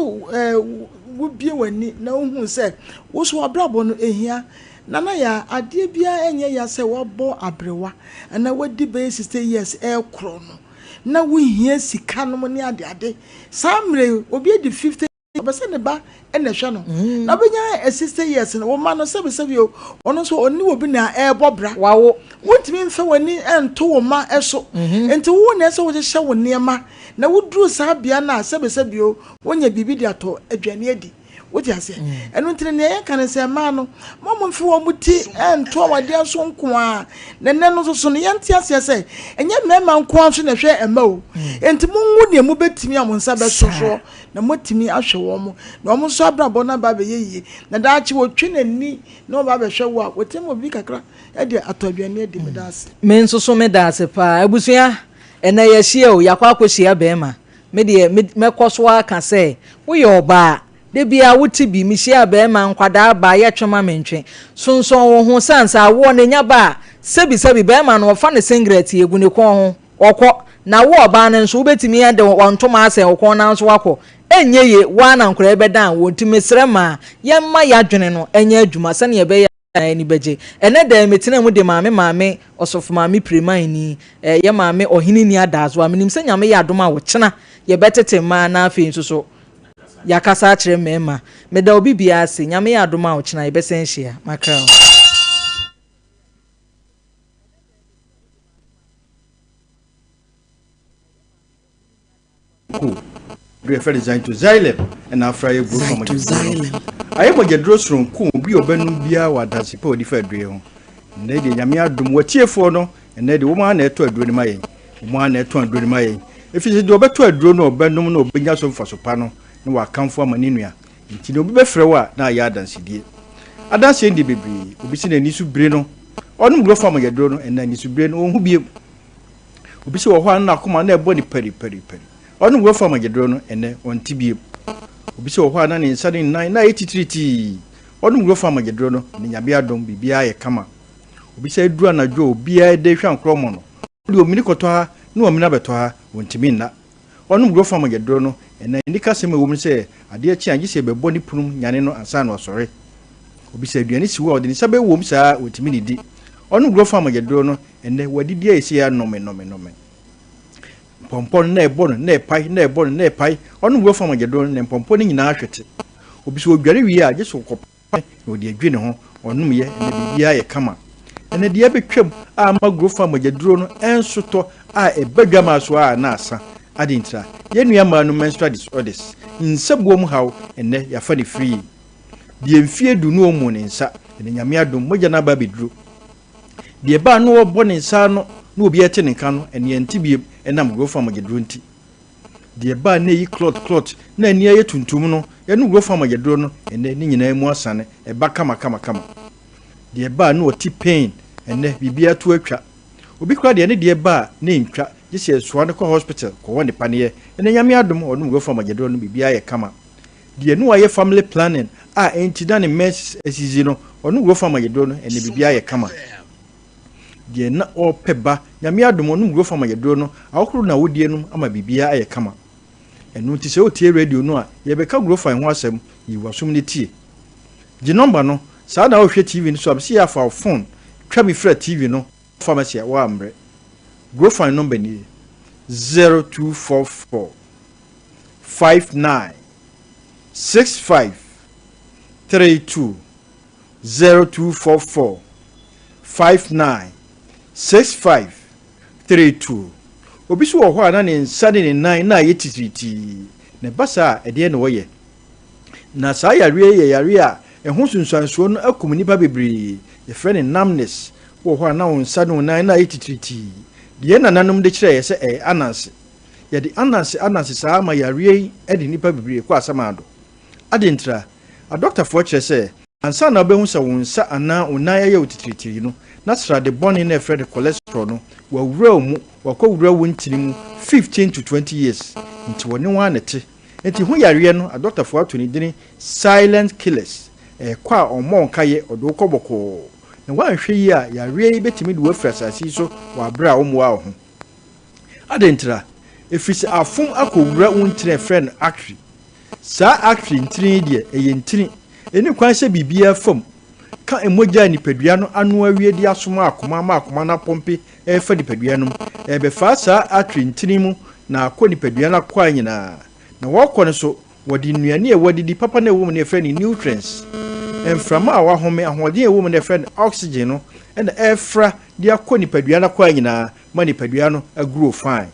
wobue w'ani na wohu sɛ wo so w'abrabɔ no ɛhia. Nana Yaa, adeɛ biara ɛnyɛ ya sɛ woabɔ aberewa anaa wadi bɛyɛ 60 years ɛrekorɔ no na wohia sika nom ne adeade. Saa mmerɛ yi obi adi 50. Ɔpɛ sɛ ne ba na ɛhwɛ no. Na ɔbɛnya 60 years no, wo mma no sɛbesɛbe o, ɔno nso ɔne obi na ɛrebɔ bra. Wawo. Wontumi mfa w'ani nto wo mma so. Enti wo na ɛsɛ sɛ wohyehyɛ wo nneɛma na woduru saa bea no a, sɛbesɛbe o, wonya biribi de atɔ aduane adi. Wote aseɛ? Ɛno nti no, nea yɛka ne sɛ mmaa no, mma wɔmfa wɔn ti nto awadeɛ so nko ara. Na nnɛ no nso so no, yɛnte aseɛ sɛ ɛnyɛ mmarima nko ara nso na ɛhwɛ mma o. Enti mongu nea mobɛtumi a mo nsa bɛso soɔ na moatumi ahwɛ wɔn, na wɔn nso abrabɔ no aba abɛyɛ yie. Na daakye wɔtwe n'ani na wɔba abɛhwɛ wo a, wɔtumi ma obi kakra de atɔ aduane adi. Meda ase. Me nso so meda ase paa. Abusua, ɛnnɛ yɛahyia o, yɛakɔ akɔhyia barima. Me deɛ, me, mɛkɔ so ara aka sɛ, woyɛ ɔbaa, da biara wote bi, mehyiaa barima, nkwadaa ba, yɛtwe ma mentwe. Sonsɔn wo ho, sane sɛ awoɔ no ɛnya ba a, sɛbi sɛbi, barima no ɔfa ne singlet ɛgu ne kɔn ho, ɔkɔ. Na wo ɔbaa no nso, wobɛtumi de wo ntoma asɛn wo kɔn nanso woakɔ. Ɛnyɛ yie, wo ara na nkwadaa yi bɛdan wo, nti mesrɛ maa, yɛmma yɛadwene no nyɛ adwuma sɛdeɛ ɛbɛyɛ a, nyinaa ani bɛgye. Ɛnnɛ da yi, metenaa mu de maame maame Ɔsɔfo Maame Piremanni, eh, yɛ maame Ɔheneni Adaazoa. Menim sɛ Nyame yɛ adom a ɔkyena yɛbɛtete mmaa na afei nso so yɛakasa akyerɛ mmarima. Meda obi biara ase. Nyame yɛ adom a ɔkyena yɛbɛsan ahyia. Makra o. Ko duro yɛfrɛ no Xanthoxylum na afra yɛ guro fa mogyaduro no. Ayɛ mogyaduro soronko obi a ɔbɛnom biara wɔ adanse pa a ɔdi fa aduro yi ho. Ɛnnɛ deɛ Nyame adom w'atiefoɔ no ɛnnɛ deɛ wɔn ara na ɛtɔ aduro no ma yɛn. Wɔn ara na ɛtɔn aduro no ma yɛn. Ɛfiri sɛ deɛ ɔbɛtɔ aduro no a ɔbɛnom na ɔbɛnya so mfaso pa no na wakamfo ama ne nua. Nti na obi bɛfrɛ wo a na ayɛ adansedie. Adanseɛ no deɛ bebree. Obi sɛ n'ani so bire no ɔnom guro fa mogyaduro no ɛnnɛ anisobire no ɔnhu bio. Obi sɛ wɔ hɔ a na n'akoma na ɛbɔ ne pariparipari. Ɔne wura fam agyeduro no, ɛnnɛ, ɔnte bio. Obi sɛ wɔ hɔ a na ne nsa ne ne nan na ayɛ titiritii. Ɔne wura fam agyeduro no, ɛnnɛ Nyame adom, biribiara ayɛ kama. Obi sɛ aduru anadwo a obiara da rehwɛ ankorɔmɔ no, ɔde omini kɔtɔ ha na wamini abɛtɔ ha, ɔntumi nna. Ɔnom wura fam agyeduro no, ɛnnɛ anikasɛm a ɛwɔ mu ne sɛ adeɛ kye a gye sɛ yɛbɛbɔ ne pono nyane no ansa na wasɔre. Obi sɛ aduane si hɔ a ɔde ne nsa bɛwɔ mu saa a, ɔntumi nnidi. Ɔnom wura fam agyeduro no, Ɛnnɛ, wɔadidi ayɛ sei ara nnome, nnome, nnome. Mpɔmpɔ no, na ɛbɔ no, na ɛpae, na ɛbɔ no, na ɛpae. Ɔno wura fam agyaduro no, na mpɔmpɔ no nyinaa hwete. Obi sɛ ɔdware wie a, gye sɛ ɔkɔpae na ɔde adwi ne ho. Ɔnomyɛ, ɛnnɛ biribiara yɛ kama. Ɛnnɛ deɛ abɛtwam a ama guro fam agyaduro no nso tɔ a ɛba dwamaa so a na asa. Adɛn ntira? Yɛn nua mmaa no menstrual disorders, nsabuo mu haw, ɛnnɛ yɛafa no free. Deɛ mfie du no ɔmmuu ne nsa, ɛnnɛ Nyame adom, mogya no aba abɛduro. Deɛ ɛbaa na ɔrebɔ ne nsa ano na obiara te ne nka no, ɛnne ɛnte bio ɛnam Grofan mogyaduro nti. Deɛ ɛbaa na ɛyi clot clot na ani ayɛ tuntum no, ɛno Grofan mogyaduro no, ɛnnɛ ne nyinaa mu asane, ɛba kama kama kama. Deɛ ɛbaa na ɔte pain, ɛnnɛ biribiara to atwa. Obi koraa deɛ ne deɛ ba a na ɛntwa, gye sɛ yɛsoa no kɔ hospital kɔwɔ ne paneɛ. Ɛnnɛ Nyame adom, ɔnom Grofan mogyaduro no, biribiara ayɛ kama. Deɛ ne wayɛ family planning a ɛnti na ne menses asizi no, ɔno wura fam ayɛduro no, ɛnɛ biribiara yɛ kama. Deɛ na ɔrepɛ ba, Nyame adom, ɔno wura fam ayɛduro no, ahohoro n'awodie nom ama biribiara ayɛ kama. Ɛno nti sɛ wotie radio no a, yɛrebɛka Grofine ho asɛm, yi w'asom no tie. Gye number no, saa na wohwɛ TV no so a, mese yɛ afa wo phone twa bi fra TV no pharmacy a woammrɛ. Grofine number nie, 0244. 59 65 32 0244 59 65 32 Obi nso wɔ hɔ a na ne nsa ne ne nan na ayɛ titiritii, na ɛba saa a, ɛdeɛn na ɔyɛ? Na saa yareɛ yi yɛ yareɛ a ɛho nsunsuansoɔ no akum nnipa bebree. Yɛfrɛ no numbness. Wowɔ hɔ a na wo nsa ne wo nan na ayɛ titiritii. Deɛ yɛn nananom de kyerɛɛ yɛ sɛ ɛyɛ ananse. Yɛde ananse ananse saa ma yareɛ yi de nnipa bebree kɔ asamando. Adɛn ntira? Adɔktafoɔ kyerɛ sɛ, ansa na wobɛhu sɛ wo nsa anaa wo nan ayɛ wo titiritii no, na srade bɔne no a yɛfrɛ no cholesterol no, wawura wo mu, wakɔwura wo ntini mu 15 to 20 years. Nti wɔne wo ara na ɛte. Nti ho yareɛ no, adɔktafoɔ ato ne dini silent killers. Ɛrekɔ a ɔmmɔ wo nkaeɛ, ɔde wo kɔ bɔkɔɔ. Na woanhwɛ yie a, yareɛ yi bɛtumi de wo afiri asase yi so wɔ aberɛ a wommoaa wo ho. Adɛn ntira? Ɛfiri sɛ afom akɔwura wo ntini a yɛfrɛ no artery. Saa artery ntini yi deɛ, ɛyɛ ntini. Ɛnni kwan sɛ biribiara fa mu ka mogya a nipadua no ano awie de asoma akoma ama akoma no apɔmpe refa nipadua no mu. Ɛrebɛfa saa artery ntini mu na akɔ nipadua no akwaa nyinaa. Na wɔrekɔ no nso, Wɔde nnuane a wɔadidi papa no a ɛwɔ mu no a yɛfrɛ no nutrients, mframa a wɔahome, ahoɔden a ɛwɔ mu no a yɛfrɛ no oxygen no na ɛrefra de akɔ nipadua no akwaa nyinaa ma nipadua no agrow fine.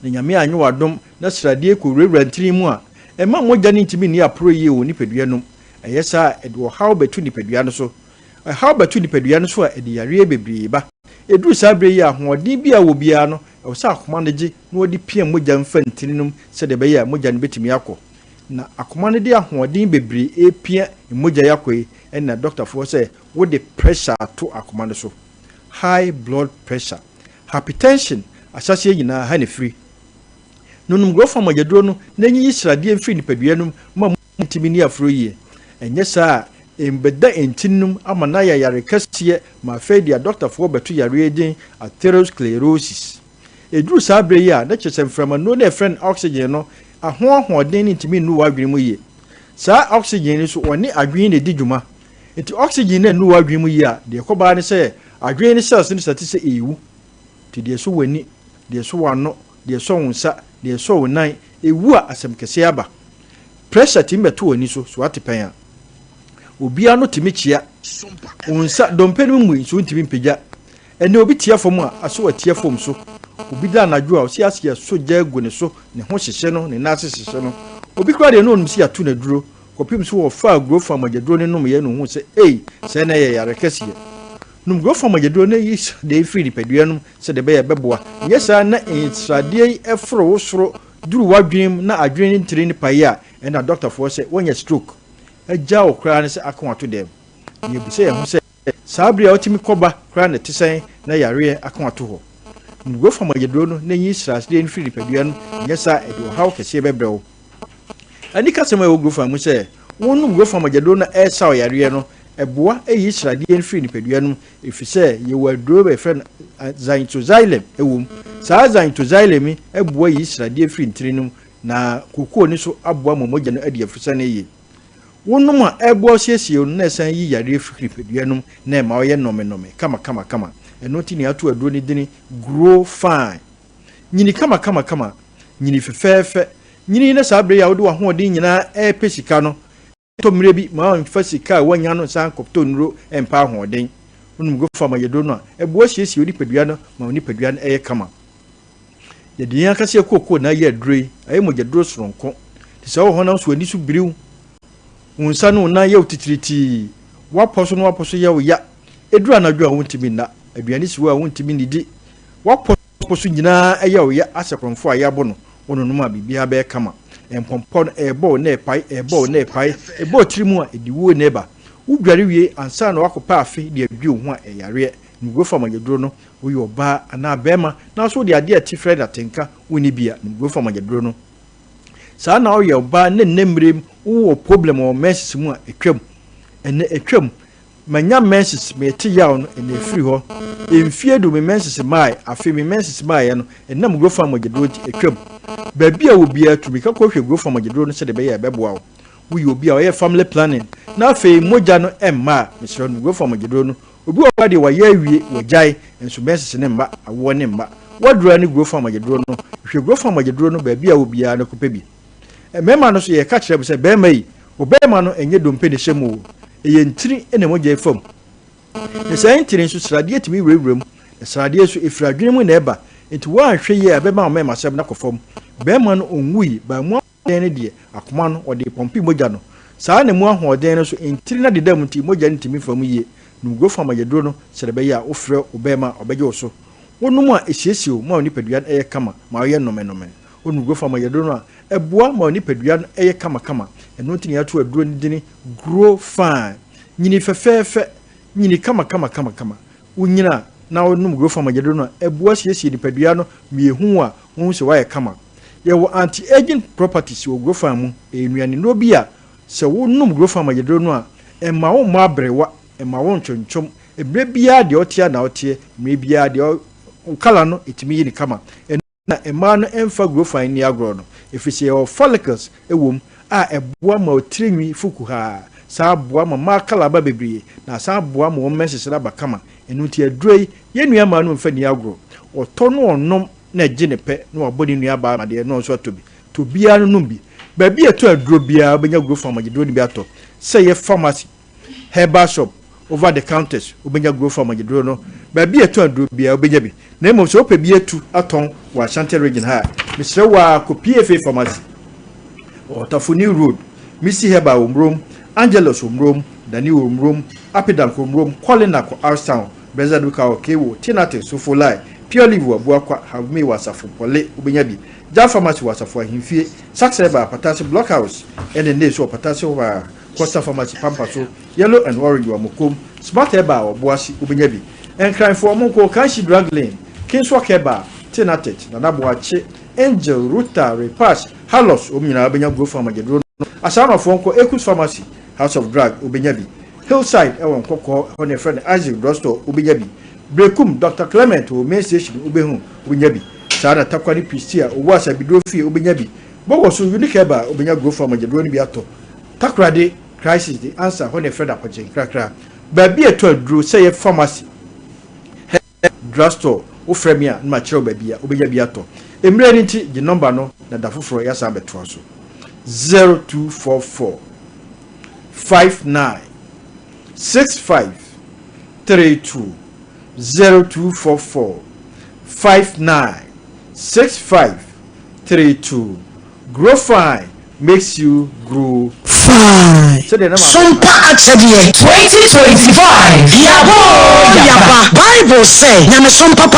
Na Nyame anyɛ wo adom na sradeɛ kɔwurawura ntini mu a, ɛmma mogya no ntumi nni aporɔ yie wɔ nipadua no mu. Ɛyɛ saa a, ɛde ɔhaw bɛto nipadua no so. Ɛhaw bɛto nipadua no so a, ɛde yareɛ bebree ba. Ɛduru saa berɛ yi a, ahoɔden biara a wɔ biara no, ɛwɔ sɛ akoma no gye na wɔde pia mogya mfa ntini no mu sɛdeɛ ɛbɛyɛ a mogya no bɛtumi akɔ. Na akoma no de ahoɔden bebree repia mogya yi akɔ yi, ɛnna dɔktafoɔ sɛ wode pressure ato akoma no so. High blood pressure. Hypertension ahyɛaseɛ nyinaa ha na ɛfiri. Nonom Grofa mogyaduro no na nyiyi sradeɛ mfiri nipadua no mu ma ntumi nni aforo yie. Ɛnyɛ saa a, ɛbɛda ntini no mu ama no ayɛ yare kɛseɛ ma afei deɛ adɔktafoɔ bɛto yareɛ yi din atherosclerosis. Ɛduru saa berɛ yi a, na kyerɛ sɛ mframanuro no a yɛfrɛ no oxygen no ho ahoɔden no ntumi nnuru w'adwene mu yie. Saa oxygen yi nso, ɔne adwene na ɛdi dwuma. Nti oxygen no annuru w'adwene mu yie a, deɛ ɛkɔba ara ne sɛ adwene no cells no starte sɛ ɛrewu. Nti deɛ ɛsɔ w'ani, deɛ ɛsɔ w'ano, deɛ ɛsɔ wo nsa, deɛ ɛsɔ wo nan, ɛwu a, asɛm kɛseɛ aba. Pressure tumi bɛto w'ani so, so woate pɛn a? Obi ano tumi kyea. Wo nsa, dompe no mu mmui nso wontumi mpagya. Ɛnnɛ obi tia fam a, aso atia fam so. Obi da anadwo a, ɔsi ase yɛsɔ gya agu ne so, ne ho hyehye no, ne nan ase hyehye no. Obi koraa deɛ na ɔnim sɛ yɛato no aduro, kɔpem sɛ ɔfaa Gurofa mogyaduro no nomyɛ na ohuu sɛ ei, sɛɛ na ɛyɛ yare kɛseɛ. Nom Gurofa mogyaduro na yi sradeɛ yi firi nipadua no mu sɛdeɛ ɛbɛyɛ a ɛbɛboa. Nyɛ saa na sradeɛ yi foro wo soro duru w'adwene mu na adwene no ntini no pae a, ɛnna dɔktafoɔ sɛ woanya stroke. Agya wo koraa ne sɛ aka wo ato dɛm. Na yɛbisa yɛn ho sɛ, saa bere a wotumi kɔ ba koraa na ɛte sɛn na yareɛ aka wo ato hɔ? Nom Guafa mogyaduro no na nyi sradeɛ no firi nipadua no mu, anyɛ saa a ɛde ɔhaw kɛseɛ bɛbrɛ wo. Anikasɛm a ɛwɔ Guafa mu sɛ wonom Guafa mogyaduro no a ɛresaw yareɛ no, ɛboa yi sradeɛ no firi nipadua no mu efisɛ yɛwɔ aduro a yɛfrɛ no xanthoxylem wɔ mu. Saa xanthoxylem yi boa yi sradeɛ firi ntini no mu na kokoo no nso aboa ma mogya no adi afusane yie. Wonom a, ɛboa wo siesie wo no na ɛsan yi yareɛ firi nipadua no mu na ɛma woyɛ nnɔmenɔme kamakamakama. Ɛno nti na yɛato aduro no dini Grow Fine. Nyini kamakamakama, nyini fɛfɛɛfɛ, nyini na saa berɛ yi a wode w'ahoɔden nyinaa repɛ sika no, Ɛtɔ mmerɛ bi ma wɔmfa sika a wɔanya no nsan nkɔtɔ nnuro mpa ahoɔden. Wonom Gofa mayɛduro no a, ɛboa siesie wo nipadua no ma wo nipadua no yɛ kama. Yɛde yɛn ankasa yɛn kookoo na ayɛ aduro yi. Ɛyɛ mogyaduro sononko. Te sɛ wɔ honam so w'ani so biriw, wo nsa ne wo nan yɛ wo titiritii, w'apɔ so ne w'apɔ so yɛ wo ya, ɛduru anadwo a wontumi nna, aduane si hɔ a wontumi nnidi, w'apɔ Po so nyinaa yɛ wo ya asɛ korɔmfoɔ a yɛabo no, wo nonom a biribiara bɛyɛ kama. Mpɔmpɔ no, ɛrebɔ wo na ɛrepae, ɛrebɔ wo na ɛrepae, ɛbɔ wo tiri mu a, ɛde wuo na ɛba. Wo dware wie ansa na woakɔpɛ afe de adwi wo ho a, ɛyɛ yareɛ. Nom Grofa mogyaduro no, woyɛ ɔbaa anaa barima na nso wode adeɛ a ɛte frɛ no atenka, wonni bi a, nom Grofa mogyaduro no. Saa na woyɛ ɔbaa na nnɛ mmerɛ mu wowɔ problem wɔ menses mu a, ɛtwam. Ɛnnɛ ɛtwam. Manya menses mete yaw no ɛna ɛfiri hɔ mfie du me menses maae afe me menses maaeɛ no ɛnam Grofan mogyaduro nti atwam baabi a wɔ biara tu mirika kɔhwɛ Grofan mogyaduro no sɛdeɛ ɛbɛyɛ a ɛbɛboa wo woyɛ obi a ɔyɛ family planning na afei mogya no ɛmma a mesrɛ no Grofan mogyaduro no obi wɔ hɔ a deɛ wayɛ awie wagyae nso menses no mma awoɔ no mma waduro ara ne Grofan mogyaduro no hwɛ Grofan mogyaduro no baabi a wɔ biara no kɔpɛ bi Mmarima no nso, yɛka kyerɛ mo sɛ, Barima yi, wo barima no ɛnyɛ dompe na ɛhyɛ mu o, ɛyɛ ntini na mogya fa mu. Na saa ntini nso, sradeɛ tumi wurawura mu, na sradeɛ nso, ɛfiri adwene mu na ɛba, enti woanhwɛ yie a, ɛbɛma wo mmarimasɛm no akɔ fam. Barima no, ɔnwui, but mu ahoɔden no deɛ, akoma no, ɔde repɔmpe mogya no. Saa na mu ahoɔden no nso, ntini no adeda mu nti, mogya no ntumi mfa mu yie. Nom Grofam mogyaduro no sɛdeɛ ɛbɛyɛ a wofrɛ wo barima a, ɔbɛgye wo so. Wonom a, ɛsiesie wo ma wo nipadua no yɛ kama, ma woyɛ nnɔmennɔme. Onu Grofa ma yɛduro no a, ɛboa ma nipadua no yɛ kamakama. Ɛno nti na yɛato aduro no dini Grow Fine. Nyini fɛfɛɛfɛ, nyini kamakamakamakama. Wonyini a, na wonom Grow Fine ma yɛduro no a, ɛboa siesie nipadua no ma yɛhu wo a, wohu sɛ woayɛ kama. Yɛwɔ anti-aging properties wɔ Grow Fine mu. Ɛyɛ nnuanennuro bi a sɛ wonom Grow Fine ma yɛduro no a, ɛmma wommɔ aberewa, ɛmma wontwontwom. Mmerɛ biara deɛ woteɛ ara na woteɛ, mmerɛ biara deɛ wo colour no, ɛtumi yi no kama. Ɛno. Na mmaa no mfa grofan nni agorɔ no, ɛfiri sɛ yɛwɔ follicles wɔ mu a ɛboa ma tiri nwi fu kuhaa, san boa ma mmaa kala ba bebree, na asan aboa ma wɔn menses no aba kama. Ɛno nti aduro yi, yɛn nua mmaa no mfa nni agorɔ. Ɔtɔ no ɔnom na ɛgye ne pɛ na wabɔ ne nua baa amadeɛ na ɔno nso atɔ bi. Tɔ biara no nom bi. Baabi a ɛtɔ aduro biara wobɛnya grofan mogyaduro no bi atɔ, sɛ ɛyɛ pharmacy, herbal shop. Over the counters, wobɛnya Grow Farm mogyaduro no. Baabi a yɛtɔn aduro biara, wobɛnya bi. Na mmom sɛ wopɛ bi atu atɔn wɔ Ashanti Region ha a, mesrɛ wo ara kɔ PFA Pharmacy wɔ Ɔtafo New Road, Missy Herbal wɔ Murom, Angelus wɔ Murom, Dani wɔ Murom, Apidank wɔ Murom, Colina kɔ Arstown, Brezza Duka wɔ Kewo, Tinate, Sofolai, Pure Leaf wɔ Abuakwa, Havme wɔ Asafo, Pɔle, wobɛnya bi. Jam Pharmacy wɔ Asafo Ahemfie, Sax Herbal, Patase Blockhouse, ɛne Nase wɔ Patase hɔ ara, Costa Pharmacy, Pampa so, Yellow and Orange wɔ Amokom, Smart Herbal wɔ Boase, wobɛnya bi. Nkranfoɔ, monkɔ Kanshi Drug Lane, Kingswalk Herbal, Tinatet, Nana Boakye, Angel, Ruta, Repass, Halos, wɔn nyinaa wobɛnya Grow Farm agyaduro no. Asaamafoɔ nkɔ Ekus Pharmacy, House of Drug, wobɛnya bi. Hillside wɔ Nkɔkɔɔ, ɛhɔ na yɛfrɛ no Isaac Drugstore, wobɛnya bi. Berekum, Doctor Clement wɔ Main Station, wobɛhu, wobɛnya bi. Saa na Tarkwa ne Prestea, Owu Asabiduro Fie, wobɛnya bi. Bɔwɔ so, Unique Herbal, wobɛnya Grow Farm agyaduro no bi atɔ. Takoradi, Crisis de ansa hɔ na yɛfrɛ no apɔnkye nkrakra. Baabi a yɛtɔ aduro sɛ ɛyɛ pharmacy, herbal, drug store, wofrɛ me a na makyerɛ wo baabi a wobɛnya bi atɔ. Mmerɛ no nti gye nɔmba no na da foforɔ yɛasan abɛtoa so. 0244 59 65 32 0244 59 65 32 Grow fine makes you grow Fine. Sɛdeɛ na maame Sompa akyɛdeɛ. 2025 Yaba oo yaba. Bible sɛ nyamesom papa.